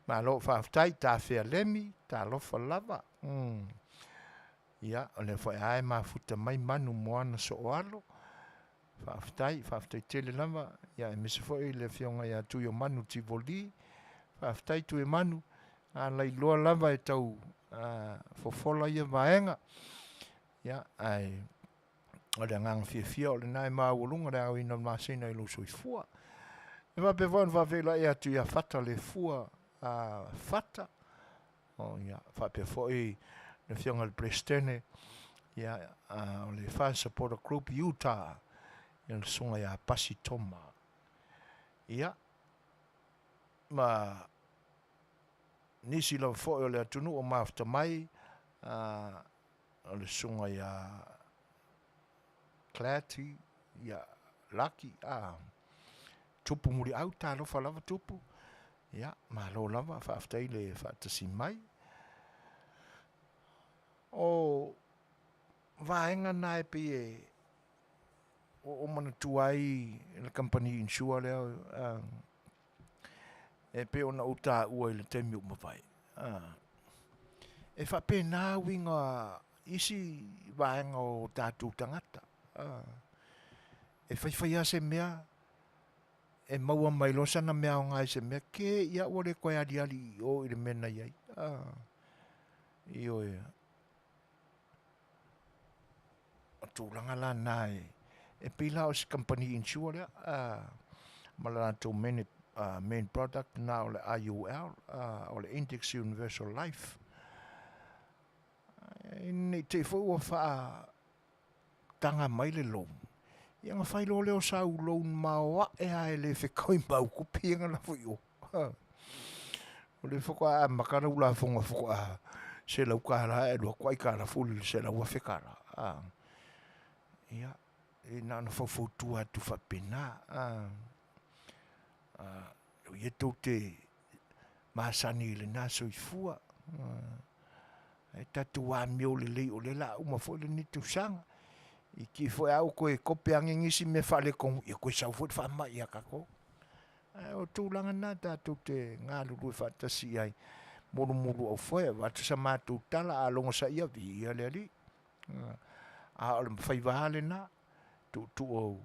Malo faafetai Tafea Lemi, talofa lava. Ia, o lea foi lava e mafuta mai manu moana sooalo. Faafetai, faafetai tele lava. Ia aemaise foi le afioga ia Tuiomanu Tivoli. Faafetai Tuiomanu, a lailoa lava e tau fofola ia vaega. Ia, ae o le agaga fiafia o lena e maualuga le aoina o le masina i lou soifua. E faapea foi ona faafeiloai atu ia Fata Lefua Fata, o, ia, faapea foi le afioga i le Peresetene ia, o le Fire Supporter Group Utah, ia le susuga ia Pasi Toma. Ia, ma nisi lava foi o le atunuu o mafuta mai, o le susuga ia Clarity, ia Laki, a, Tupu Muliau, talofa lava Tupu, ia, malo lava, faafetai le faatasi mai. O vaega na e pei e ua ou manatua ai le kamupani insure lea e pei ona ou taua i le taimi ua mavae, e faapena uiga isi vaega o tatou tagata. E faifai lava se mea e maua mai loa sana mea aoga i se mea, te i lava ua le toe aliali i o i le mea na i ai. Ioe. O tulaga la na e pei la o se kamupani insure lea ma le latou main product lena o le IUL, o le Index Universal Life. Ne i te i foi ua faataga mai le loan, ia ona fai loa lea o sau loan maoae lava e le fetaui ma au tupe ia na lafo i o. O lea faatoa amata lau lafoga faatoa $100 ae alu atu aitalafu i le $100,000. Ia, e na ona faufautua atu faapena. Ia tou te masani i lena soifua. Ae tatou amio lelei o lea o le a uma foi lenei tausaga. I te i foi lava ua toe tope ane nisi mea faaletonu, ia toe sau foi le faamai ia tatou. Ae o tulaga na tatou te galulue faatasi i ai, mulumuluaufoe, avatu sa matou tala, a logosaia, viia le Alii. A o le faiva lava lena, tuutuu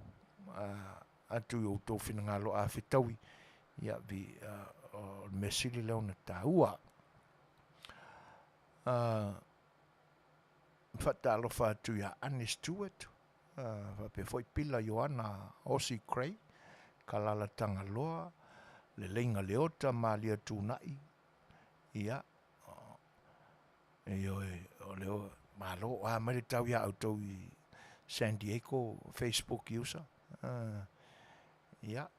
atu i o outou finagalo a fetaui, ia o le mea sili lea ona taua. Faatalofa atu ia Anne Stewart, faapea foi Pila Ioana Osi Gray, Kalala Tagaloa, Leleiga Leota, Malia Tunai, ia, ioe, o lea ua malo, o a mai le tau ia outou i San Diego, Facebook user, ia,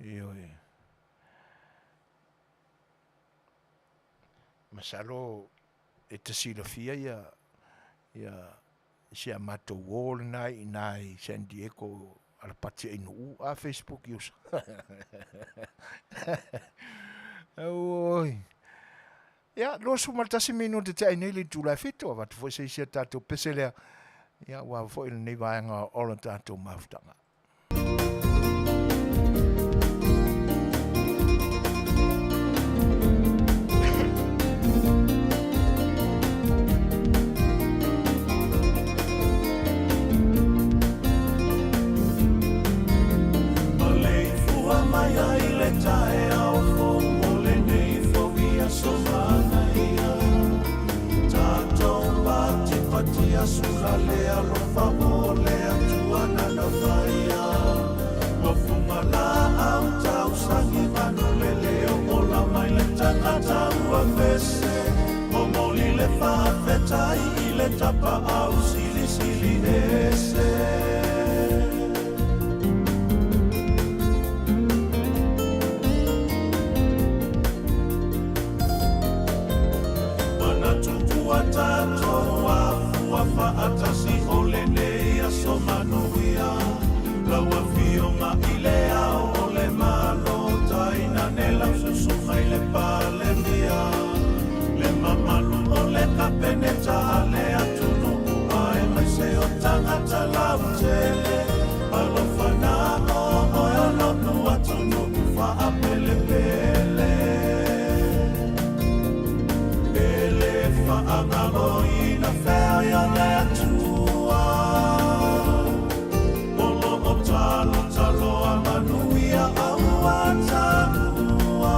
ioe. Masalo e te silafia ia si a matou uo lena i ina i San Diego. Alapati i Nuu a Facebook user. Oi. Ia, 21 minute te ai nei le itula e fitu, avatu foi se isi a tatou pese lea, ia, aua foi lenei vaega o le tatou mafutaga. Maleifua mai ai le taeao fou o lenei foi aso manaia. Tatou patipati asula le alofa o le Atua nana faia. Ua funga laau tausagi manu le leo ola mai le tagata ua vese. Momoli le faafetai i le tapaau silisili ese. Manatu ua tatou afua faatasi o lenei aso manuia. Lau Afioga i le Ao o le Malo, tainane lau susuga i le Palemia, le mamalu o le Kapeneta a le atunuu aemaise o tagata lautele. Alofa na o oe o lou atunuu faapelepele. E le faagaloina fea i o le Atua. O lo o talotaloa manuia aua taua.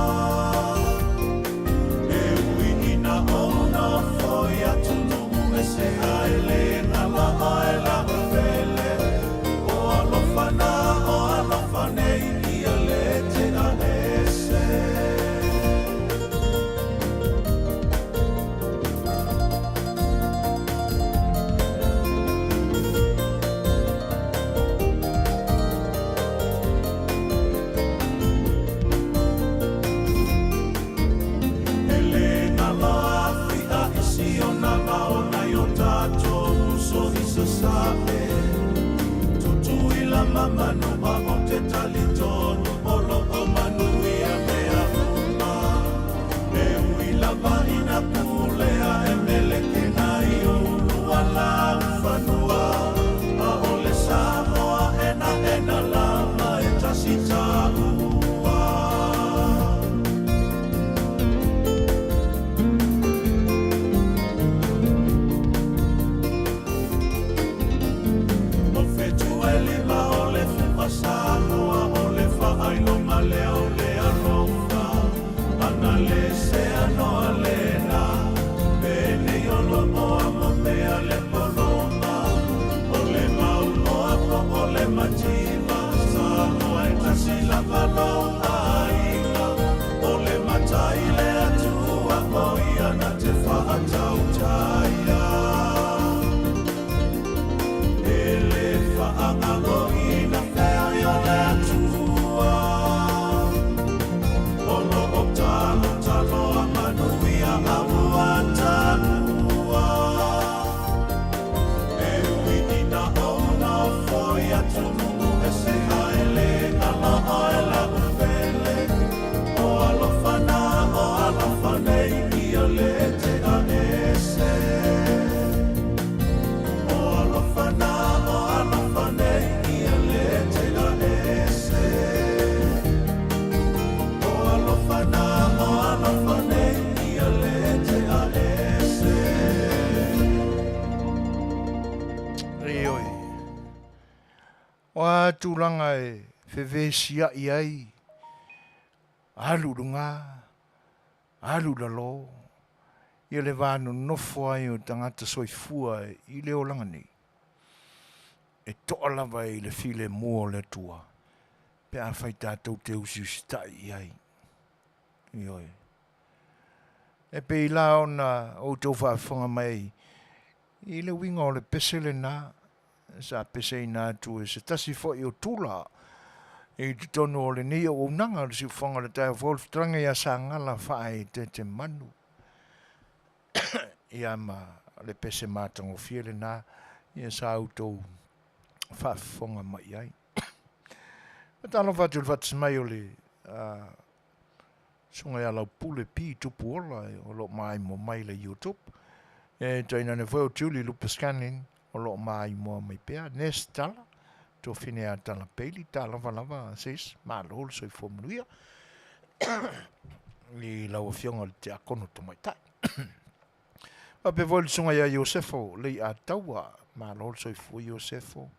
E ui ina ou nofo i atunuu ese ae le galo oe lau pele. O alofa na o alofa nei ia le tea ese. E le galo afia i Siona ma ona i o tatou uso i Sasae. Tutuila ma Manua o te talitonu o lo o manuia mea uma. E ui lava ina pulea e melekena i ulu laufanua. A o le Samoa enaena lava e tasi taua. O fetu e lima o le fua Samoa o le faailoga lea o le alofa. Ana le sea noa lena, penei o lo o amo mea le poloma. O le mauoa po o le mativa, Samoa e tasi lava lou aiga. O le matai le Atua o ia na te faatautaia. E le faagaloina fea i o le Atua. O lo o talotaloa manuia aua taua. E ui ina ou nofo i atunuu ese ae le galo oe lau pele. O alofa na o alofa nei ia le tea ese. O alofa na o alofa nei ia le tea ese. O alofa na o alofa nei ia le tea ese. Ioe. O a tulaga e fevesiai ai, alu i luga, alu i lalo, ia le va nonofo ai o tagata soifua i le olaga nei. E toa lava i le filemu o le Atua, pe afai tatou te usiusitai i ai. Ioe. E pei la ona outou faafofoga mai i le uiga o le pese lena, sa peseina atu e se tasi foi o tula i totonu o lenei auaunaga o le siufofoga o le taeao fou, le fetalaiga ia Sagala Faaeteetemanu. Ia ma le pese matagofie lena, ia sa outou faafofoga mai ai. Faatalofa atu i le faatasi mai o le Susuga ia Laupule P Tupuola o lo o maimoa mai le YouTube. E tainane foi o Julie Lupescanin o lo o maimoa mai pea. Ness Tala, tuafine ia Tala Bailey, talofa lava sis, malo le soifua manuia i lau Afioga i le Tiakono Tamaitai. Faapea foi le Susuga ia Iosefo Leiataua, malo le soifua Iosefo.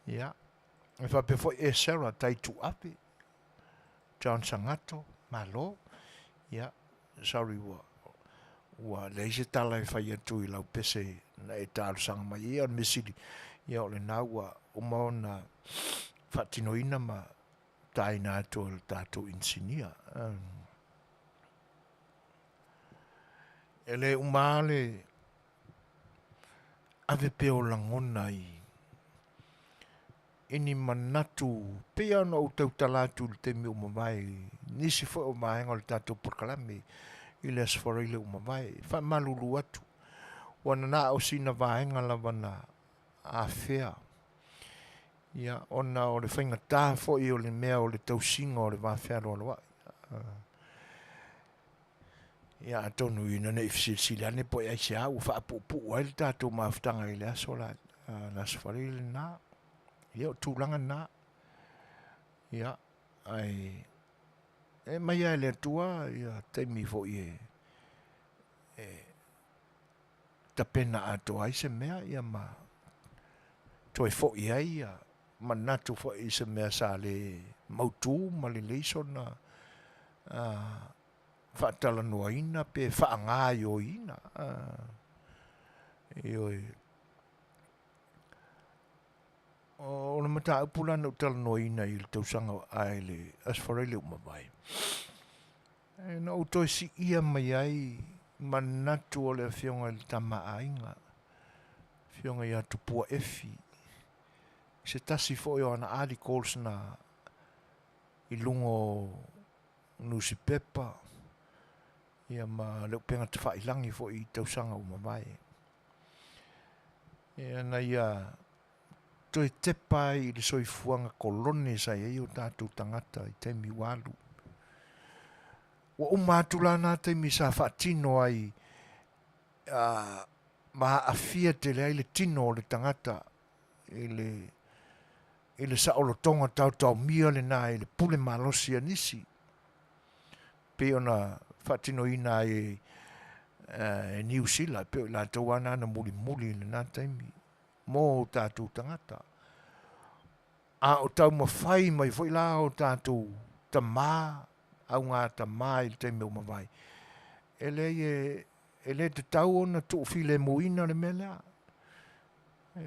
Ia, e faapea foi Esera Taituape, John Sagato, malo. Ia, sorry ua ua leai se tala e fai atu i lau pese na e talosaga mai ai, a o le mea sili, ia o lena ua uma ona faatinoina ma taina atu e le tatou inisinia. E le uma lava le ave pea o lagona i i ni manatu pei lava ona ou tautala atu i le taimi ua mavae i nisi foi o vaega o le tatou polokalame i le Aso Faraile ua mavae. E faamalulu atu, ua na o sina vaega lava na afea, ia, ona o le faigata foi o le mea o le tausiga o le vafealoaloai. Ia atonu ina ne i fesilisili ane po o aisea ua faapuupuu ai le tatou mafutaga i le aso la, le Aso Faraile lena. Ia o tulaga na. Ia, ae e aumai lava e le Atua ia taimi foi e, e tapena atoa ai se mea ia ma toe foi ai ia manatu foi i se mea sa le mautu ma lelei sona faatalanoaina pe faagaoioiina. Ioe. O le mataupu la na ou talanoaina i le tausaga ae le Aso Faraile ua mavae, na ou toe siia mai ai manatu o le Afioga i le Tama a Aiga, Afioga ia Tupua Efi, i se tasi foi o ana articles na i luga o nusipepa ia ma le upega tafailagi foi i tausaga ua mavae. Ia na ia toe tepa ai i le soifuaga kolone sa i ai o tatou tagata i taimi ua alu. Ua uma atu la na taimi sa faatino ai ma aafia tele ai le tino o le tagata i le i le saolotoga taotaomia lena i le pule malosi a nisi, pei ona faatinoina ai e Niu Sila, pei o i latou lava na na mulimuli i lena taimi mo o tatou tagata. A o taumafai mai foi la o tatou tama, augatama i le taimi ua mavae, e leai e, e le tatau ona tuufilemuina le mea lea. E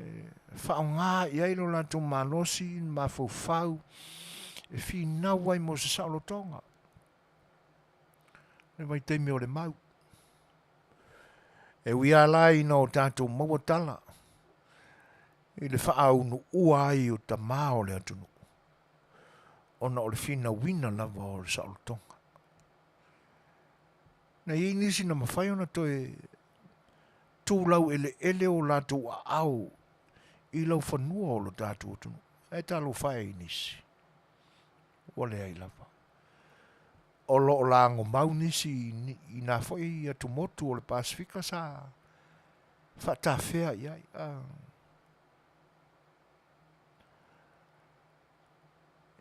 faaaoga i ai lo latou malosi, mafaufau, e finau ai mo se saolotoga. Le vaitaimi o le mau. E ui lava la ina o tatou maua tala i le faaunuua ai o tama o le atunuu, ona o le finauina lava o le saolotoga. Na i ai nisi na mafai ona toe tulau eleele o latou aao i laufanua o lo tatou atunuu. Ae talofa e i nisi, ua leai lava. O lo o lagomau nisi i nā foi atumotu o le Pasefika sa faatafea i ai.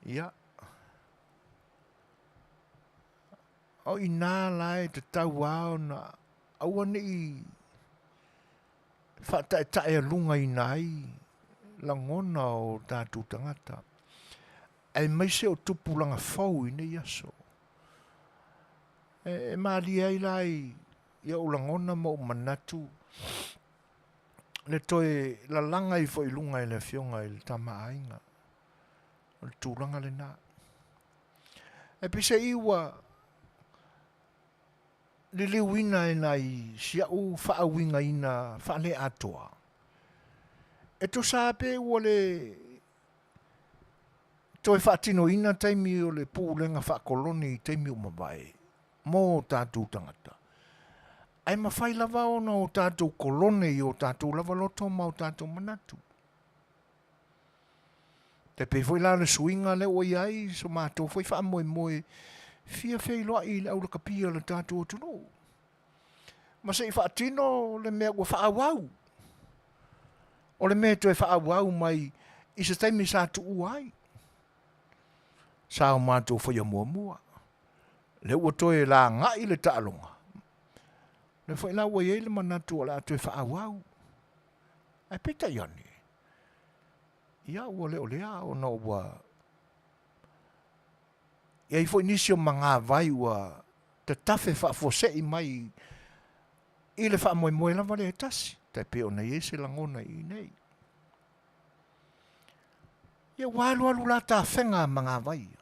Ia, o i inā la e tatau lava ona aua ne i faataetaealugaina ai lagona o tatou tagata, aemaise o tupulaga fou i nei aso. E malie ai la i ou lagona ma ou manatu le toe lalaga ifo i luga e le Afioga i le Tama a Aiga. O le tulaga lena. Ae peiseai ua liliuina e nai si au faauigaina faaleatoa, e tusa lava pe ua le toe faatinoina taimi o le pulega faakolone i taimi ua mavae mo o tatou tagata, ae mafai lava ona o tatou kolone i o tatou lava loto ma o tatou manatu. Tai pei foi la o le suiga lea ua i ai so matou foi faamoemoe fia feiloai i le aulakapi o le tatou atunuu ma se i faatino le mea ua faaauau. O le mea e toe faaauau mai i se taimi sa tuua ai. Sa o matou faia muamua. Lea ua toe lagai le taaloga. Lea foi la ua i ai le manatu o le a toe faaauau. Ae peitai ane, ia ua le o lea ona ua i ai foi nisi o magavai ua tatafe faafuasei mai i le faamoemoe lava lea e tasi, tai pei ona i ai se lagona i inei. Ia ua alualu la tafega a magavai ia.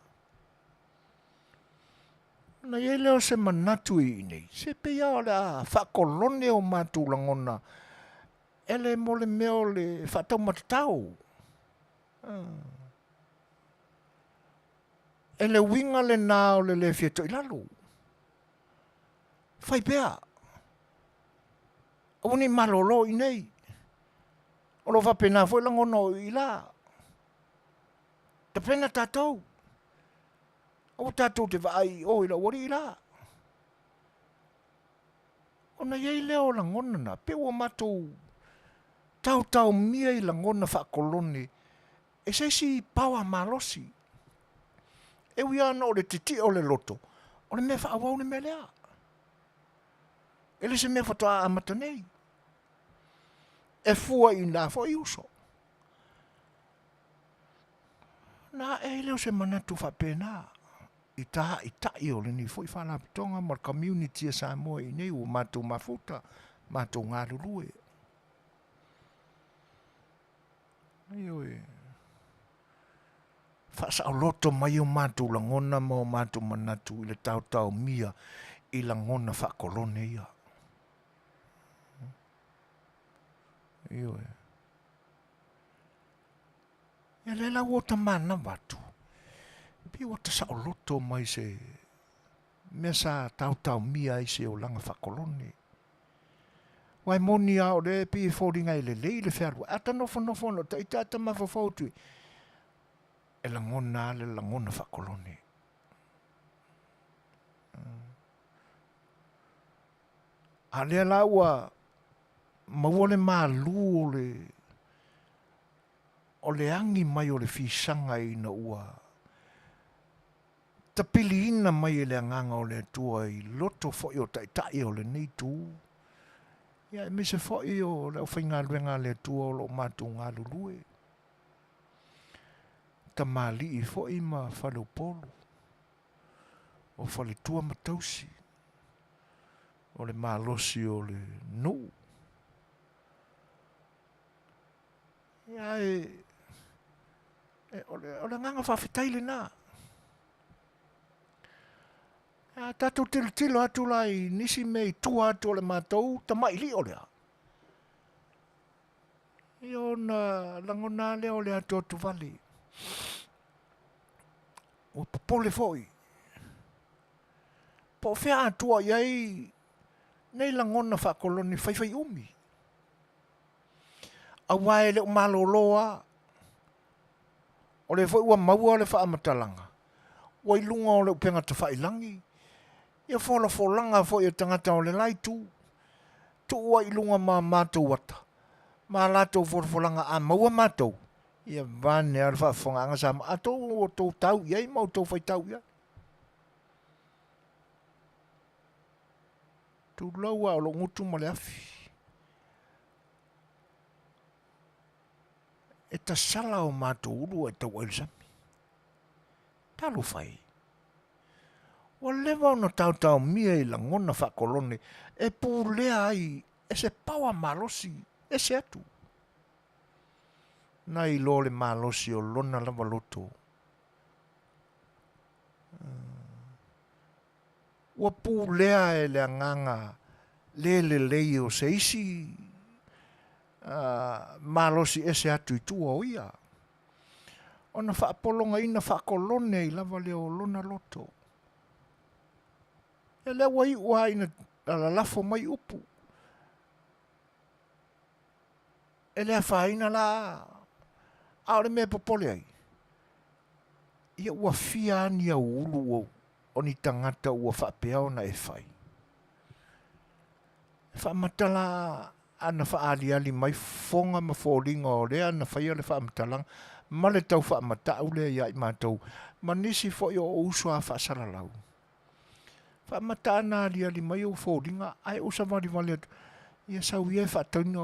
Ona i ai lea o se manatu i inei, se pei lava o le a faakolone o matou lagona e le mo le mea o le faataumatatao. E le uiga lena o le le fia toilalo. Fai pea. Aua ne i malolo i inei. O lo o faapena foi lagona o i la. Tapena tatou. Aua tatou te vaai i o i le aualii la. Ona i ai lea o lagona na, pei ua matou taotaomia i lagona faakolone e se isi power malosi. E ui lava ona o le titie o le loto, o le mea faaauau le mea lea. E le o se mea faatoa amata nei. E fua i na foi uso. Ona ae ai lea o se manatu faapena i tāitai o lenei foi faalapotopotoga ma le community a Samoa i inei ua matou mafuta, matou galulue. Ioe. Faasaoloto mai o matou lagona ma o matou manatu i le taotaomia i lagona faakolone ia. Ioe. Ia lea la ua ta manava atu, pei ua ta saoloto mai se mea sa taotaomia ai se olaga faakolone. Aua e moni lava o lea e pei e foliga e lelei le fealuai, a ta nofonofo ona o ita a ta mafaufau atu i, e lagona lava le lagona faakolone. A lea la ua maua le malu o le o le agi mai o le fisaga ina ua tapiliina mai e le Agaga o le Atua i loto foi o taitai o lenei itu, ia aemaise foi o le aufaigaluega a le Atua o lo o matou galulue, tamalii foi ma faleupolu, o faletua ma tausi, o le malosi o le nuu. Ia e, e o, le, o le agaga faafetai lena. A tatou tilotilo atu la i nisi mea i tua atu o le matou tamailio lea, ia ona lagona lava lea o le atoatovale. Ua popole foi. Po o fea a tua i ai nei lagona faakolone faifaiumi. Aua e le o malolo lava. O lea foi ua maua le faamatalaga, ua i luga o le upega tafailagi, ia folafolaga foi a tagata o le la itu, tuu ai i luga ma matou ata, ma a latou folafolaga a maua matou, ia vaeane lava le faafofogaaga Samoa, a outou ua outou tau i ai ma outou faitau i ai. Tulou lava o lou gutu ma le afi. E tasala o matou ulu ae tau ai le sami. Talofa e! Ua leva ona taotaomia i lagona faakolone e pulea ai e se power malosi ese atu. Na iloa le malosi o lona lava loto. Ua pulea e le agaga le lelei o se isi malosi ese atu i tua o ia, ona faapologaina faakolone ai lava lea o lona loto. Ia lea ua iu lava ina lalafo mai upu. E le afaina la, a o le mea e popole ai. Ia ua fia a ni auulu o ni tagata ua faapea ona e fai? E faamatala ana faaaliali mai fofoga ma foliga o lea na faia le faamatalaga ma le tau faamatau lea ia i matou ma nisi foi o ou uso a faasalalau. Faamata ana aliali mai ou foliga ae ou savalivali atu, ia sau ia e faatauina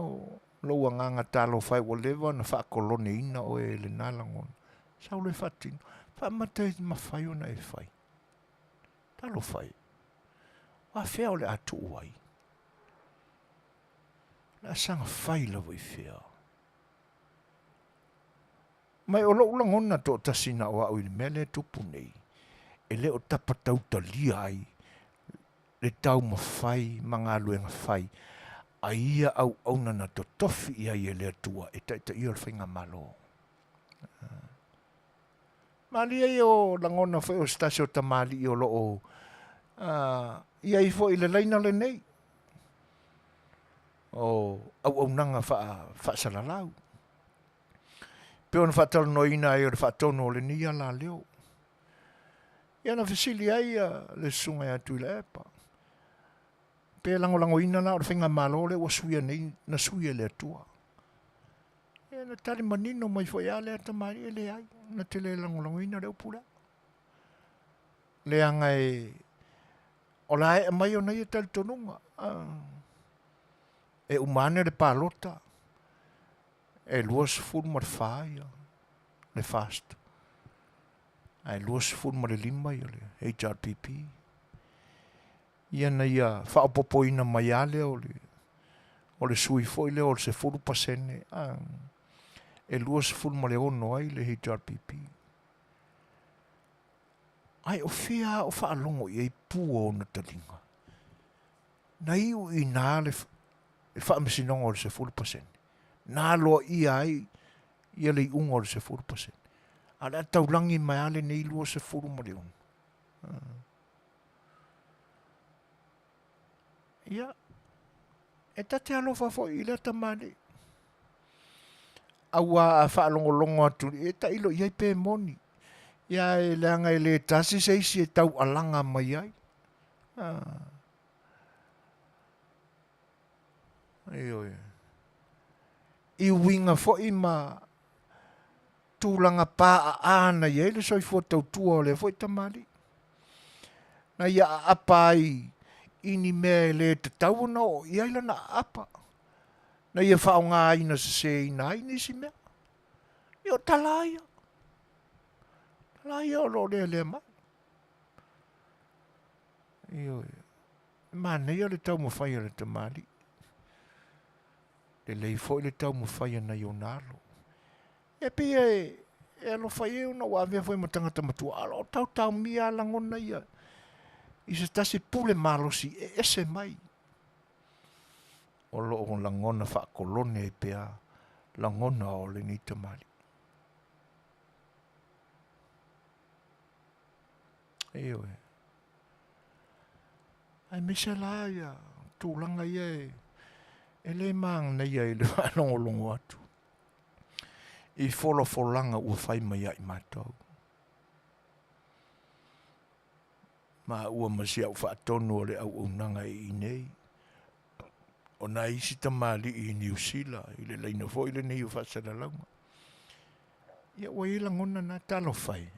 lou agaga talofa e ua leva ona faakoloneina oe e lena lagona. Sau loa e faatino. Faamata e mafai ona e fai. Talofa e. O afea o le a tuu ai? O le a saga fai lava i fea? Ma o lou lagona toatasi na o au i le mea lea e tupu nei, e le o tapa tautalia ai le taumafai ma galuega fai a ia auauna na totofi i ai e le Atua e taitaia le faigamalo. Malie ia o lagona foi o se tasi o tamalii o loo i ai foi i le laina lenei o auaunaga faasalalau. Pei ona faatalanoaina ai o le faatonu o lenei alaleo. Ia na fesili ai le susuga ia Tuilaepa, pe lagolagoina la o le faigamalo lea ua suia nei, na sui e le Atua. Ia na tali manino mai foi lava lea tamalii, e leai, na te le lagolagoina le upu lea. Leaga e o le a ee mai ona ia talitonuga. E uma ane le palota, e 24 ia le FAST, ae 25 ia le HRPP. Ia na ia faaopoopoina mai lava lea o le o le sui foi lea o le 10% e 26 ai le HRPP. Ae o fea a o faalogo i ai pua o ona taliga? Na iu i ina le faamasinoga o le 10%. Na aloaia ai ia le iuga o le 10%. A o le a taulagi mai lava lenei 26. Ia, e ta te alofa foi i lea tamalii. Aua a faalogologo atu, e tailo i ai pe moni. Ia e leaga e le tasi se isi e taualaga mai ai. Ioe. I uiga foi ma tulaga paaa na i ai le soifua tautua o lea foi tamalii. Na ia aapa ai i ni mea e le tatau ona oo i ai lana aapa. Na ia faaaogaina seseina ai nisi mea. Ia o tala ia. Tala ia o lo o lealea mai. Ioe. E manaia le taumafai a le tamalii. Lelei foi le taumafai a nai ona alo. E pei e, e alofa i ai ona ua avea foi ma tagata matua, a o lo o taotaomia lava lagona ia i se tasi pule malosi e ese mai. O lo o lagona faakolone ai pea lagona o lenei tamalii. Ioe. Aemaise la ia tulaga ia e, e le manaia i le faalogologo atu i folafolaga ua fai mai ia i matou. Maua ma si au faatonu o le auaunaga i inei. O nai isi tamalii i Niu Sila i le laina foi lenei o faasalalauga. Ia ua i ai lagona na, talofa e.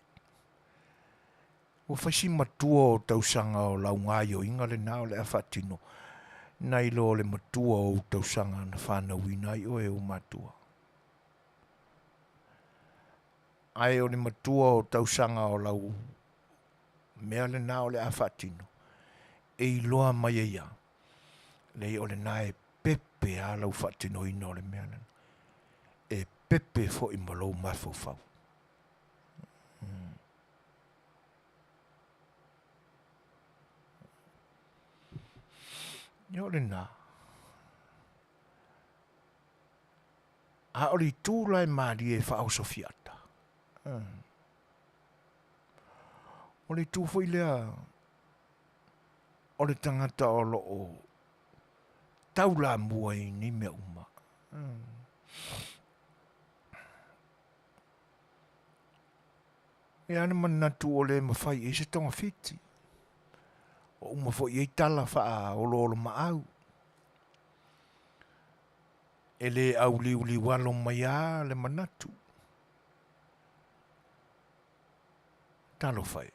Ua fai si matua o tausaga o lau gaoioiga lena o le a faatino, nai lo le matua o ou tausaga na fanauina ai oe e ou matua. Ae o le matua o tausaga o lau mea lena o le a faatino, e iloa mai ai lava, leai o lena e pepe lava lau faatinoina o le mea lena. E pepe foi ma lou mafaufau. Ia o lena. A o le itu la e malie e faaoso fiata. O le itu foi lea o le tagata o lo o taulamua i nei mea uma. E a le manatu ua le mafai i ai se togafiti. Ua uma foi i ai tala faaoloolomaau. E le auliuliualo mai a le manatu. Talofa e.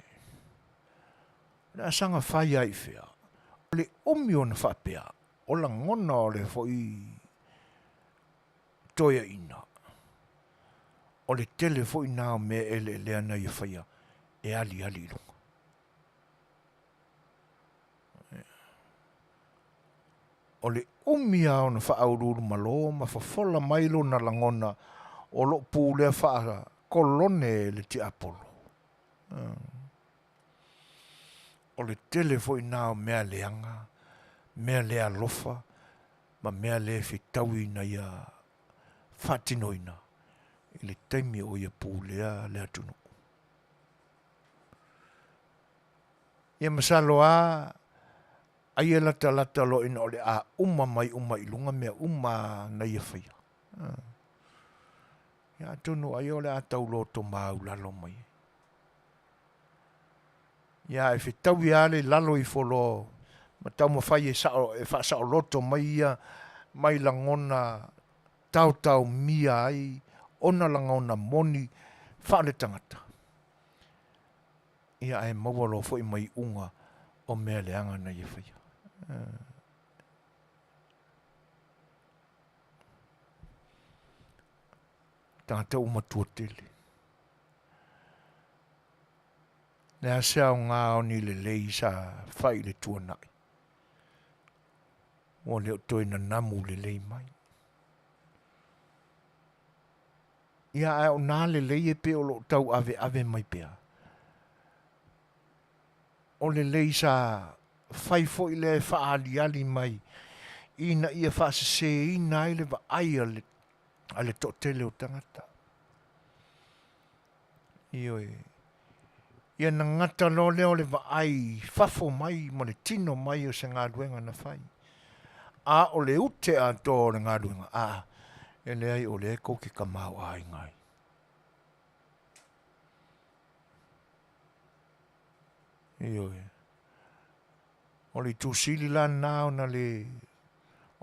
O le a saga fai a i fea? O le umi ona faapea, o lagona o le foi toeaina, o le tele foi na o mea eleelea na ia faia e aliali i luga. O le umi lava ona faauluulumalo ma fofola mai lona lagona o lo o pulea faakolone e le tiapolo. O le tele foi na o mea leaga, mea le alofa ma mea le fetaui ina ia faatinoina i le taimi o ia pulea le atunuu. Ia masalo lava ai e latalata loa ina o le a uma mai uma i luga mea uma na ia faia. Ia atonu ai o le a tau loto maulalo mai ai. Ia ae fetaui lava le lalo ifo loa ma taumafai e sao e faasaoloto mai ia mai lagona taotaomia ai ona lagona moni faaletagata. Ia ae maua loa foi ma iuga o mea leaga na ia faia. Tagata ua matua tele. Le a se aoga o ni lelei sa fai i le tuanai, ua le o toe nanamu lelei mai. Ia ae o na lelei e pei o lo o tauaveave mai pea. O lelei sa fai foi lea e faaaliali mai ina ia faaseseina ai le vaai a le toatele o tagata. Ioe. Ia na gata loa lea o le vaai i fafo mai ma le tino mai o se galuega na fai. A o le ute atoa o le galuega, a, e leai o lea e kou te tamaoaiga ai. Ioe. O le itu sili la lena ona le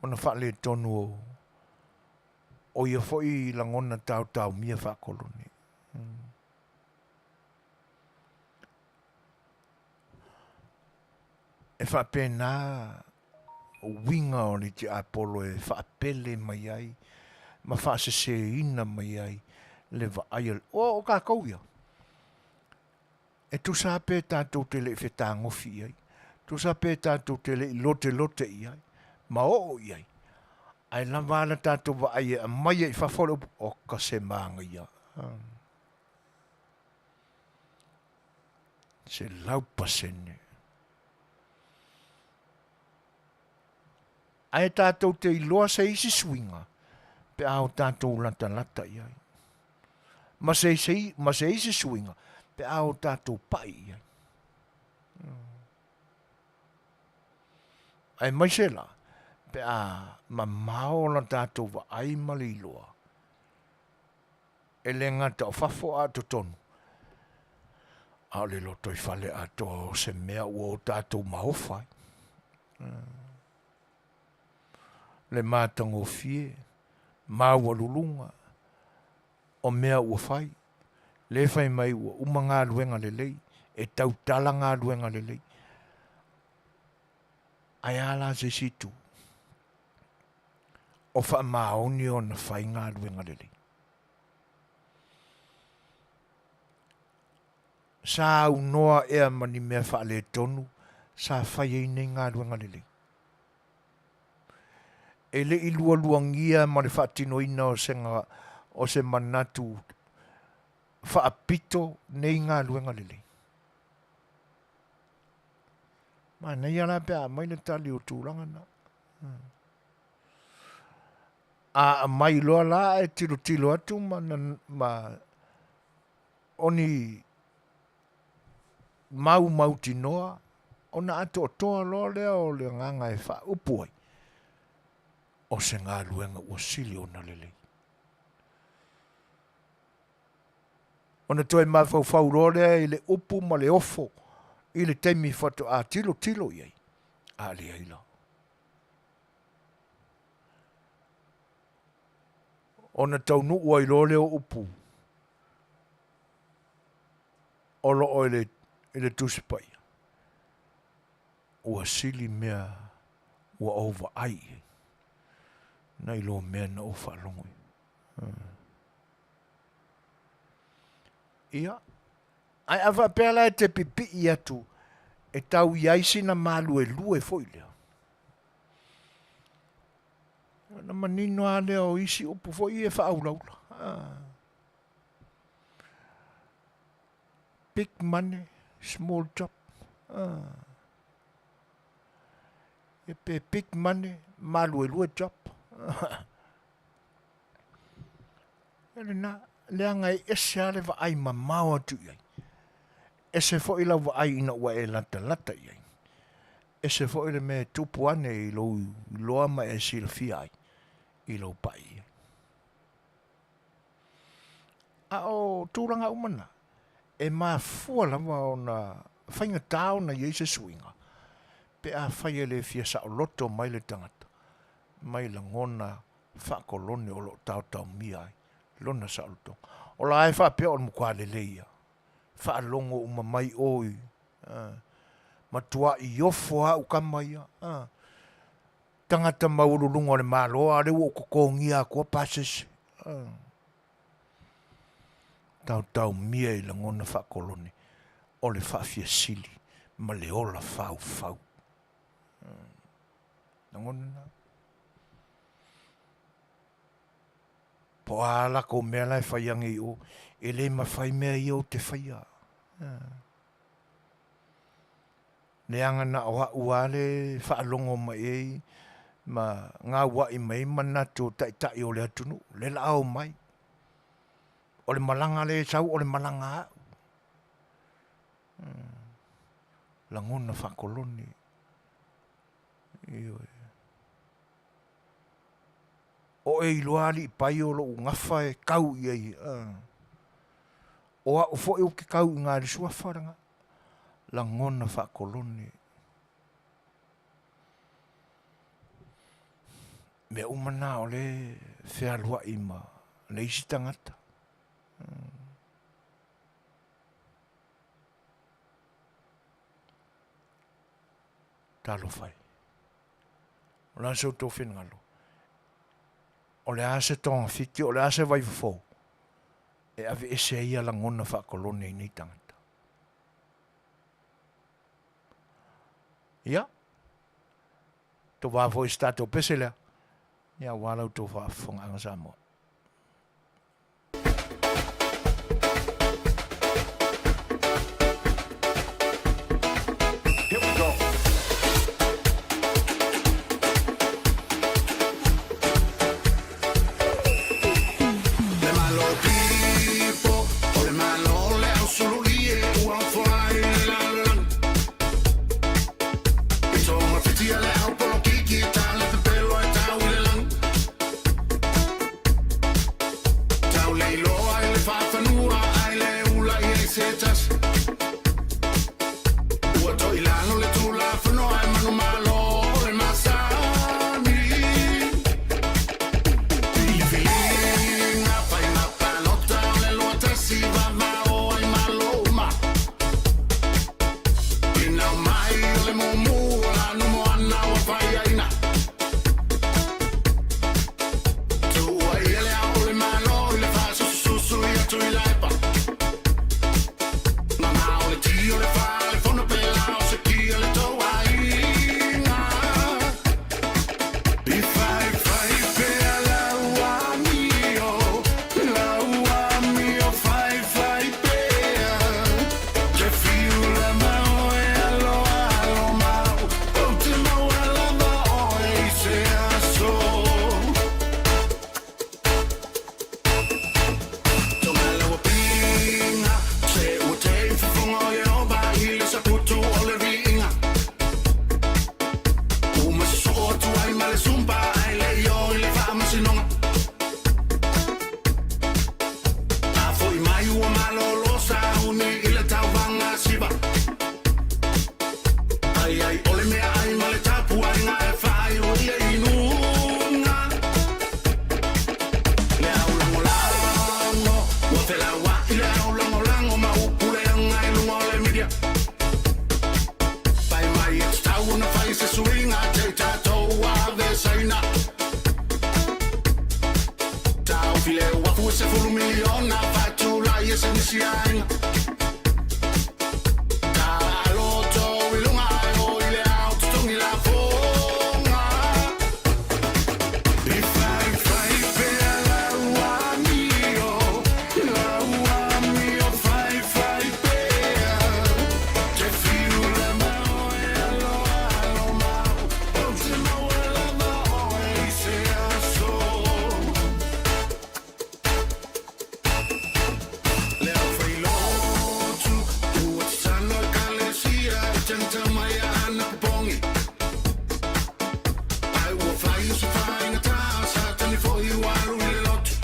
ona faaletonu o o ia foi lagona taotaomia faakolone. E faapena uiga o le tiapolo e faapele mai ai ma faaseseina mai ai le vaai a le... O, o tatou ia, e tusa lava pe tatou te le i fetagofi i ai, tusa pe tatou te le i lotelote i ai ma oo i ai, ae lava a le tatou vaai e aumai i fafo le upu, oka se manaia. 100%. Ae tatou te iloa se isi suiga pe a o tatou latalata i ai. Ma se, se, ma se isi suiga pe a o tatou pai i ai. Aemaise la pe a mamao la tatou vaai ma le iloa e le gata o fafo a o totonu, a o le lotoifale atoa o se mea ua o tatou maofa ai. Le matagofie, maualuluga o mea ua fai, le fai mai ua uma galuega lelei, e tautala galuega lelei. Ae a la se isi itu? O faamaoni ona fai galuega lelei. Sa aunoa ea ma ni mea faaletonu sa fai ai nei galuega lelei? E le i lualuagia ma le faatinoina o se, o se manatu faapito nei galuega lelei. Manaia la pe a aumai le tali o tulaga na. A aumai loa la ae tilotilo atu ma, ma o ni mau mautinoa ona atoatoa loa lea o le agaga e faaupu ai o se galuega ua sili ona lelei. Ona toe mafaufau loa lea i le upu ma le ofo i le taimi faatoa tilotilo i ai, a leai la. Ona taunuu ai loa lea o upu o lo o i le Tusi Paia, ua sili mea ua ou vaai i ai, nai lo mea na ou faalogo i ai. Ia, ae a faapea la e te pipii atu e tau i ai sina maluelue foi lea, ona manino lava lea o isi upu foi ia e faaulaula. Big money, small job. Ia pe big money, maluelue job. Ia lena, leaga e ese lava le vaai mamao atu i ai. Ese foi lau vaai ina ua e latalata i ai. Ese foi le mea e tupu ane i lou iloa ma e silafia ai i lou pai i ai. A o tulaga uma na, e mafua lava ona faigata ona i ai se suiga pe afai e le fia saoloto mai le tagata mai lagona faakolone o lo o taotaomia ai lona saolotoga. O la e faapea o le matua lelei ia, faalogo uma mai o i, matuai ofo au kama ia, tagata maualuluga o le Malo, a o lea ua ou totogia atua pasese. Taotaomia i lagona faakolone o le faafiasili ma le ola faufau. Lagona na. Po o a lakou mea la e fai ane i o, e le mafai mea ia ou te faia. Leaga na o a'u lava le faalogo mai ai ma gaua'i mai ai manatu o taitai o le atunuu, le la omai. O le malaga lea e sau o le malaga a a'u. Lagona faakolone. Ioe. O e iloa alii paio o lou gafa e tau i ai. O a'u foi ou te tau i ina i le suafa lena. Lagona faakolone. Mea uma na o lea e fealuai ma le isi tagata. Talofa e. O le a se outou finagalo? O le a se togafiti, o le a se vaifofo e aveese ai ia lagona faakolone i nei tagata? Ia, tovā foi i se tatou pese lea, ia aua la outou faafofogaaga Samoa. Here we go. Le Malo tipo, o le Malo le ausululie ua ofoa i le lalolagi. I togafitia le au polokiki ta le pepelo e tau i le lagi. Tau le iloa i le faafanua ai le ula i ai se tasi. Ua toilalo le Tulafono ae manumalo o le masani. Filifiliga faiga palota o le 21 vavao ai Malo uma. Ina omai o le mumu o la numoana ua faiaina. Tuua ia le ao o le Malo i le faasusususu ia Tuilaepa. Mamao le ti o le fale fono pe la o se kia le tou aiga. I faifai pea lau amio, lau amio faifai pea. Te fiu lava oe alo alo mau, ou te maua lava oe i se aso. isi aiga. Tala loto i luga e o i le ao totogi lafoga. I faifai pea lau amio, lau amio faifai pea. Te fiu lava oe alo alo mau, ou te maua lava oe i se aso. Le aufailotu ua tatalo Ekalesia e tagita mai anapopogi. Ae ua fai o se faigata, Satani foi ua alu i le lotu.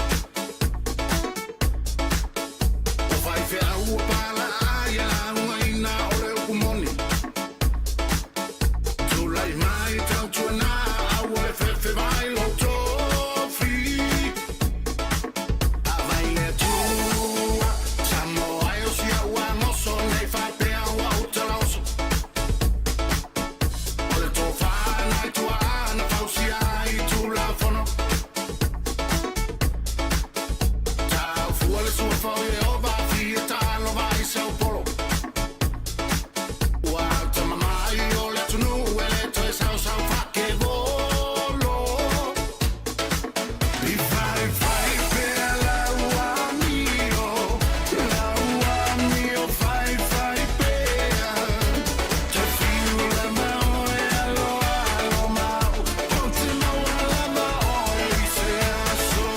O faifeau ua palaai e laugaina o le upu moni. Tulai mai tautuana, aua le fefe vai lou tofi. Ava i le Atua, Samoa e o si au agoso, nei faapea ua ou talaoso. O le tofa nai tuaa na fausia ai Tulafono. Taufua le suafa o Ieova, fia taalova i se upolo. Ua atamamai o le atunuu e le toe saosao faakevolo. I faifai pea lau amio, lau amio faifai pea. Te fiu lava oe alo alo mau, ou te maua lava oe i se aso.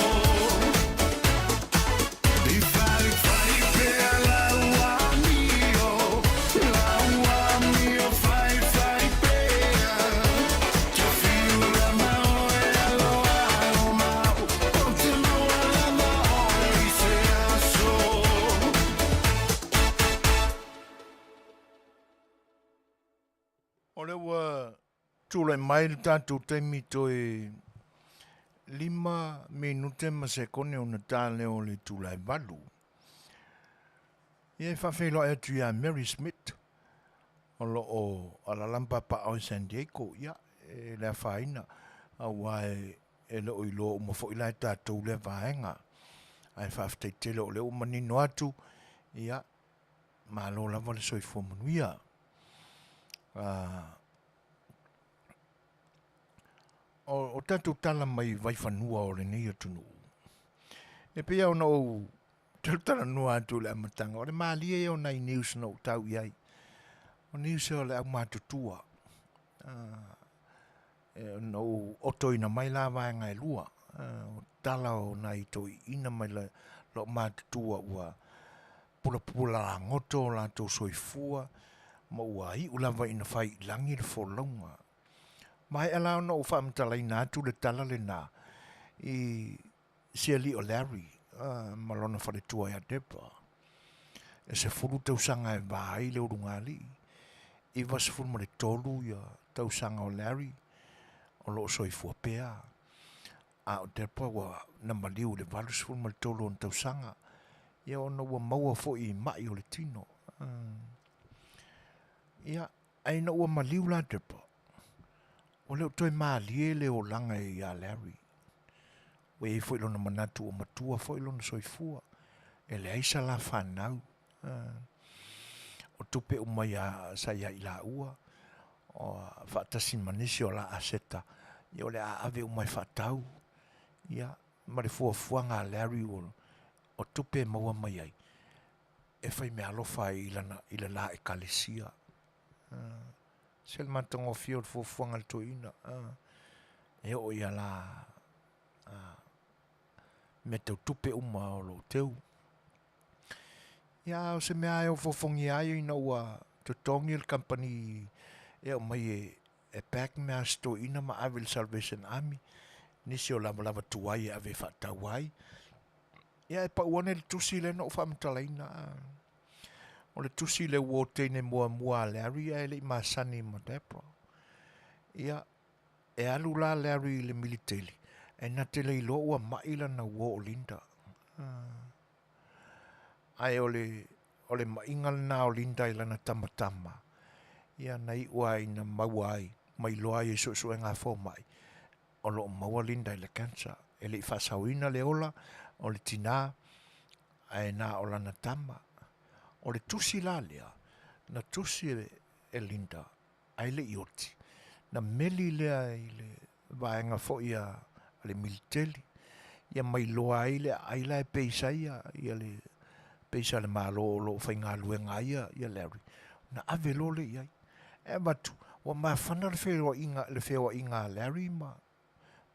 I faifai pea lau amio, lau amio faifai pea. Te fiu lava oe alo alo mau, ou te maua lava oe i se aso. O lea ua tulai mai le tatou taimi toe 5 minute ma sekone ona ta lea o le itula e 8. Ia e faafeiloai atu ia Mary Smith o lo o alaala ma papaaao i San Diego, ia e le afaina aua e le o iloa uma foi la e tatou lea vaega. Ae faafetai tele o lea ua manino atu, ia malo lava le soifua manuia. O tatou tala mai vaifanua o lenei atunuu, e pei lava ona ou talatalanoa atu i le amataga, o le malie ia o nai news na ou tau i ai. O news o le aumatutua. Na ou otoina mai la vaega e lua, o tala o nai toeaiina mai loomatutua ua pulapula lagoto o latou soifua ma ua iu lava ina fai i lagi le folauga. Maea la ona ou faamatalaina atu le tala lena i si alii o Larry ma lona faletua ia Debra. E 10 tausaga e va ai le ulugalii, 93 ia tausaga o Larry o lo o soifua pea, a o Debra ua na maliu i le 83 ona tausaga, ia ona ua maua foi i mai o le tino. Ia, ae ina ua maliu la Debra, ua le o toe malie le olaga ia Larry. Ua i ai foi lona manatu ua matua foi lona soifua, e leai sa la fanau. O tupe uma ia sa ia i laua, o faatasi ma nisi o la aseta, ia o le a ave uma e faatau, ia, ma le fuafuaga a Larry o, o tupe e maua mai ai, e fai meaalofa ai i lana, i le la ekalesia. Se le matagofie o le fuafuaga a le toeaina, e oo ia la mea tau tupe uma o lo o teu. Ia, o se mea e ofofogia ai ina ua totogi le kamupani e aumai e, e pack mea a si toeaina ma ave i le Salvation Army, nisi o lavalava tuai e ave e faatau ai. Ia, e pau ane le tusi lea na ou faamatalaina. O le tusi le uo teine muamua a Larry ae le i masani ma Debra. Ia, e alu la Larry i le militeli, ae na te le iloa ua mai lana uo o Linda. Ae o le, o le maiga lena o Linda i lana tamatama, ia na iu lava ina maua ai ma iloa ai e suesuega a fomai, o lo o maua Linda i le cancer. E le i faasaoina le ola o le tina, Ae na o lana tama. O le tusi la lea, na tusi e Linda, ae le i oti. Na meli lea i le vaega foi a le militeli, ia ma iloa ai le aai la e peisa ai ia le peisa a le Malo o lo o faigaluega ai ia Larry, ona ave loa lea i ai. E avatu, ua mafana le feoaiga, le feoaiga a Larry ma,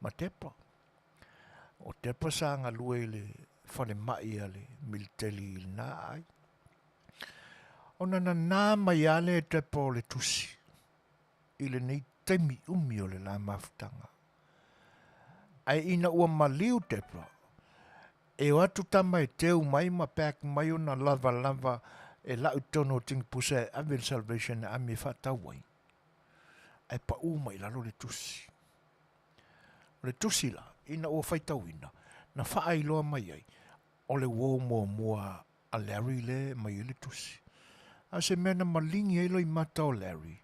ma Debra. O Debra sa galue i le falemai a le militeli i lena aai. Ona nanā mai lava lea e Debra o le tusi i lenei taimi umi o le la mafutaga. Ae ina ua maliu Debra, e o atu tama e teu mai ma pack mai ona lavalava e lau i totonu o tinipusa e ave i le Salvation Army e faatau ai, ae pau mai i lalo le tusi. O le tusi la, ina ua faitauina, na faailoa mai ai, o le uo muamua a Larry lea e aumai ai le tusi. A o se mea na maligi ai loimata o Larry,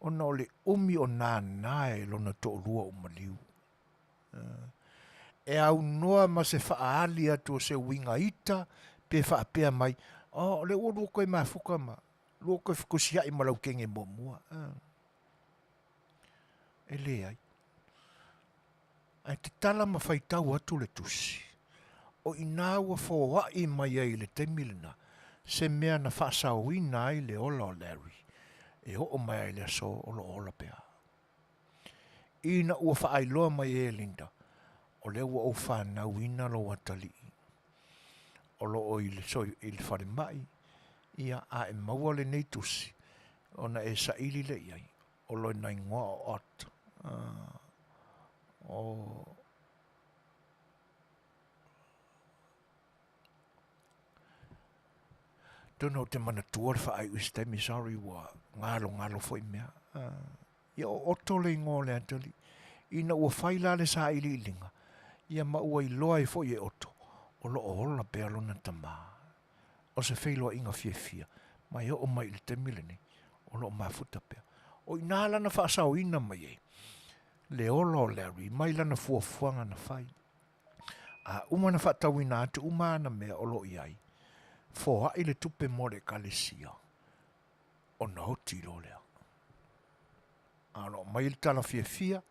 ona o le umi o nānā e lona toalua o maliu. E aunoa ma se faaali atu o se uiga ita pe faapea mai, oh, o lea ua lua koe mafuka ma lua koe fekosi-ai ma lau kenge muamua. E leai. Ae tatala ma faitau atu le tusi, o i ina ua foai mai ai i le taimi lena se mea na faasaoina ai le ola o Larry e oo mai ai i le aso o lo o ola pea. Ina ua faailoa mai e Linda, o lea ua ou fanauina lou atalii o lo o i le, i le falemai, ia, a e maua lenei tusi, ona e saili lea i ai, o lona igoa o Ott. O Atonu ou te manatua le faaiu i se taimi, sorry ua galogalo foi mea. Ia o Otto le igoa o le atalii. Ina ua fai la le sailiiliga, ia ma ua iloa ai foi e Otto, o lo o ola pea lona tamā. O se feiloaiga fiafia, ma e oo mai i le taimi lenei, o lo o mafuta pea. O i ina lana faasaoina mai ai le ola o Larry mai lana fuafuaga na fai. A uma na faatauina atu uma ana mea o lo o i ai, foai le tupe mo le Ekalesia, ona oti loa lea. A o lo o aumai le tala fiafia,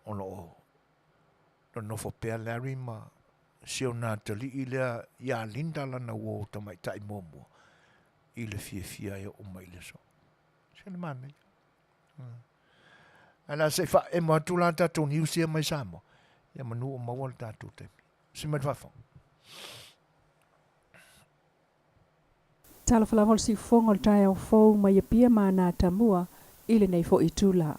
o lo o nonofo pea Larry ma si ona atalii lea ia Linda lana uo tamaitai muamua i le fiafia e oo mai i le aso. Se le manaia. Ae la se i faaemo atu la tatou news ia mai Samoa, ia manu o maua le tatou taimi. Si mai le faafofoga. Talofa lava o le siufofoga o le taeao fou mai Apia ma Anatamua i lenei foi itula.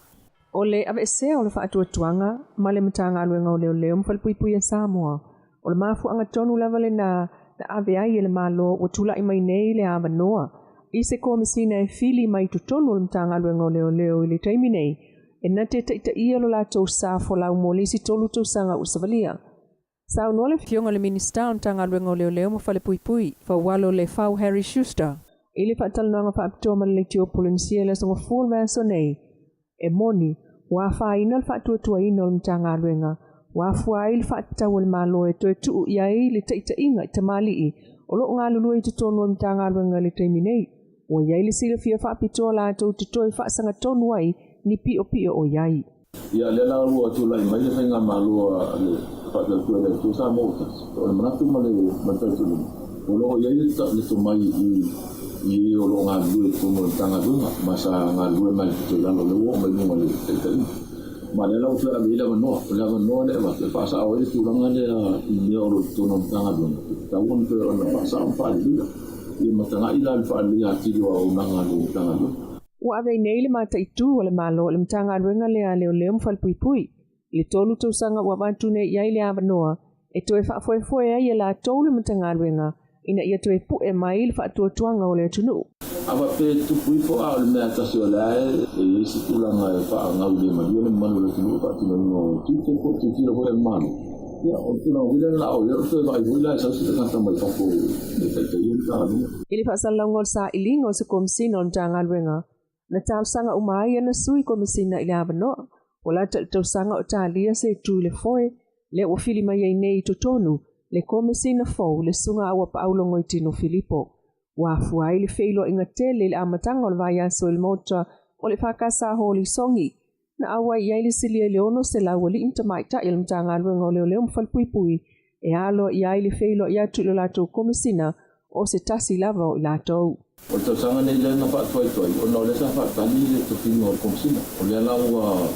O le aveesea o le faatuatuaga ma le Matagaluega o Leoleo ma Falepuipui a Samoa, o le mafuaaga tonu lava lena na ave ai e le Malo ua tulai mai nei le avanoa i se Komesina e fili mai totonu o le Matagaluega o Leoleo i le taimi nei e na te taitaia lo latou sa folau mo le isi 3 tausaga ua savalia. Saunoa le Afioga i le Minisita o le Matagaluega o Leoleo ma Falepuipui, Faualo Lefau Harry Schuster. I le faatalanoaga faapitoa ma le Leitio Polenisia i le Aso Gafua o le vaiaso nei, e moni, ua afaina le faatuatuaina o le Matagaluega, ua afua ai le faatatau a le Malo e toe tuu i ai le taitaiga i tamalii o lo o galulue i totonu o le Matagaluega i le taimi nei. Ua i ai le silafia faapitoa latou te toe faasagatonu ai ni piopio o i ai. Ia, lea la ua tulai mai le faigamalo a le Faatuatua i le Atua Samoa ua tasi. O le manatu ma le ma le talitonuga, o lo o i ai le le tomai i i e o lo o galulue i totonu o le Matagaluega, ma sa galulue mai le pito i lalo, lea ua oo mai i luga i le taitaiga. Ma lea la ua toe ave i ai le avanoa. O le avanoa lea e avatu e faasao ai le tulaga lea i mea o lo o i totonu o le Matagaluega, e tatau ona toe ona faasao ma faaleleia. Ia ma tagai la i le faaleleia atili o auaunaga a le Matagaluega. Ua ave ai nei le mataitu a le Malo i le Matagaluega lea a Leoleo ma Falepuipui i le 3 tausaga ua avatu nei i ai le avanoa e toe faafoefoe ai e latou le Matagaluega ina ia toe pu'e mai le faatuatuaga o le atunuu. A faapea e tupu ifo a o le mea tasi o lea e i ai se tulaga e faagaulimalia le mamalu o le atunuu i le faatinoina o tiute po o tilotilo foi a le Malo, ia o le tulaga foi lea o le a o ai o le toe vaai foi la e sau se tagata mai fafo e taitaia le Matagaluega. I le faasalalauga o le sailiga o se Komesina o le Matagaluega, na talosaga uma ai ana sui Komesina i le avanoa, ua lata i le tausaga o talia se itu i le foe, lea ua fili mai ai nei i totonu Le Komesina fou, le Susuga Auapaau Logoitino Filipo. Ua afua ai le feiloaiga tele i le amataga o le vaiaso i le Maota o le EFKS Holi Sogi, na auai i ai le silia i le 600 alii ma tamaitai o le Matagaluega o Leoleo ma Falepuipui e aloaia ai le feiloai atu i lo latou Komesina o se tasi lava o i latou. O le tausaga nei lea na faatuaituai ona o lea sa faatali le tofiga o le Komesina. O lea la ua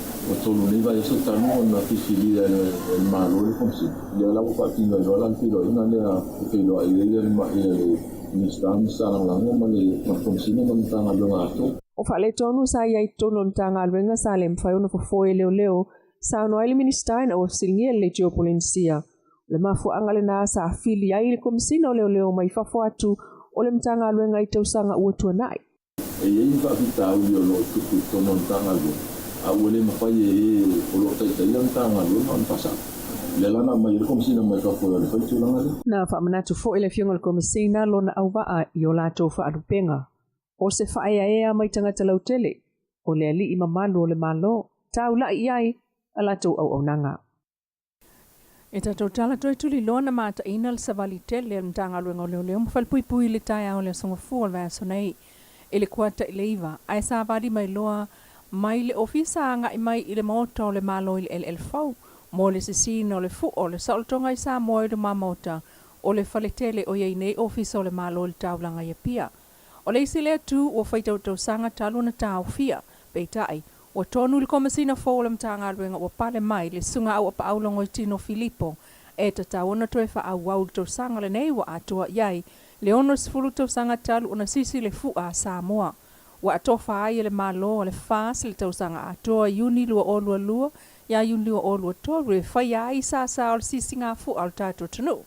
tolu nei vaiaso talu ona filifilia e le Malo le Komesina. O lea la ua faatino ai loa la le feiloaiga lea e feiloai ai le Minisita, Minisita Lagolago ma le Komesina ma le Matagaluega atoa. O faaletonu sa i ai i totonu o le Matagaluega sa le mafai ona fofoe e leoleo, saunoa ai le Minisita ina ua fesiligia le Leitio Polenisia. O le mafuaaga lena sa fili ai le Komesina o Leoleo mai fafo atu o le Matagaluega i tausaga ua tuanai. E i ai ni faafitauli o lo o tupu i totonu o le Matagaluega, a ua le mafai e ē o lo o taitaia le Matagaluega ona faasao. O lea la na aumai ai le Komesina mai fafo e alu fai le tulaga lea. Na faamanatu foi le Afioga i le Komesina lona auvaa i o latou faalupega. O se faaeaea mai tagata lautele, o le alii mamalu o le Malo, taulai i ai a latou auaunaga. E tatou tala toe tuliloa na mataina le savali tele a le Matagaluega o Leoleo ma Falepuipui i le taeao o le Aso Gafua o le vaiaso nei i le kuata i le iva, ae savali mai loa mai le ofisa agai mai i le Maota o le Malo i le eleele fou mo le sisiina o le fu'o o le saolotoga i Samoa i luma maota o le faletele o i ai nei Ofisa o le Malo i le taulaga i Apia. O le isi lea tu ua fai tautausaga talu ona taofia, peitai, ua tonu le Komesina fou o le Matagaluega ua pale mai le Susuga Auapaau Logoitino Filipo e tatau ona toe faaauau le tausaga lenei ua atoa i ai le 60 tausaga talu ona sisi le fu'a a Samoa ua atofa ai e le Malo a le FAS le tausaga atoa Iuni 2022 ia Iuni 2023 e faia ai sasa o le sisiga fu'a o le tatou atunuu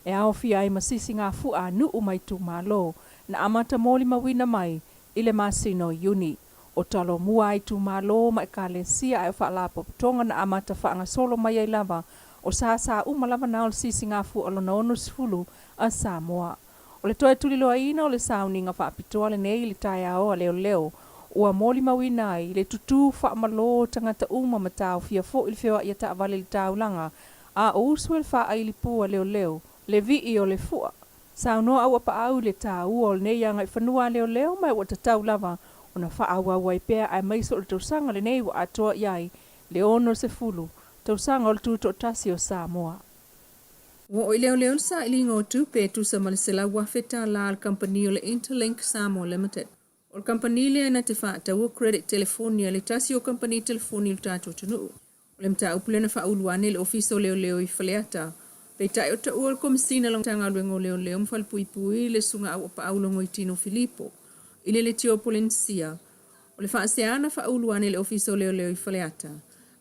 e aofia ai ma sisiga fu'a a nuu ma itumalo na amata molimauina mai i le masina o Iuni. O Talomua a itumalo ma Ekalesia ae o Faalapotopotoga na amata faagasolo mai ai lava o sasa uma lava na o le sisigafua lona 60 a Samoa. O le toe tuliloaina o le sauniga faapitoa lenei i le taeao a leoleo ua molimauina ai le tutū faamalō o tagata uma ma taofia foi le feoai a taavale i le taulaga a o usu e le faaili pū a leoleo le vii o le fu'a. Saunoa Auapaau i le tāua o lenei agaifanua a leoleo ma ua tatau lava ona faaauau ai pea aemaise o le tausaga lenei ua atoa i ai le 60 tausaga o le tutoatasi o Samoa. Ua oo i leoleo le sailiga o tupe e tusa ma le $100,000 a le kamupani o le Interlink Samoa Limited. O le kamupani lea na te faataua credit telefoni a le tasi o kamupani telefoni o le tatou atunuu. O le mataupu lea na faaulu ane i le Ofisa o Leoleo i Faleata. Peitai o taua le Komesina o le Matagaluega o Leoleo ma Falepuipui le Susuga Auapaau Logoitino Filipo i le Leitio Polenisia. O le faasea na faaulu ane i le Ofisa o Leoleo i Faleata,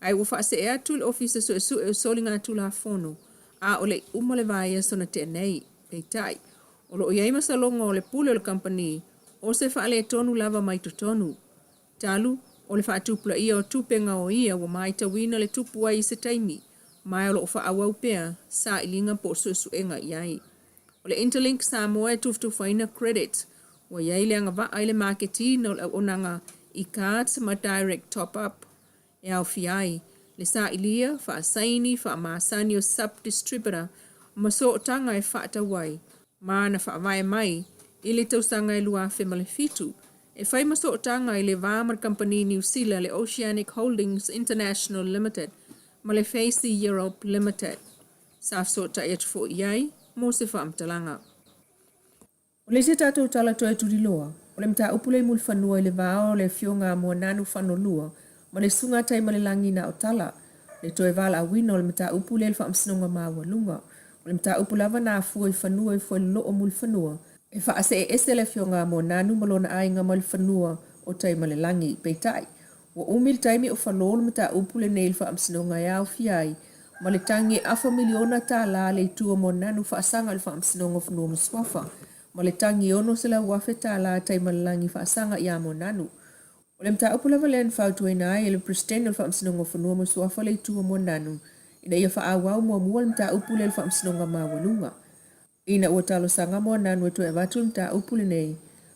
ae ua faasee atu i le Ofisa Suesue o Soligatulafono a o le i uma le vaiaso na tea nei. Peitai, o lo o i ai masaloga o le pule o le kamupani o se faaletonu lava mai totonu. Talu o le faatupulaia o tupe gaoia ua matauina le tupu ai i se taimi, ma o lo o faaauau pea sailiga po o suesuega i ai. O le Interlink Samoa e tufatufaina credit ua i ai le agavaa i le maketiina o le auaunaga i cards ma direct top up e aofia ai le sailia, faasaini, faamasani o sub-distributor ma sootaga e faatau ai ma na faavae mai i le tausaga e 2007 e fai ma sootaga i le va ma le kamupani Niu Sila le Oceanic Holdings International Limited ma le Facey Europe Limited. Sa fesootai atu foi i ai mo se faamatalaga. O le isi a tatou tala toe tuliloa, o le mataupu lea i Mulifanua i le va o le Afioga a Moananu Fanolua ma le Susuga a Taimalelagi Naotala, le toe valaauina o le mataupu lea i le Faamasinoga Maualuga. O le mataupu lava na afua i fanua i Fuailoloo Mulifanua, e faasee ese le Afioga a Moananu ma lona aiga mai le fanua o Taimalelagi. Peitai, ua umi le taimi o falō le mataupu lenei i le Faamasinoga e aofia ai ma le tagi e afa miliona tālā le itu o Moananu faasaga i le Faamasinoga o Fanua ma Suafa ma le tagi e $600,000 tālā Taimalelagi faasaga iā Moananu. O le mataupu lava lea na fautuaina ai e le Peresetene o le Faamasinoga o Fanua ma Suafa le itu o Moananu ina ia faaauau muamua le mataupu lea i le Faamasinoga Maualuga. Ina ua talosaga Moananu e toe avatu le mataupu lenei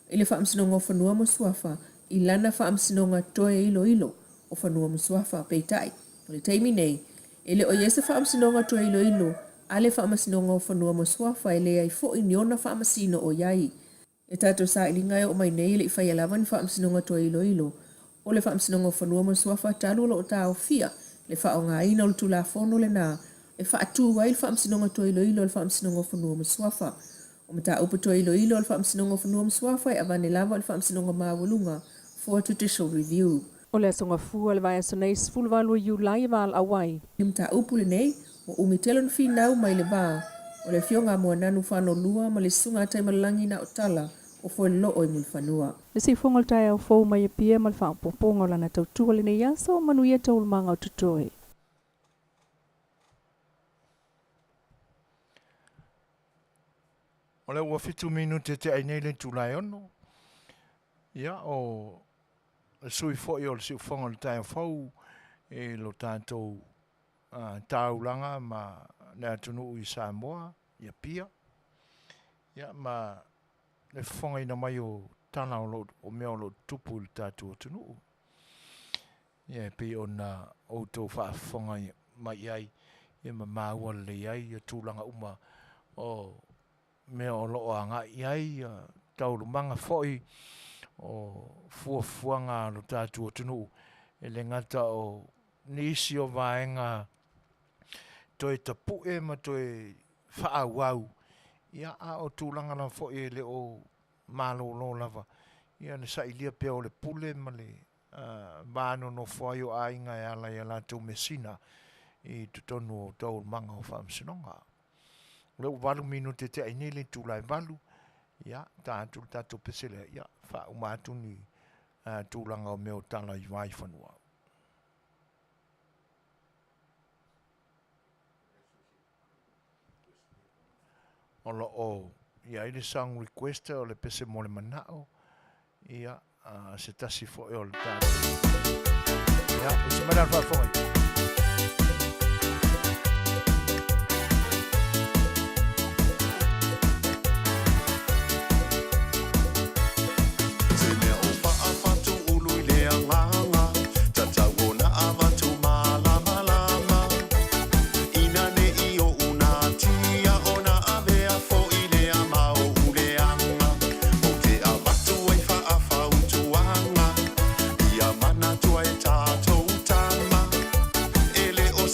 i le Faamasinoga o Fanua ma Suafa i lana faamasinoga toe iloilo o Fanua ma Suafa. Peitai, o le taimi nei, e le o i ai se faamasinoga toe iloilo a le Faamasinoga o Fanua ma Suafa e leai foi ni ona faamasino o i ai. E tatou sailiga e oo mai nei e le i faia lava ni faamasinoga toe iloilo o le Faamasinoga o Fanua ma Suafa talu o lo o taofia le faaaogaina o le Tulafono lena e faatu ai le Faamasinoga toe iloilo a le Faamasinoga o Fanua ma Suafa. O mataupu toe iloilo a le Faamasinoga o Fanua ma Suafa e avane lava i le Faamasinoga Maualuga, for Judicial Review. O le Aso Gafua o le vaiaso nei 18 o Iulai e valaau ai. Le mataupu lenei, ua umi tele ona finau mai le va o le Afioga a Moananu Fanolua ma le Susuga a Taimalelagi Naotala o Fueloloo i Mulifanua. Le siufofoga o le taeao fou mai Apia ma le faaopoopoga o lana tautua i lenei aso, manuia taualumaga o totoe. O lea ua fitu minute te ai nei le itula e ono. Ia, o le sui foi o le siufofoga o le taeao fou i lo tatou taulaga ma le atunuu i Samoa, i Apia. Ia, ma le fofogaina mai o tala o, lo, o mea o lo o tutupu i le tatou atunuu. Ia, e pei ona outou faafofoga mai ai, ia ma maua lelei ai ia tulaga uma o mea o lo o agai i ai ia taualumaga foi o fuafuaga a lo tatou atunuu, e le gata o nisi o vaega toe tapue ma toe faaauau, ia a o tulaga lava foi e le o malolo lava ia le sailia pea o le pule ma le va nonofo ai o aiga e ala i a latou measina i totonu o taualumaga o faamasinoga. O lea ua valu minute te ai nei le itula e valu, ia, ta atu le tatou pese lea, ia, faauma atu ni tulaga o mea o tala i Vaifanua. O lo o i ai le song request o le pese mo le manao, ia, se tasi foi o le tatou. Ia, usi mai la le faafofoga. Se mea o faafatu ulu i le agaga, tatau ona avatu malamalama. Ina ne i oʻu natia ona avea foʻi lea ma oʻu leaga. Ou te avatu ai faafautuaga, ia manatua e tatou tama. E le o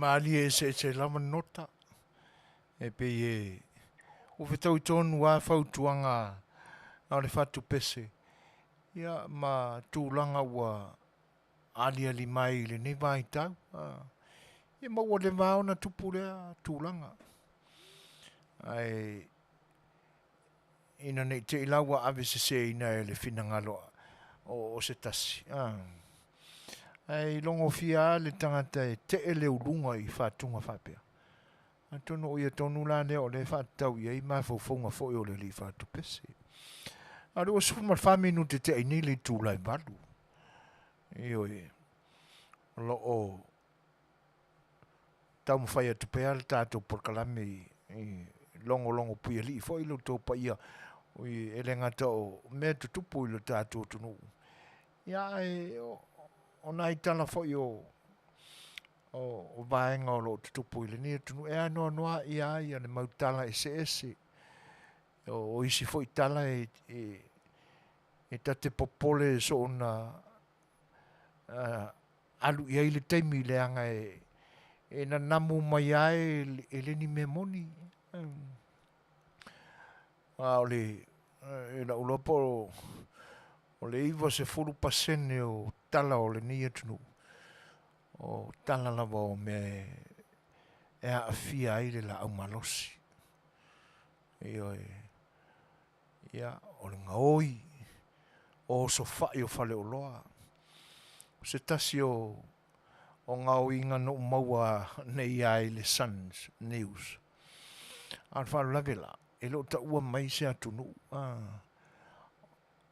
Malie eseese lava nota e pei e ua fetaui tonu lava fautuaga a le fatupese ia ma tulaga ua aliali mai i lenei vaitau. Ia ma ua leva lava ona tupu lea tulaga. Ae ina ne i te i la ua aveseseina e le finagalo o se tasi, ae logofia lava le tagata e tee le uluga i fatuga faapea. Atonu o ia tonu la lea o lea e faatatau i ai mafaufauga foi o le alii fatupese. A o le 24 minute tea i nei le itula e 8. Ioe, o lo o taumafai atu pea le tatou polokalame i logologo puialii foi lo outou paia e le gata o mea tutupu i lo tatou atunuu, ia ae o nai tala foi o vaega o lo o tutupu i lenei atunuu e anoanoai lava le mau tala eseese. O isi foi tala e ta te popole soona alu i ai le taimi leaga e nanamu mai lava e le o ni mea moni. A o le i lou iloa po o le 90% o tala o lenei atunuu, o tala lava o mea e aafia ai le laau malosi. Ioe. Ia, o le gaoi o osofai o faleoloa. O se tasi o gaoiga na ou maua nei lava i le Sun News. A o le faalavelave la, e le o taua mai se atunuu,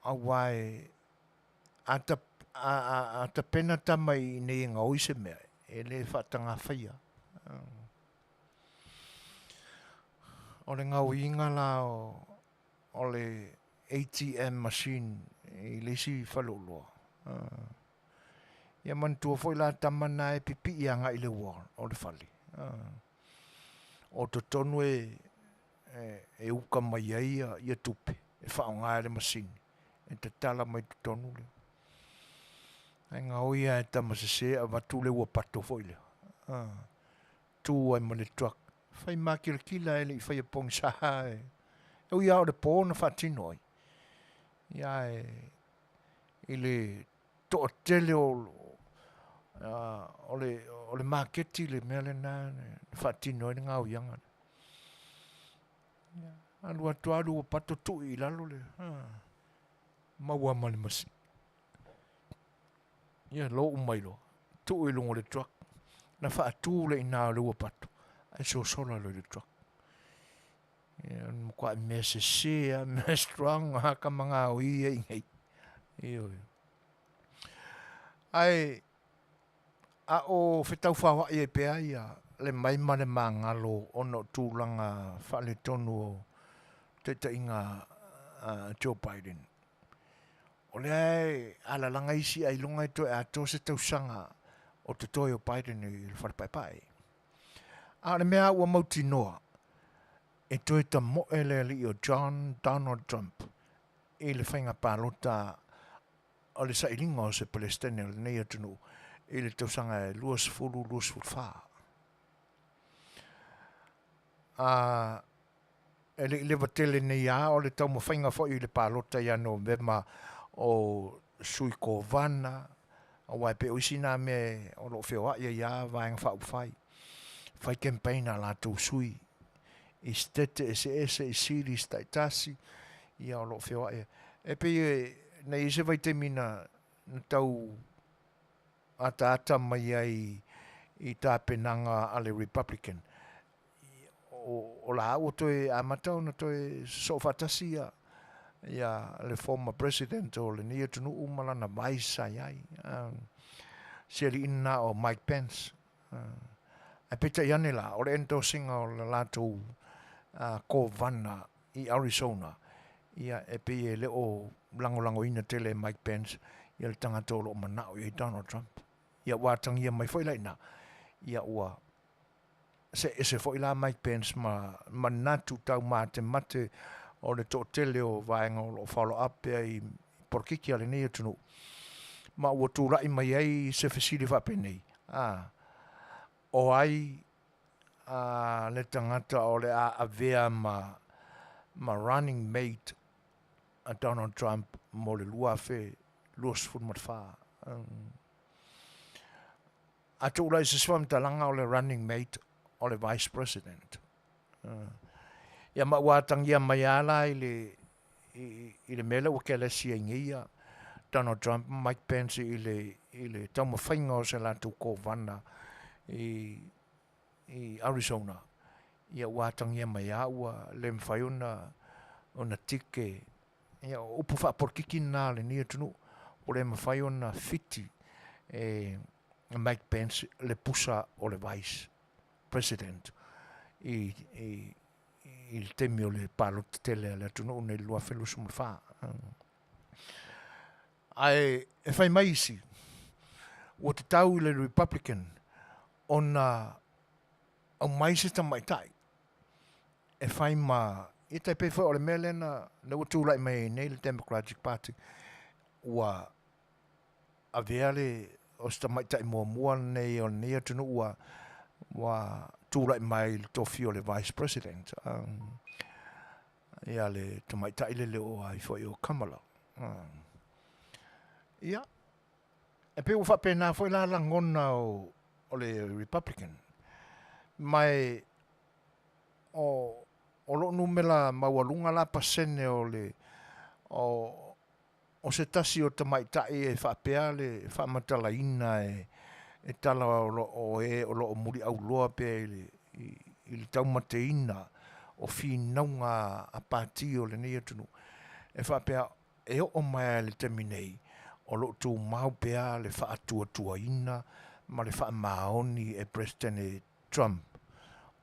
aua e a tapena tama i inei e gaoi se mea, e le faataga faia. O le gaoiga la o le ATM machine i le isi faleoloa, ia manatua foi la tama na e pipii agai i le wall o le fale. O totonu e uka mai ai ia tupe e faaaoga e le masini e tatala mai totonu le ae gaoi lava e tama sese e avatu le ua pato foi lea tu ai ma le truck fai makilakilae le i faia pogisa e ui lava o le po na faatino ai ia ae i le toatele o le maketi le mea lena na faatino ai le gaoiaga lea. Alu atu lava alu ua pato tui i lalo le maua ma le masini. Ia lou mai loa, tuu i luga o le truck. Na faatu le ina o le ua pato, ae sosola loa i le truck. Ia, o le matuai mea sese lava, mea strong lava tama gaoi ia i inei. Ioe. Ae a o fetaufaoai ai pea ia le mai ma le magalo ona o tulaga faaletonu o taitaiga a Joe Biden. O lea e alalaga isi ailoga e toe atoa se tausaga o totoe o Biden i le fale paepae. A o le mea ua mautinoa, e toe tamoe le alii o John Donald Trump i le faiga palota o le sailiga o se Peresetene o lenei atunuu i le tausaga e 2024. A e le i leva tele nei lava o le taumafaiga foi i le palota ia Novema o sui kovana, aua e pei o isi na mea o lo o feoai ai lava Vaega Faaupufai, fai campaign a latou sui i setete eseese, i cities taitasi, ia o lo o feoai ai. E pei na i ai se vaitaimi na tau ataata mai ai i tapenaga a le Republican, o la ua toe amata ona toe sosoo faatasi ia ia le former president o lenei atunuu ma lana vice sa i ai, si aliina na o Mike Pence. Ae peitai ane la, o le endorsing o le latou kovana i Arizona, ia e pei e le o lagolagoina tele e Mike Pence ia le tagata o lo o manao i ai Donald Trump. Ia ua atagia mai foi la i ina, ia ua see ese foi la Mike Pence ma manatu taumatemate o le toatele o vaega o lo o follow up pea i polokiki a lenei atunuu, ma ua tulai mai ai se fesili faapenei, a. O ai le tagata o le a avea ma ma running mate a Donald Trump mo le 2024. A tuu la i se isi faamatalaga o le running mate o le vice president. Ia ma ua atagia mai lava la i le i le mea lea ua kelesi ai nei ia Donald Trump ma Mike Pence i le i le taumafaiga o se latou kovana i i Arizona, ia ua atagia mai lava ua le mafai ona ona tike. Ia o upu faapolokiki na a lenei atunuu, ua le mafai ona fiti e Mike Pence le pusa o le Vice President i i i le taimi o le palota tele a le atunuu nei i le 2024. Ae e fai mai isi, ua tatau i le Republican ona aumai se tamaitai e fai ma, ia tai pei foi o le mea lea na, lea ua tulai mai ai nei le Democratic Party, ua avea le, o se tamaitai muamua lenei o lenei atunuu ua, ua tulai mai i le tofi o le Vice President, ia le tamaitai lele o ai foi o Kamala. Ia, e pei ua faapena foi la lagona o, o le Republican, ma e o, o loo numera maualuga la pasene o le, o, o se tasi o tamaitai e faapea le faamatalaina e, e tala o lo o e o lo o muliauloa pea i le, i, i le taumateina o finauga a pati o lenei atunuu, e faapea e oo mai lava i le taimi nei, o lo o tumau pea le faatuatuaina ma le faamaoni e Peresetene Trump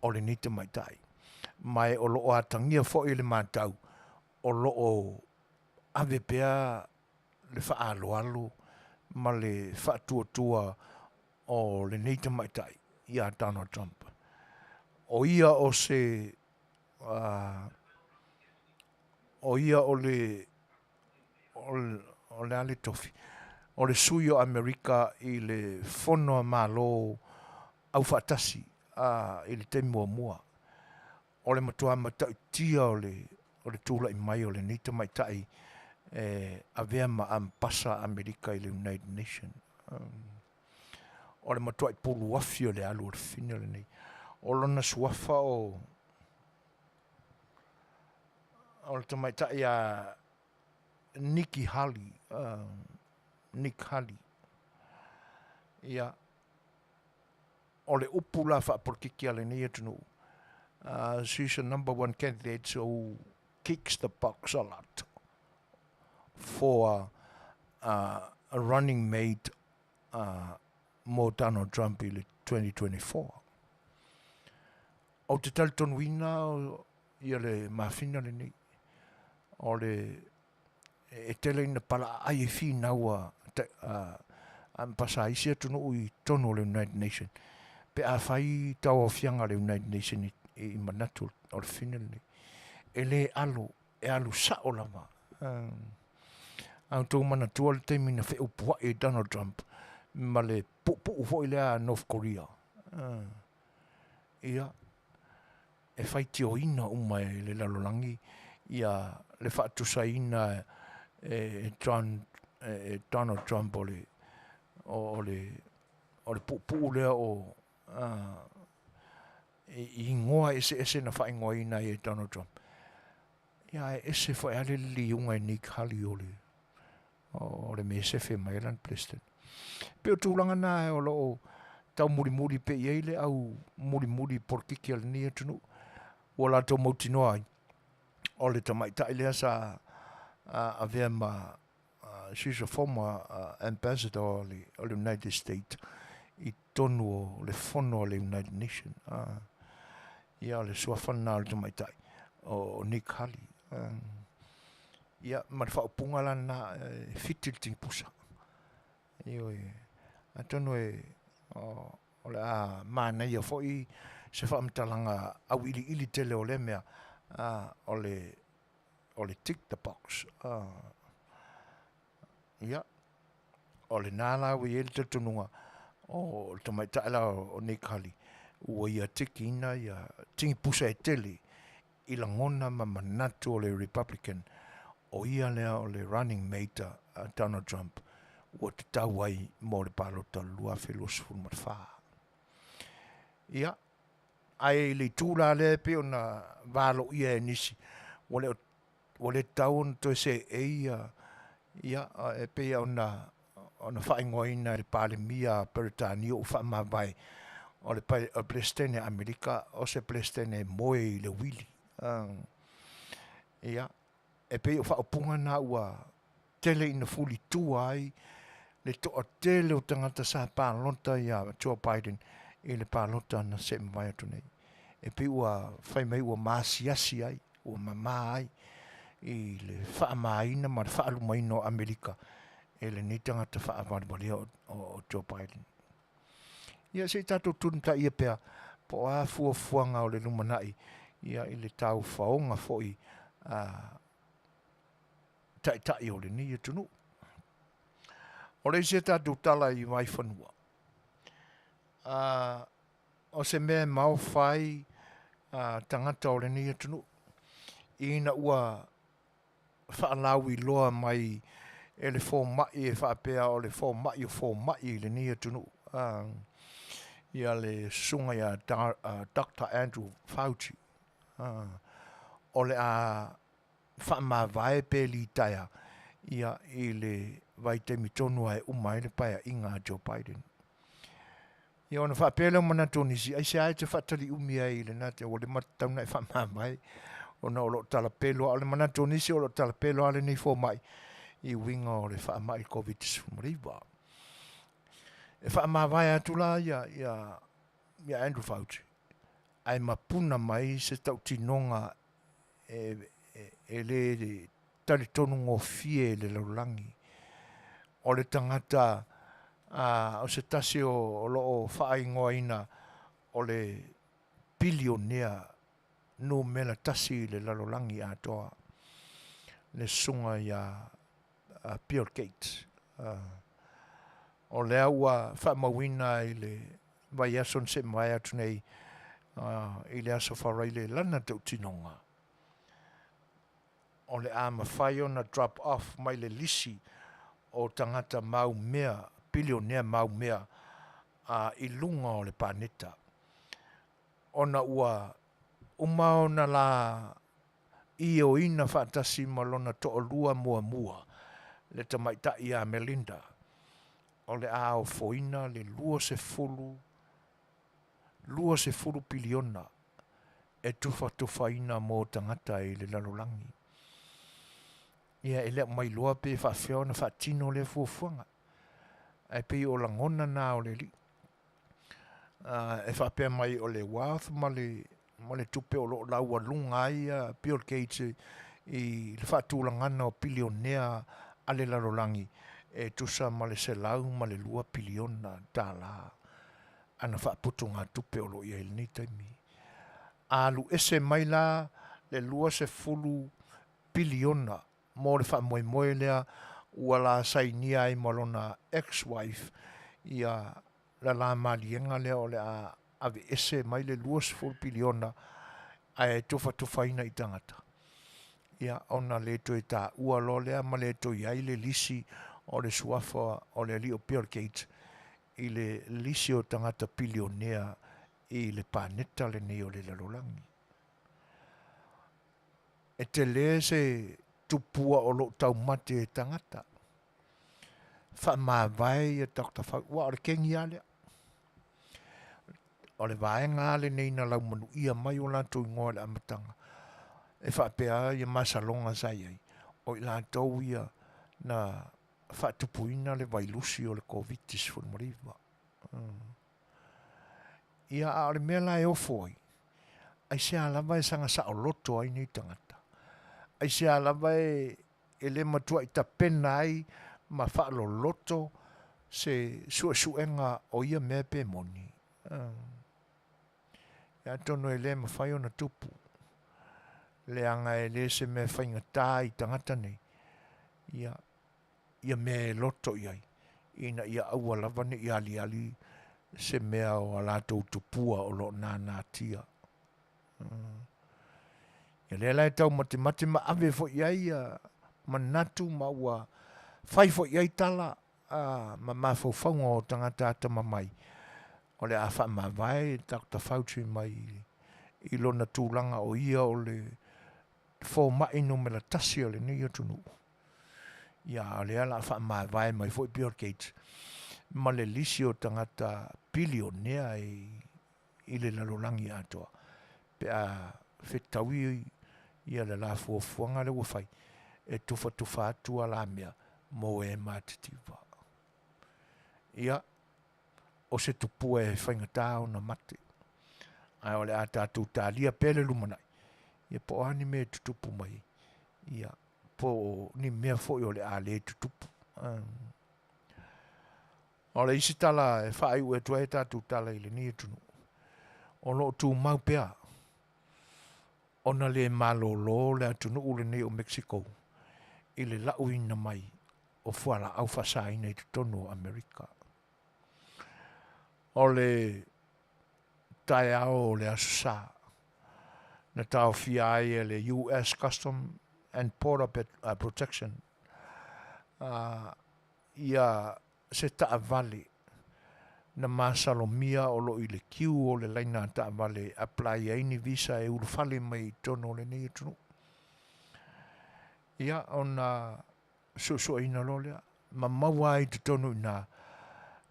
o lenei tamaitai. Ma e o lo o atagia foi le matau o lo o ave pea le faaaloalo ma le faatuatua o lenei tamaitai iā Donald Trump. O ia o se o ia o le o le a le tofi? O le sui o Amerika i le Fono a Malo Aufaatasi i le taimi muamua. O le matua matautia o le o le tulai mai o lenei tamaitai e avea ma ambasa a Amerika i le United Nation. O le matuai puluafi o le alu o le fine lenei. O lona suafa o o le tamaitai a Nikki Haley, Nick Haley. Ia, o le upu la faapolokiki a lenei atunuu, she's the number one candidate who kicks the box a lot for a running mate mo Donald Trump i le 2024. Ou te talitonuina ia le mafina lenei, o le e tele ina palaaai e finau a a isi atunuu i totonu o le United Nation pe afai tauaofiaga a le United Nation i manatu o le fine lenei. E le alo, e alu sao lava. A outou manatua le taimi na feupuai ai Donald Trump ma le puupuu foi lea a North Korea. Ia, e faitioina uma e le lalolagi ia le faatusaina e e Donald Trump o le o le o le puupuu lea o i igoa eseese na faaigoaina ai e Donald Trump. Ia ae ese foi lava le liliuga i Nick Haley o le o le mea e sefe mai ai lana President. E pei o tulaga na o lo o taumulimuli pea i ai le au mulimuli polokiki a lenei atunuu ua latou mautinoa ai o le tamaitai lea sa avea ma she's a former ambassador o le, o le United States i totonu o le fono a le United Nation. Ia o le suafa lena o le tamaitai o Nick Haley. Ia ma le faaupuga la lena e fiti le tigipusa. Ioe, atonu e o le a manaia foi se faamatalaga auiliili tele o lea mea, o le o le tick the box. Ia, o lena la ua i ai le talitonuga o le tamaitai la o Nick Haley. Ua ia tikiina ia tigipusa e tele i lagona ma manatu o le Republican o ia lea o le running mate a Donald Trump ua tatau ai mo le palota o le 2024. Ia, ae i le itu la lea e pei ona valoia e nisi, ua le ua le tatau ona toe seei ia, ia e pei ona ona faaigoaina e le Palemia a Peretania ua faamavae o le Peresetene a Amerika o se Peresetene e moe i le uili. Ia, e pei o faaupuga na ua tele ina fulitua ai le toatele o tagata sa palota iā Joe Biden i le palota na seʻi mavae atu nei. E pei ua fai mai ua maasiasi ai, ua mamā ai i le faamāina ma le faalumaina o Amerika e lenei tagata faavalevalea o Joe Biden. Ia se i tatou tulitaia pea po o a fuafuaga o le lumanai ia i le taufaoga foi a taitai o lenei atunuu. O le isi a tatou tala i Vaifanua, o se mea e maofa ai tagata o lenei atunuu ina ua faalauiloa mai e le fomai e faapea o le fomai o fomai i lenei atunuu, ia le susuga ia Doctor Andrew Fauci, o le a faamavae pe litaea ia i le vaitaimi tonu lava e uma ai le paeaiga a Joe Biden. Ia ona faapea lea o manatu o nisi, aisea e te faataliumi ai i lena te ua lima tatau ona e faamavae ona o lo o talapelo lava. O le manatu o nisi o lo o talapelo lava lenei fomai i uiga o le faamai Covid-19. E faamavae atu la ia, ia, ia Andrew Fauci, ae mapuna mai se tautinoga e, e, e le talitonu gofie i le lalolagi. O le tagata a, o se tasi o, o lo o faaigoaina o le bilionea numera tasi i le lalolagi atoa, le susuga ia Bill Gates. O lea ua faamauina i le vaiaso na seʻi mavae atu nei i le Aso Faraile lana tautinoga, o le a mafai ona drop off mai le lisi o tagata maumea, bilionea maumea i luga o le paneta, ona ua uma ona la ioeina faatasi ma lona toalua muamua, le tamaitai ia Melinda, o le a ofoina le 20, 20 piliona e tufatufaina mo tagata i le lalolagi. Ia, e le o mailoa pe faafefea ona faatino lea fuafuaga, ae pei o lagona na o le alii. E faapea mai o le wealth ma le ma le tupe o lo o laualuga ai Bill Gates i le faatulagana o pilionea a le lalolagi e tusa ma le $102 piliona ana faaputugatupe o lo o i ai i lenei taimi. A alu ese mai la le 20 piliona mo le faamoemoe lea ua la sainia ai ma lona ex-wife ia lala maliega lea o le a aveese mai le 20 piliona ae tufatufaina i tagata, ia ona le toe taua loa lea ma le toe i ai le lisi o le suafa o le alii o Bill Gates i le lisi o tagata pilionea i le paneta lenei o le lalolagi. E tele se tupua o lo o taumate e tagata. Faamavae ia Doctor Fauci, aua o le kegi lava lea. O le vaega lava lenei na laumanuia mai o latou igoa i le amataga, e faapea ia masaloga sa i ai, o i latou ia na faatupuina le vailusi o le Koviti-19. Ia, a o le mea la e ofo ai, aisea lava e saga saoloto ai nei tagata? Aisea lava e e le matuai tapena ai ma faaloloto se suesuega o ia mea pe moni? Ia atonu e le mafai ona tupu, leaga e le se mea faigata i tagata nei, ia, ia mea e loto i ai, ina ia aua lava ne i aliali se mea o a latou tupua o lo o nānātia. Ia lea la e taumatemate ma ave foi i ai ia manatu ma ua fai foi i ai tala ma mafaufauga o tagata atamamai o le a faamavae Doctor Fauci mai i lona tulaga o ia o le fomai numera tasi o lenei atunuu. Ia, a o lea o le a faamavae mai foi Bill Gates ma le lisi o tagata pilionea i le lalolagi atoa pe a fetaui ia le la fuafuaga lea ua fai e tufatufa atu a la mea mo e matitiva. Ia, o se tupua e faigata ona mate, ae o le a tatou talia pea le lumanai, ia po o a ni mea e tutupu mai, ia, po o ni mea foi o le a le tutupu. O le isi tala e faaiu atu ai a tatou tala i lenei atunuu, o lo o tumau pea ona le malolo le atunuu lenei o Mexico i le lauina mai o fualaau faasaina i totonu o Amerika. O le taeao o le Aso Sa, na taofia ai e le US Custom and Border Protection ia se taavale na masalomia o lo o i le kiu o le laina taavale e apply ai ni visa e ulufale mai i totonu o lenei atunuu. Ia, ona suesueina loa lea, ma maua ai i totonu i ina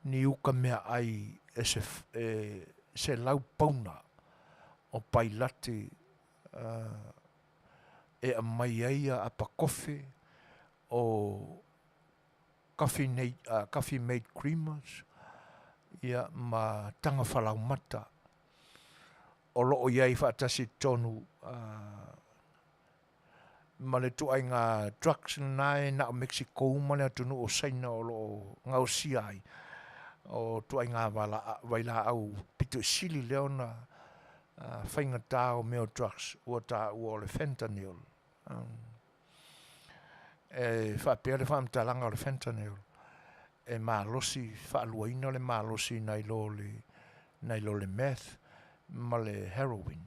ni uka meaai e se, e 100 pauna o pailate e aumai ai apa kofe o Coffee Mate Creamers ia ma taga falaumata o lo o i ai faatasi i totonu ma le ituaiga drugs lena e na o Mexico ma le atunuu o Saina o lo o gaosia ai o ituaiga vailaau pito i sili lea ona faigata o mea o drugs ua taua o le fentanyl. E faapea le faamatalaga o le fentanyl e malosi faaluaina le malosi nai lo le nai lo le meth ma le heroin.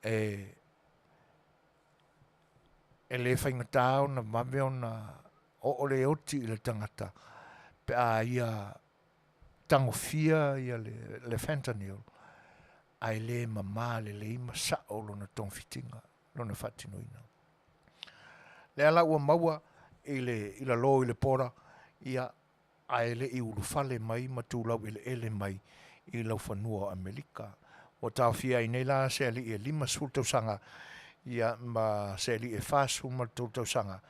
E e le faigata ona vave ona oo le oti i le tagata pe a ia tagofia ia le, le fentanyl ae le mamā lelei ma sao lona togafitiga, lona faatinoina. Lea la ua maua i le i lalo i le border, ia, ae le i ulufale mai ma tulau eleele mai i laufanua o Amerika. Ua taofia ai nei la se alii e 50 tausaga, ia, ma se alii e 43 tausaga,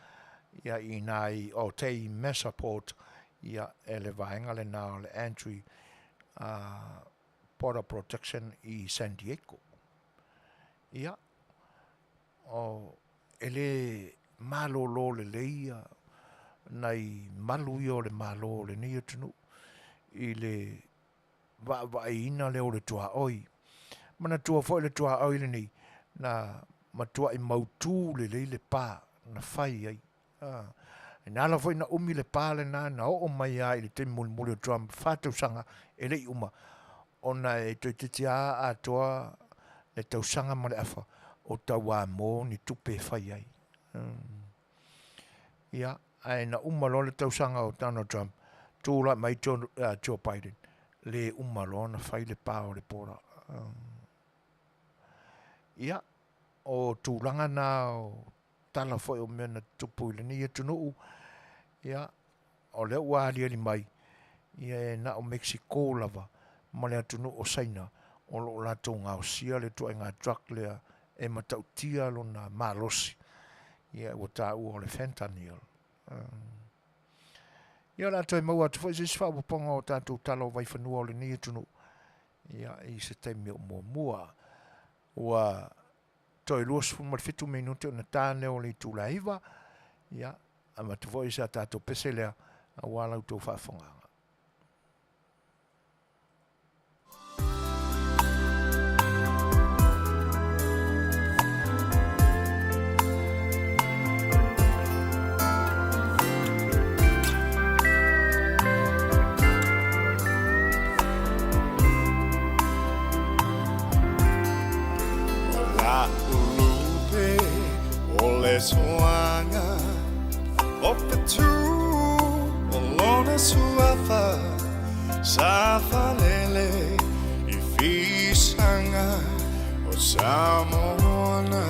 ia, i ina i Otay Mesa Port, ia, e le vaega lena o le Entry Border Protection i San Diego. Ia, o, e le malōlō lelei ia nai malu ia o le Malo o lenei atunuu i le vaavaaiina lea o le tuaoi. Manatua foi le tuaoi lenei, na matuai mautū lelei le pa na fai ai. Na ala foi na umi le pa lena na oo mai lava i le taimi mulimuli o Trump, 4 tausaga e le i uma, ona e toeitiiti lava atoa le tausaga ma le afa o tauamo ni tupe e fai ai. Ia, ae na uma loa le tausaga o Donald Trump, tulai mai Joe Biden, le uma loa ona fai le pa o le border. Ia, o tulaga na o tala foi o mea na tutupu i lenei atunuu, ia, o lea ua aliali mai, ia e na o Mexico lava ma le atunuu o Saina o lo o latou gaosia le ituaiga drug lea e matautia lona malosi, ia ua taua o le fentanyl. Ia o le a toe maua atu foi se isi faaopoopoga o tatou tala o vaifanua o lenei atunuu, ia i se taimi o muamua. Ua toe 27 minute ona ta lea o le itula e 9, ia, avatu foi sa tatou pese lea aua la outou faafofogaaga. La ulupe o le soaga o fetu o lona suafa sa falele i fisaga o Samoana.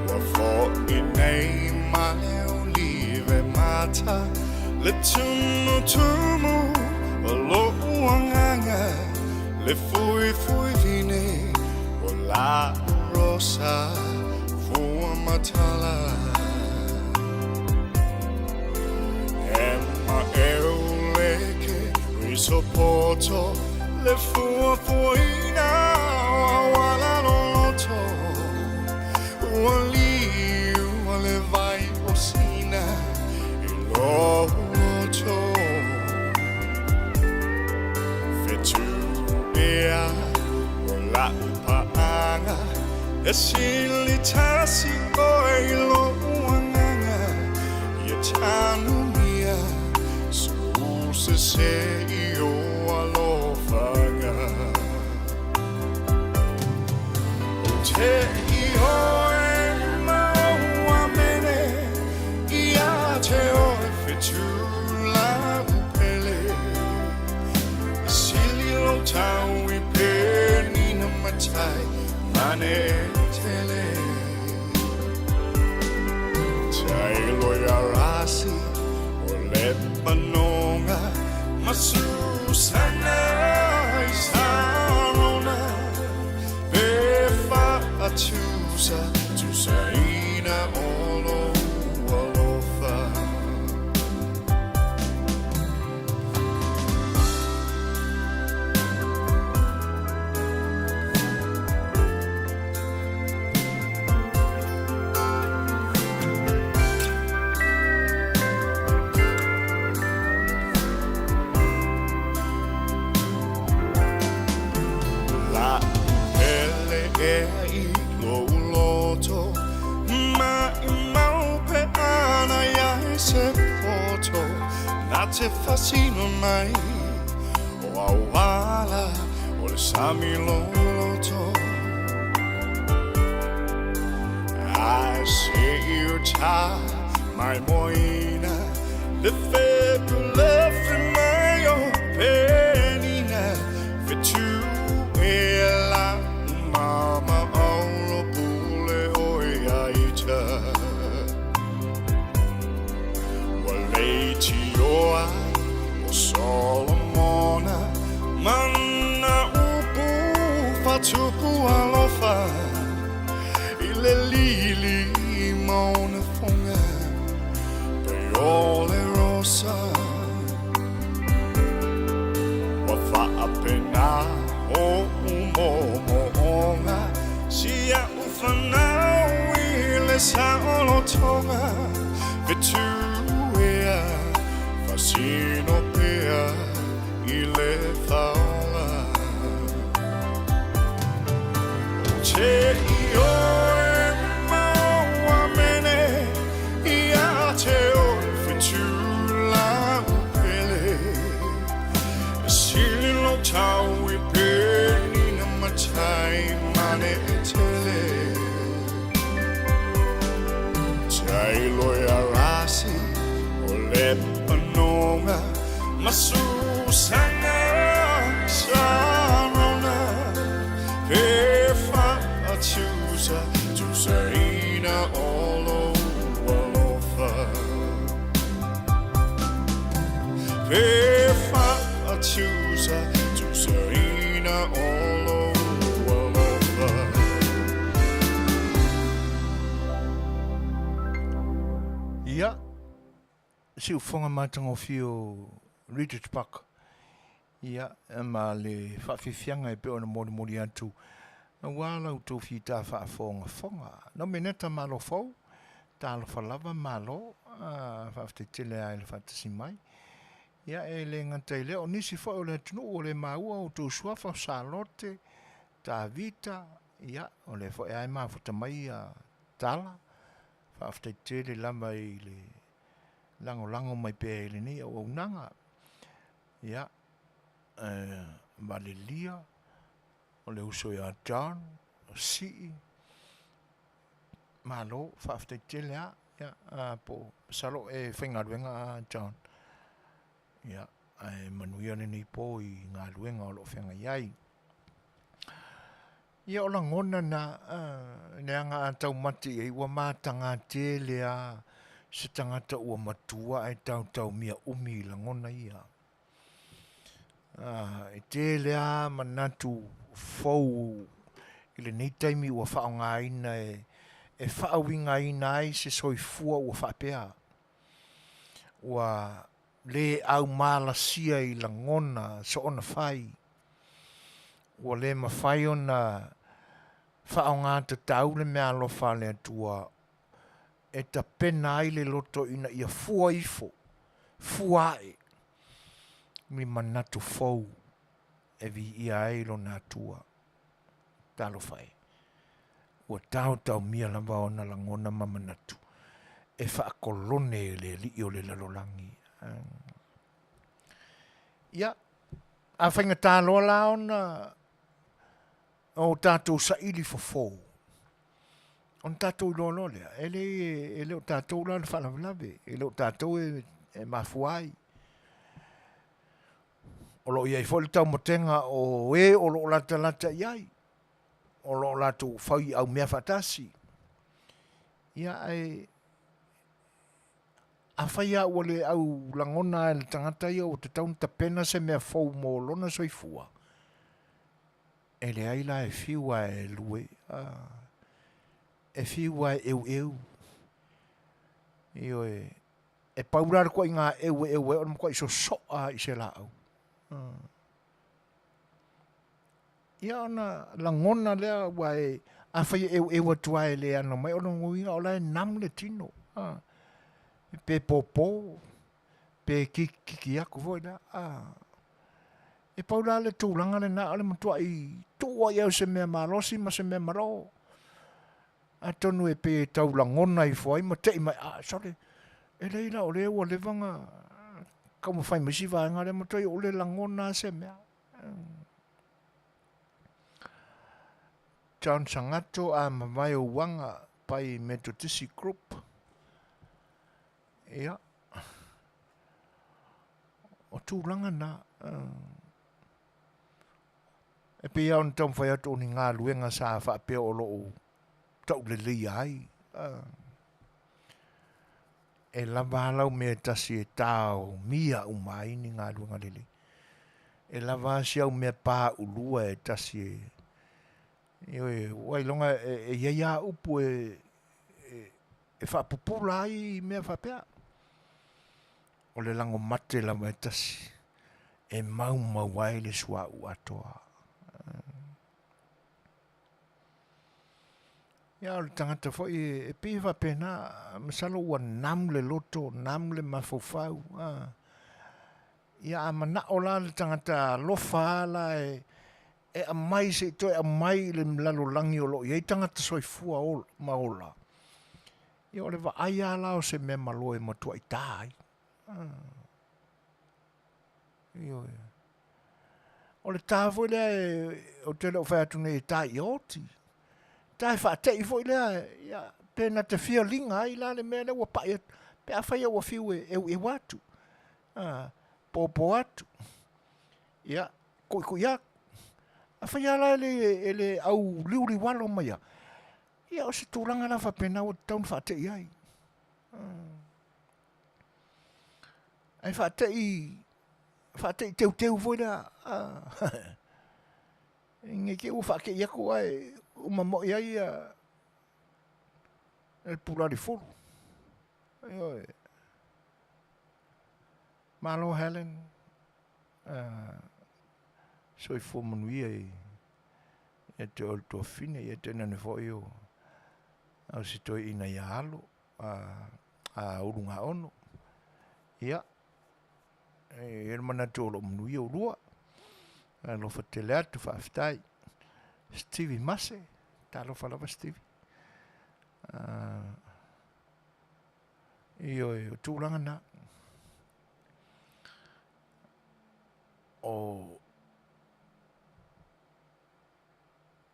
Ua fo'i nei ma le olive mata le tumutumu o lo'u agaga le fuifuivine o la'u rosa fua matala. E maʻeuleke risopoto le fuafuaina o auala loloto ua liu a le vai o sina i lou loto. Fetu ea o la'u paaga e silitasi oe i lo'u agaga ia tanumia so'u sese i o alofaga. Ou te ioe ma ou amene ia te oe fetu la'u pele. E sili lou tau i penina matai mane tele. Tailo ia rasi o Lepanoga ma Susana i Sarona pe faatusa tusaina o lou alofa. La pele ea i lou loto maʻimau pe ana ia e se poto na te fasino mai o auala o le sami loloto. Ae seʻi uta mai moina le fepulefe mai o penina fetu e la mama aulo pule o ia ita. Ua leitioa o Solomona mana upu fatupu alofa i le lili ma ona foga pe o le rosa. Ua faapena o'u mo'omo'oga si a'u fanau i le saolotoga fetu ea fasino pea i le faola. Ou te ioe ma ou amene ia te oe fetu la'u pele. E sili lou tau i penina matai mane e tele. Tailo ia rasi o Lepanoga ma Susana Sarona pe faatusa tusaina o lou alofa. Pe faatusa tusaina o lou alofa. Ia, siufoga matagofie o Richard Park. Ia, ma le faafiafiaga e pei ona molimoli atu aua la outou fita faafogafoga. No meneta malo fou, talofa lava malo, faafetai tele lava i le faatasi mai. Ia, e le gata i lea, o nisi foi o le atunuu o le maua outou suafa o Salote, Tavita, ia, o lea foi lava e mafuta mai ia tala. Faafetai tele lava i le lagolago mai pea i lenei auaunaga. Ia, Valelia, O le uso ia John, o Sii, malo, faafetai tele lava. Ia, a, po, masalo e faigaluega a John. Ia, ae manuia lenei po i galuega o lo o feagai ai. Ia, o lagona na, leaga a taumate i ai, ua mataga tele lava se tagata ua matua ae taotaomia umi i lagona ia. E tele lava manatu fou i lenei taimi ua faaaogaina e faauigaina ai se soifua ua faapea, ua le aumalasia i lagona soona fai, ua le mafai ona faaaoga tatau le meaalofa a le Atua e tapena ai le loto ina ia fua ifo, fua ae ni manatu fou e viia ai Lona Atua. Talofa e, ua taotaomia lava ona lagona ma manatu e faakolone e le alii o le lalolagi. Ia, a faigata loa la ona o tatou saili fofo, ona tatou iloa loa lea, e le, e le o tatou la le faalavelave, e le o tatou e, e mafua ai. O lo o i ai foi le taumatega o e o lo o latalata i ai, o lo o latou fai aumea faatasi. Ia, ae afai lava ua le au lagona e le tagata ia ua tatau ona tapena se mea fou mo lona soifua, E leai la e fiu a e lue, e fiu a e eueu. Ioe, e pau la le ituaiga eu e eu ai o le matuai sosoa i se laau. Ia ona lagona lea ua e, afai e eueu atu lava e le ano mai, o lona uiga o la e numb le tino. Pe popo, pe kikikiki atu foi la. E pau la le tulaga lena o le matuai tuu ai au i se mea malosi ma se mea malo. Atonu e pei e tau lagona ifo ai ma tei mai, ah, sole, e leai la o lea ua leva ona taumafai mai si vaega lea, matuai ou le lagona lava se mea. John Sangato a mavae o Uaga pai Metotisi Group. Ia, o tulaga na, e pei lava ona taumafai atu o ni galuega sa faapea o lo o tauleleia ai, e lava lava lau mea e tasi e taomia uma ai ni galuega lelei. E lava lava si au mea paulua e tasi e, ioe, ua iloga e i ai lava upu e e faapupula ai mea faapea. O le lago mate lava e tasi e maumau ai le suauu atoa. Ia o le tagata foi e pei e faapena, masalo ua numb le loto, numb le mafaufau. Ia a manao la le tagata alofa lava la e e aumai se i toe aumai i le lalolagi o lo o i ai tagata soifua ma ola, ia o le vaai lava la o se mea malo e matuai ta ai. Ioe. O le ta foi lea e, ou te le o fai atu nei e ta i oti. Ta e faatei foi lea, ia, pe na te fia liga ai la le mea lea ua pai atu, pe afai ua fiu e eueu atu, popo atu, ia, kuikui atu. Afai lava la e le, e le au liuliualo mai lava, ia o se tulaga la faapena ua tatau ona faatei ai. Ae faatei, faatei teuteu foi lea. Ne i te i ua faatei atu ae uma moi ai ia le pulali fulu. Ioe. Malo Helen. Soifua manuia ia te oe le tuafafine, ia tainane foi o si toeaina ia Alo a Ulugaono. Ia, e i ai le manatu o lo o manuia ulua. Alofa tele atu, faafetai. Stevie Mase, talofa lava Stevie. Ioe, o tulaga na. O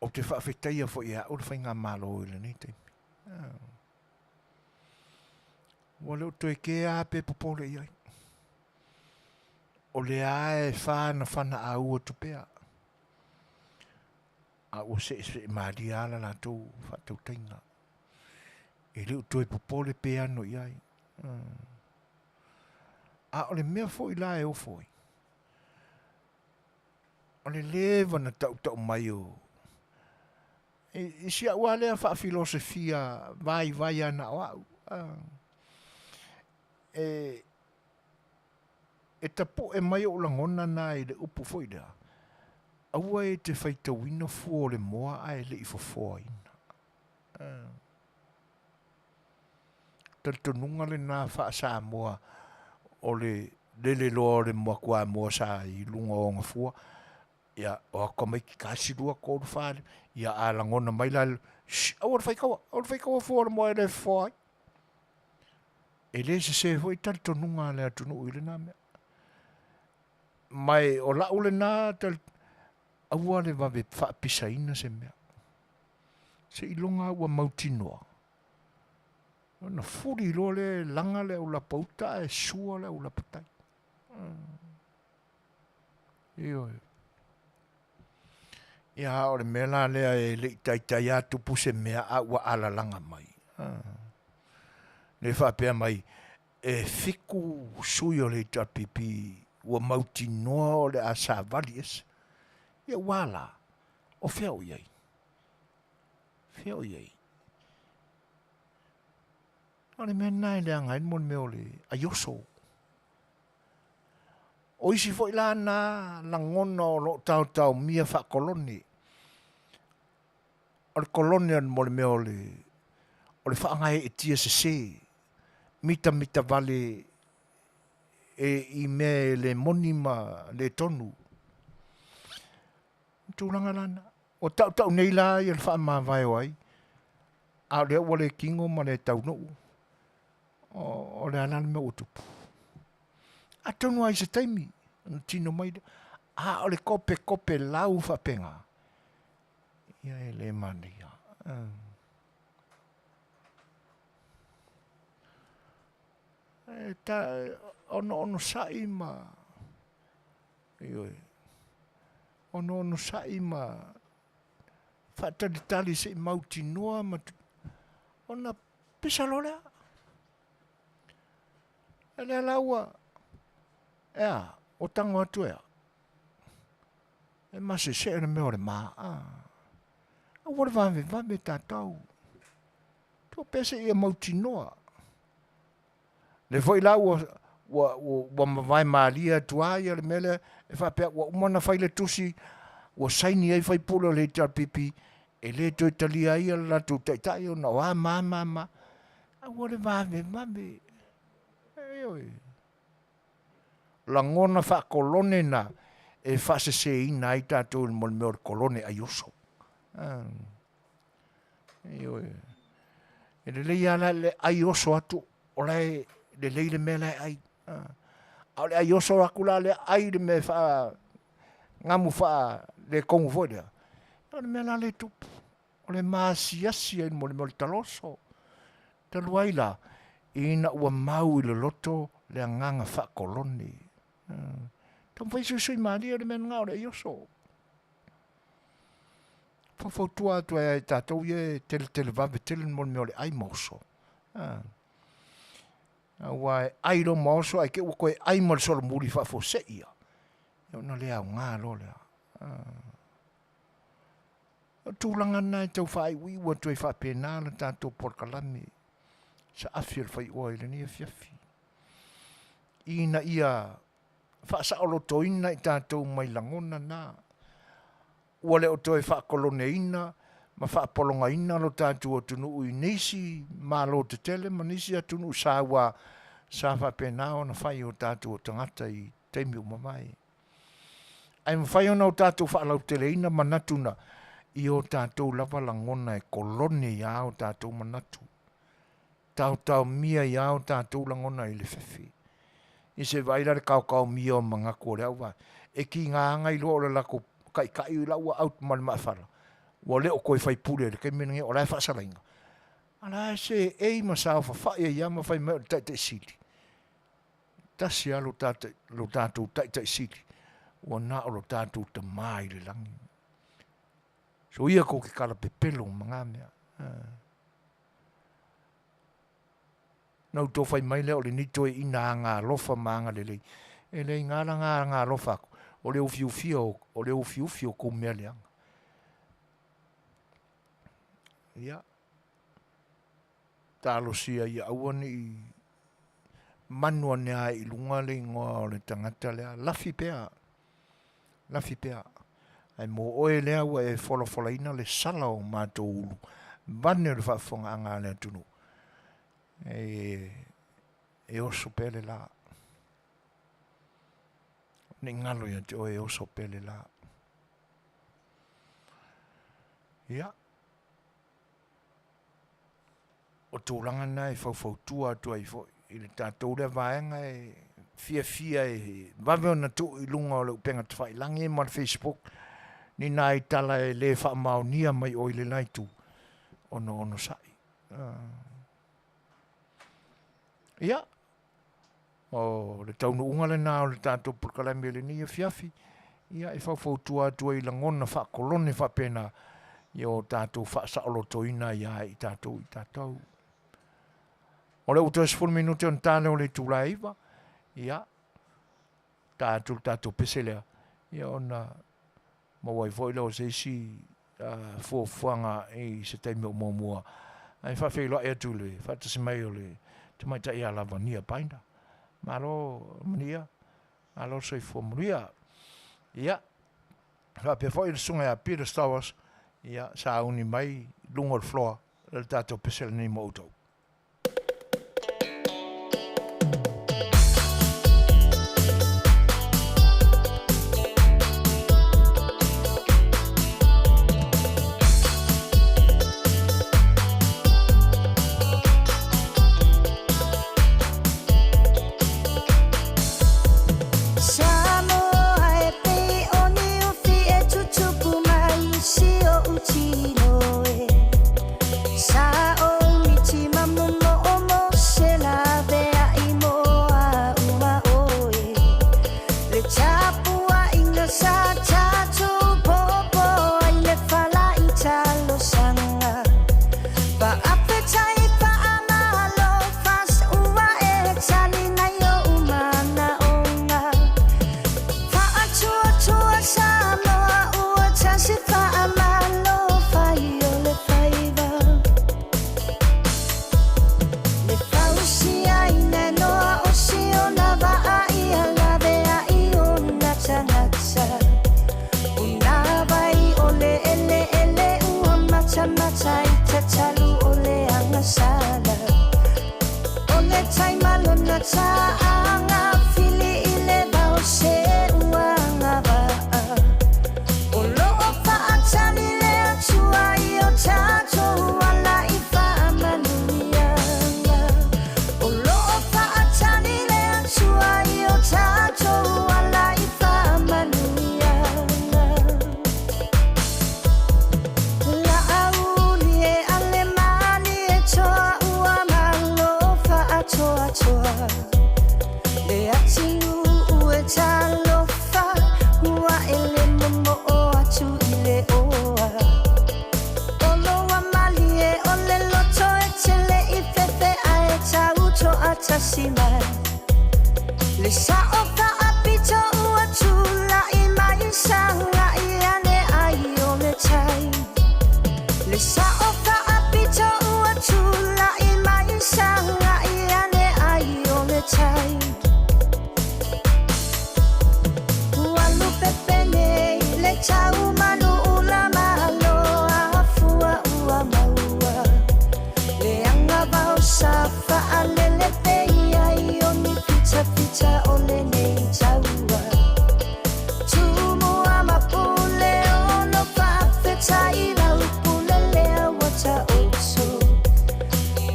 Ou te faafetaia foi e a'u le Faigamalo i lenei taimi. Ua le o toe kē a pe popole i ai. O lea a e fanafana au atu pea. A ua seese'e malie a la latou faatautaiga. E le o toe popole pe ano i ai. A o le mea foi la e ofo ai, o le leva na tautau mai o i si au a lea faafilosofia vaivai a na o au e e tapu'e mai o'u lagona na i le upu foi lea, aua e te faitauina fua o le moa ae le i fofoaina. Talitonuga lena faa-Samoa o le lele loa o le moa kuamoa sa i luga o ona fua, ia o atu tamaiti tasi, lua, tolu, fa, ia a lagona mai la, shh, aua le faitaua, aua le faitaua fua o le moa e le fofoa ai. E le sesē foi talitonuga a le atunuu i lena mea. Ma e o la'u lena aua le vave faapisaina se mea. Seiloga ua mautinoa ona fuli loa lea e laga le aulapa uta ae sua le aulapa tai. Ioe. Ia o le mea la lea e le i taitai a tupu se mea a ua alalaga mai. Le faapea mai e 7 sui o le HRPP ua mautinoa o le a savali ese. Ia ua la, o fea o i ai? Fea o i ai? O le mea lena e leaga ai le mea o le aioso. O isi foi la na lagona o lo o taotaomia faakolone. O le kolone mo le mea o le o le faagaeetia sesē, mitamita vale e i mea e le moni ma le tonu. O tulaga la na. Ua tautau nei la ia le faamavae o ai, a o lea ua le tino ma le taunuu, o le a la le mea ua tupu? Atonu lava i se taimi ona tino mai lea. A o le kopekope lau faapena, ia e le manaia. E ta onosai ma ioe, onosai ma faatalitali se i mautinoa ma ona pisa loa lea. E lea la ua, e a, ua tago atu e a? E masesee le mea o le ma. Aua le vavevave tatou. Tuu pea se ia mautinoa. Le foi la ua ua ua mavae malie atu lava ia le mea lea e faapea ua uma ona fai le tusi ua saini ai faipule o le HRPP e le toe talia ai le latou taitai ona o a ma a ma a ma. Aua le vavevave. Ioe. Lagona faakolone na e faaseseina ai tatou i le mea o le kolone aioso. Ioe. E lelei lava la le ai oso atu o la e lelei le mea la e ai. A o le ai oso atu la lea ai le mea e faa gamu faa le tonu foi lea. O le mea la le tupu. O le maasiasi ai mo le mea o le taloso. Talu ai la, ina ua mau i le loto le agaga faakolone. Taumafai suisui malie le mea lena o le ai oso. Faufautua atu ai ia i tatou ia e teletele vave tele mo le mea o le ai ma oso. Aua e ai loa ma oso ae te i ua toe ai ma le solomuli faafuasei ia. Ia ona le aoga loa lea. O le tulaga lena e tau faaiuiu atu ai faapena le tatou polokalame saafi o le faioa i lenei afiafi. Ina ia faasaolotoina i tatou mai lagona na ua le o toe faakoloneina ma faapologaina lo tatou atunuu i nisi malo tetele ma nisi atunuu sa ua sa faapena ona fai o tatou tagata i taimi ua mavae. Ae mafai ona o tatou faalauteleina manatu na i o tatou lava lagona e kolone ia o tatou manatu. Taotaomia ia o tatou lagona i le fefe. I se vaai la le taotaomia o manatu o le auvaega, e tiga lava ona iloa o le latou taitai la ua out ma le maafala. ua le o toe faipule i le taimi lenei o la e faasalaina, a la e seei ma saofafai ai lava ma fai mai o le Taitai Sili. Tasi lava lo tatou Taitai Sili, ua na o lo tatou Tama i le lagi. Soia kou te kalapepelo ma na mea. Na ou toe fai mai lea o lenei toeaina agalofa ma agalelei, e le aina la na agalofa atu, o le ufiufia o, o le ufiufi o kou mea leaga. Ia, talosia ia aua ne i manu ane lava i luga le igoa o le tagata lea, lafi pea, lafi pea. Ae mo oe lea ua e folafolaina le sala o matou ulu vane o le faafofogaaga a le atunuu, e, e oso pea le la. Ne i galo ia te oe e oso pea le la. Ia, o tulaga na e faufautua atu ai foi i le tatou lea vaega e fiafia e vave ona tuu i luga o le upega tafailagi ma le Facebook ni nai tala e le faamaonia mai oi le la itu ona onosai. Ia, o le taunuuga lena o le tatou polokalame i lenei afiafi, ia e faufautua atu ai i lagona faakolone faapena, ia o tatou faasaolotoina ai lava i tatou i tatou. O lea ua toe 10 minute ona ta lea o le itula e 9, ia, ta atu le tatou pese lea, ia ona maua ai foi lea o se isi fuafuaga i se taimi o muamua. Ae faafeiloai atu i le faatasi mai o le tamaitai ia Lavania Binder. Malo manuia, malo le soifua manuia. Ia, faapea foi le susuga ia Peter Stowers, ia, sauni mai luga o le floor le tatou pese lenei mo outou. Samoa e pei o ni ufi e tutupu mai si oʻu tino e. Sa o miti ma momo o mo se laveai mo a uma oe. Le tapuaiga sa tatou popo ai le fala i talosaga. Faafetai faamalo fas ua e tali nei oʻu manaoga. Faatuatua Samoa ua tasi faamalo fai o le faiva. Le fausiaina noa o siona vaa ia laveai ona tagata. Una vai o le eleele ua matamata i tatalu o le agasala. O le taimalona ta'aga fili i le vao se ua agavaa. O loo faatali le Atua i o tatou ala i faamanuiaga. O loo faatali le Atua i o tatou ala i faamanuiaga. Laauli e ale mali e toa ua malo faatoatoa. Le atunuu e talofa ua e le momoo atu i le oa. Olo ua malie o le loto e tele i fefe ae tau toatasi mai. Le sao faapito ua tulai mai sagai ane ai o le tai. Le sao faapito ua tulai mai sagai ane ai o le tai. Ua lupepe nei le tau manu ula malo afua ua maua. Le agavao sa faalele pei ai o ni fitafita o lenei taua. Tumua ma pule ono faafetai lau pule lea ua taoto.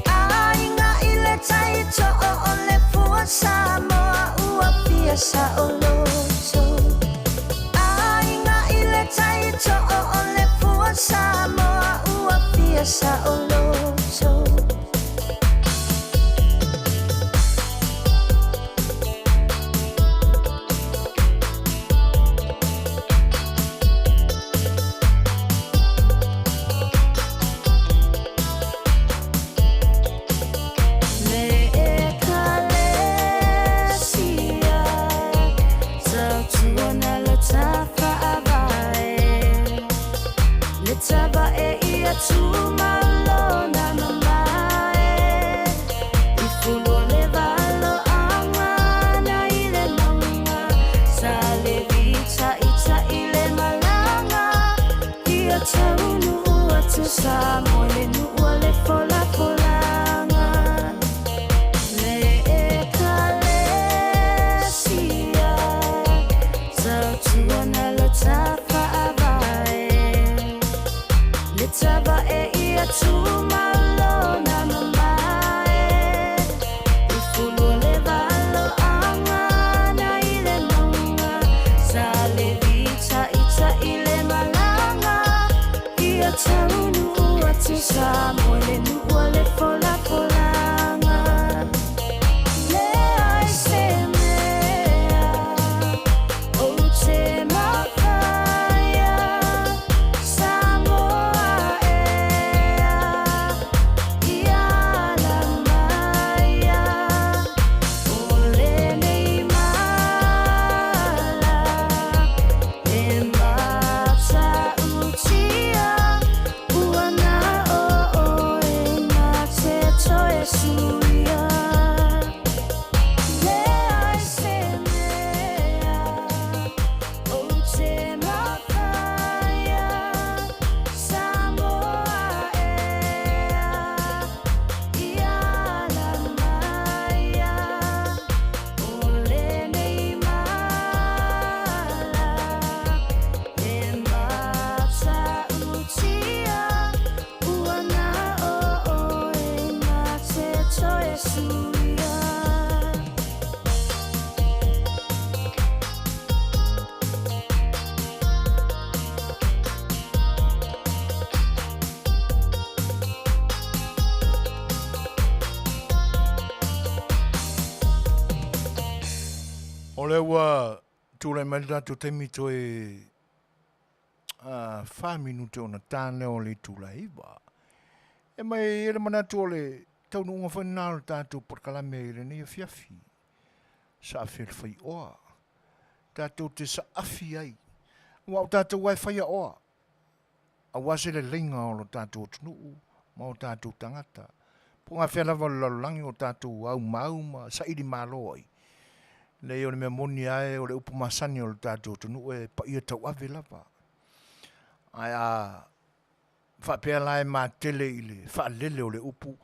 Aiga i le tai too o le fua Samoa ua fia saoloto. Aiga i le tai too o le fua Samoa. ia saoloto. Le Ekalesia, tautuana lo tafaavae, le tavae ia tumalona mamae, i fulu o le valoaga na i le mauga, sa le vitaita'i le malaga, ia taunuu atu Samoa i le nuu o le folafolaga. Le Ekalesia, tautuana lo tafaavae, le tavae ia tumalona mamae, i fulu o le valoaga na i le mauga, sa le vitaita'i le malaga, ia taunuu atu Samoa i le nuu o le folafolaga. Leai se mea ou te mafaia, Samoa ea, ia ala maia, o lenei mala e matautia, ua na o oe na te toe suia. Leai se mea ou te mafaia, Samoa ea, ia ala maia, o lenei mala e matautia, ua na o oe na te toe suia. O lea ua tulai mai le tatou taimi toe fa minute ona ta lea o le itula e 9. E mai e i ai le manatu o le taunuuga foi lena o le tatou polokalame i lenei afiafi. Saafi e le faioa. Tatou te saafi ai. Aua o tatou lava e faia oa. Aua se leleiga o lo tatou atunuu ma o tatou tagata. Po o gafea lava o le lalolagi o tatou aumau ma saili malo ai. Leai o le mea moni lava e o le upu masani o le tatou atunuu e paia tauave lava. Ae a faapea la e matele i le faalele o le upu,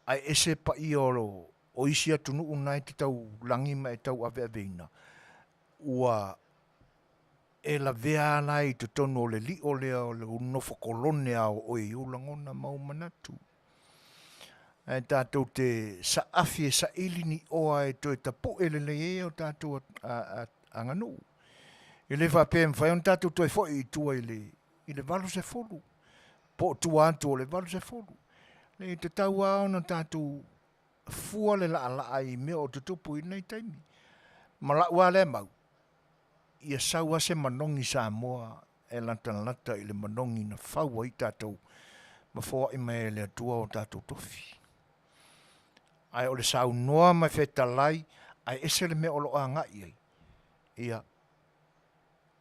ae ese paia o isi atunuu na e te taulagi ma e tauaveaveina, ua e lavea lava la i totonu o le lio lea o le nofo kolone lava o oe i ou lagona ma ou manatu. Ae tatou te saafi e saili ni oa e toe tapue lelei ai o tatou aganuu. E le faapea e mafai ona tatou toe foi i tua i le i le 80, po o tua atu o le 80. E tatau lava ona tatou fua le laalaa i mea o tutupu i lenei taimi. Ma la'u lava lea mau, ia sau lava se manogi Samoa e latalata i le manogi na fau ai tatou ma foai mai e le Atua o tatou tofi. Ae o le saunoa ma fetalai ae ese le mea o lo o agai i ai, ia,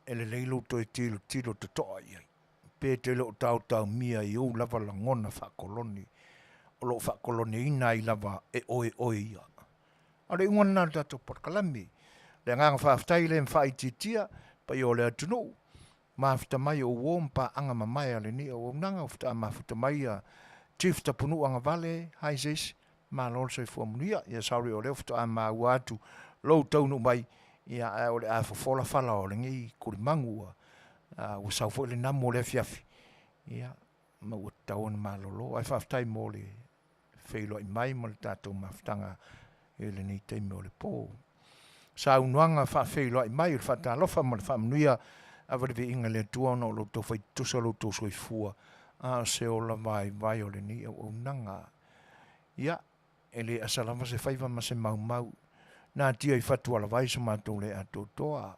e lelei lou toe tilotilo totoa i ai. Pe te le o taotaomia i ou lava lagona faakolone o lo o faakoloneina ai lava e oe oe ia. A o le iuga lena o le tatou polokalame. Le agaga faafetai le faaitiitia paia o le atunuu, mafuta mai o uo ma paaga mamae a lenei auaunaga, ua faatoa mafuta mai ia Chief Tapunuu Agavale, hi sis, malo le soifua manuia. Ia sorry o lea ua faatoa maua atu lou taunuu mai, ia ae o le a fofola fala o lenei kulimagu ua ua sau foi le namu o le afiafi, ia ma ua tatau ona malolo. Ae faafetai mo le feiloai mai ma le tatou mafutaga i lenei taimi o le po. Saunoaga faafeiloai mai o le faatalofa ma le faamanuia ava le viiga i le Atua ona o lo outou fai tutusa lo outou soifua. a o se ola vaivai o lenei auaunaga. Ia, e le asa lava se faiva ma se maumau. Natia i fatualavai so matou le atoatoa,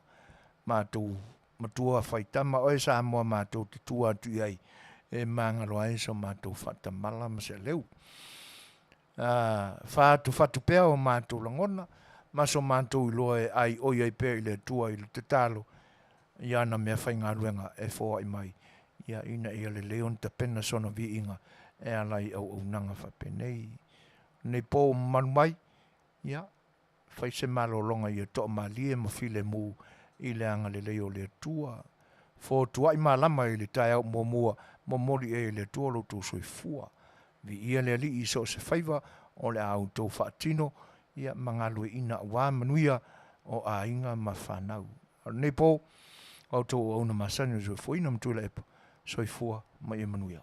matou matua faitama oe Samoa matou te tua atu i ai e magalo ai so matou faatamala ma se aleu. Faafatufatu pea o matou lagona ma so matou iloa e aioi ai pea i le Atua i le tatalo i ana meafaigaluega e foai mai, ia ina ia lelei ona tapena sona viiga e ala i auaunaga faapenei. Lenei po ua mamalu mai, ia, fai se malologa ia toamalie ma filemu i le agalelei o le Atua. Fotuai malama i le taeao muamua, momoli i ai e le Atua lo outou soifua. Viia le Alii i so o se faiva o le a outou faatino, ia ma galueaiina aua manuia o aiga ma fanau. A o lenei po, o a outou auauna masani o le soifuaina ma Tuilaepa, soifua ma ia manuia.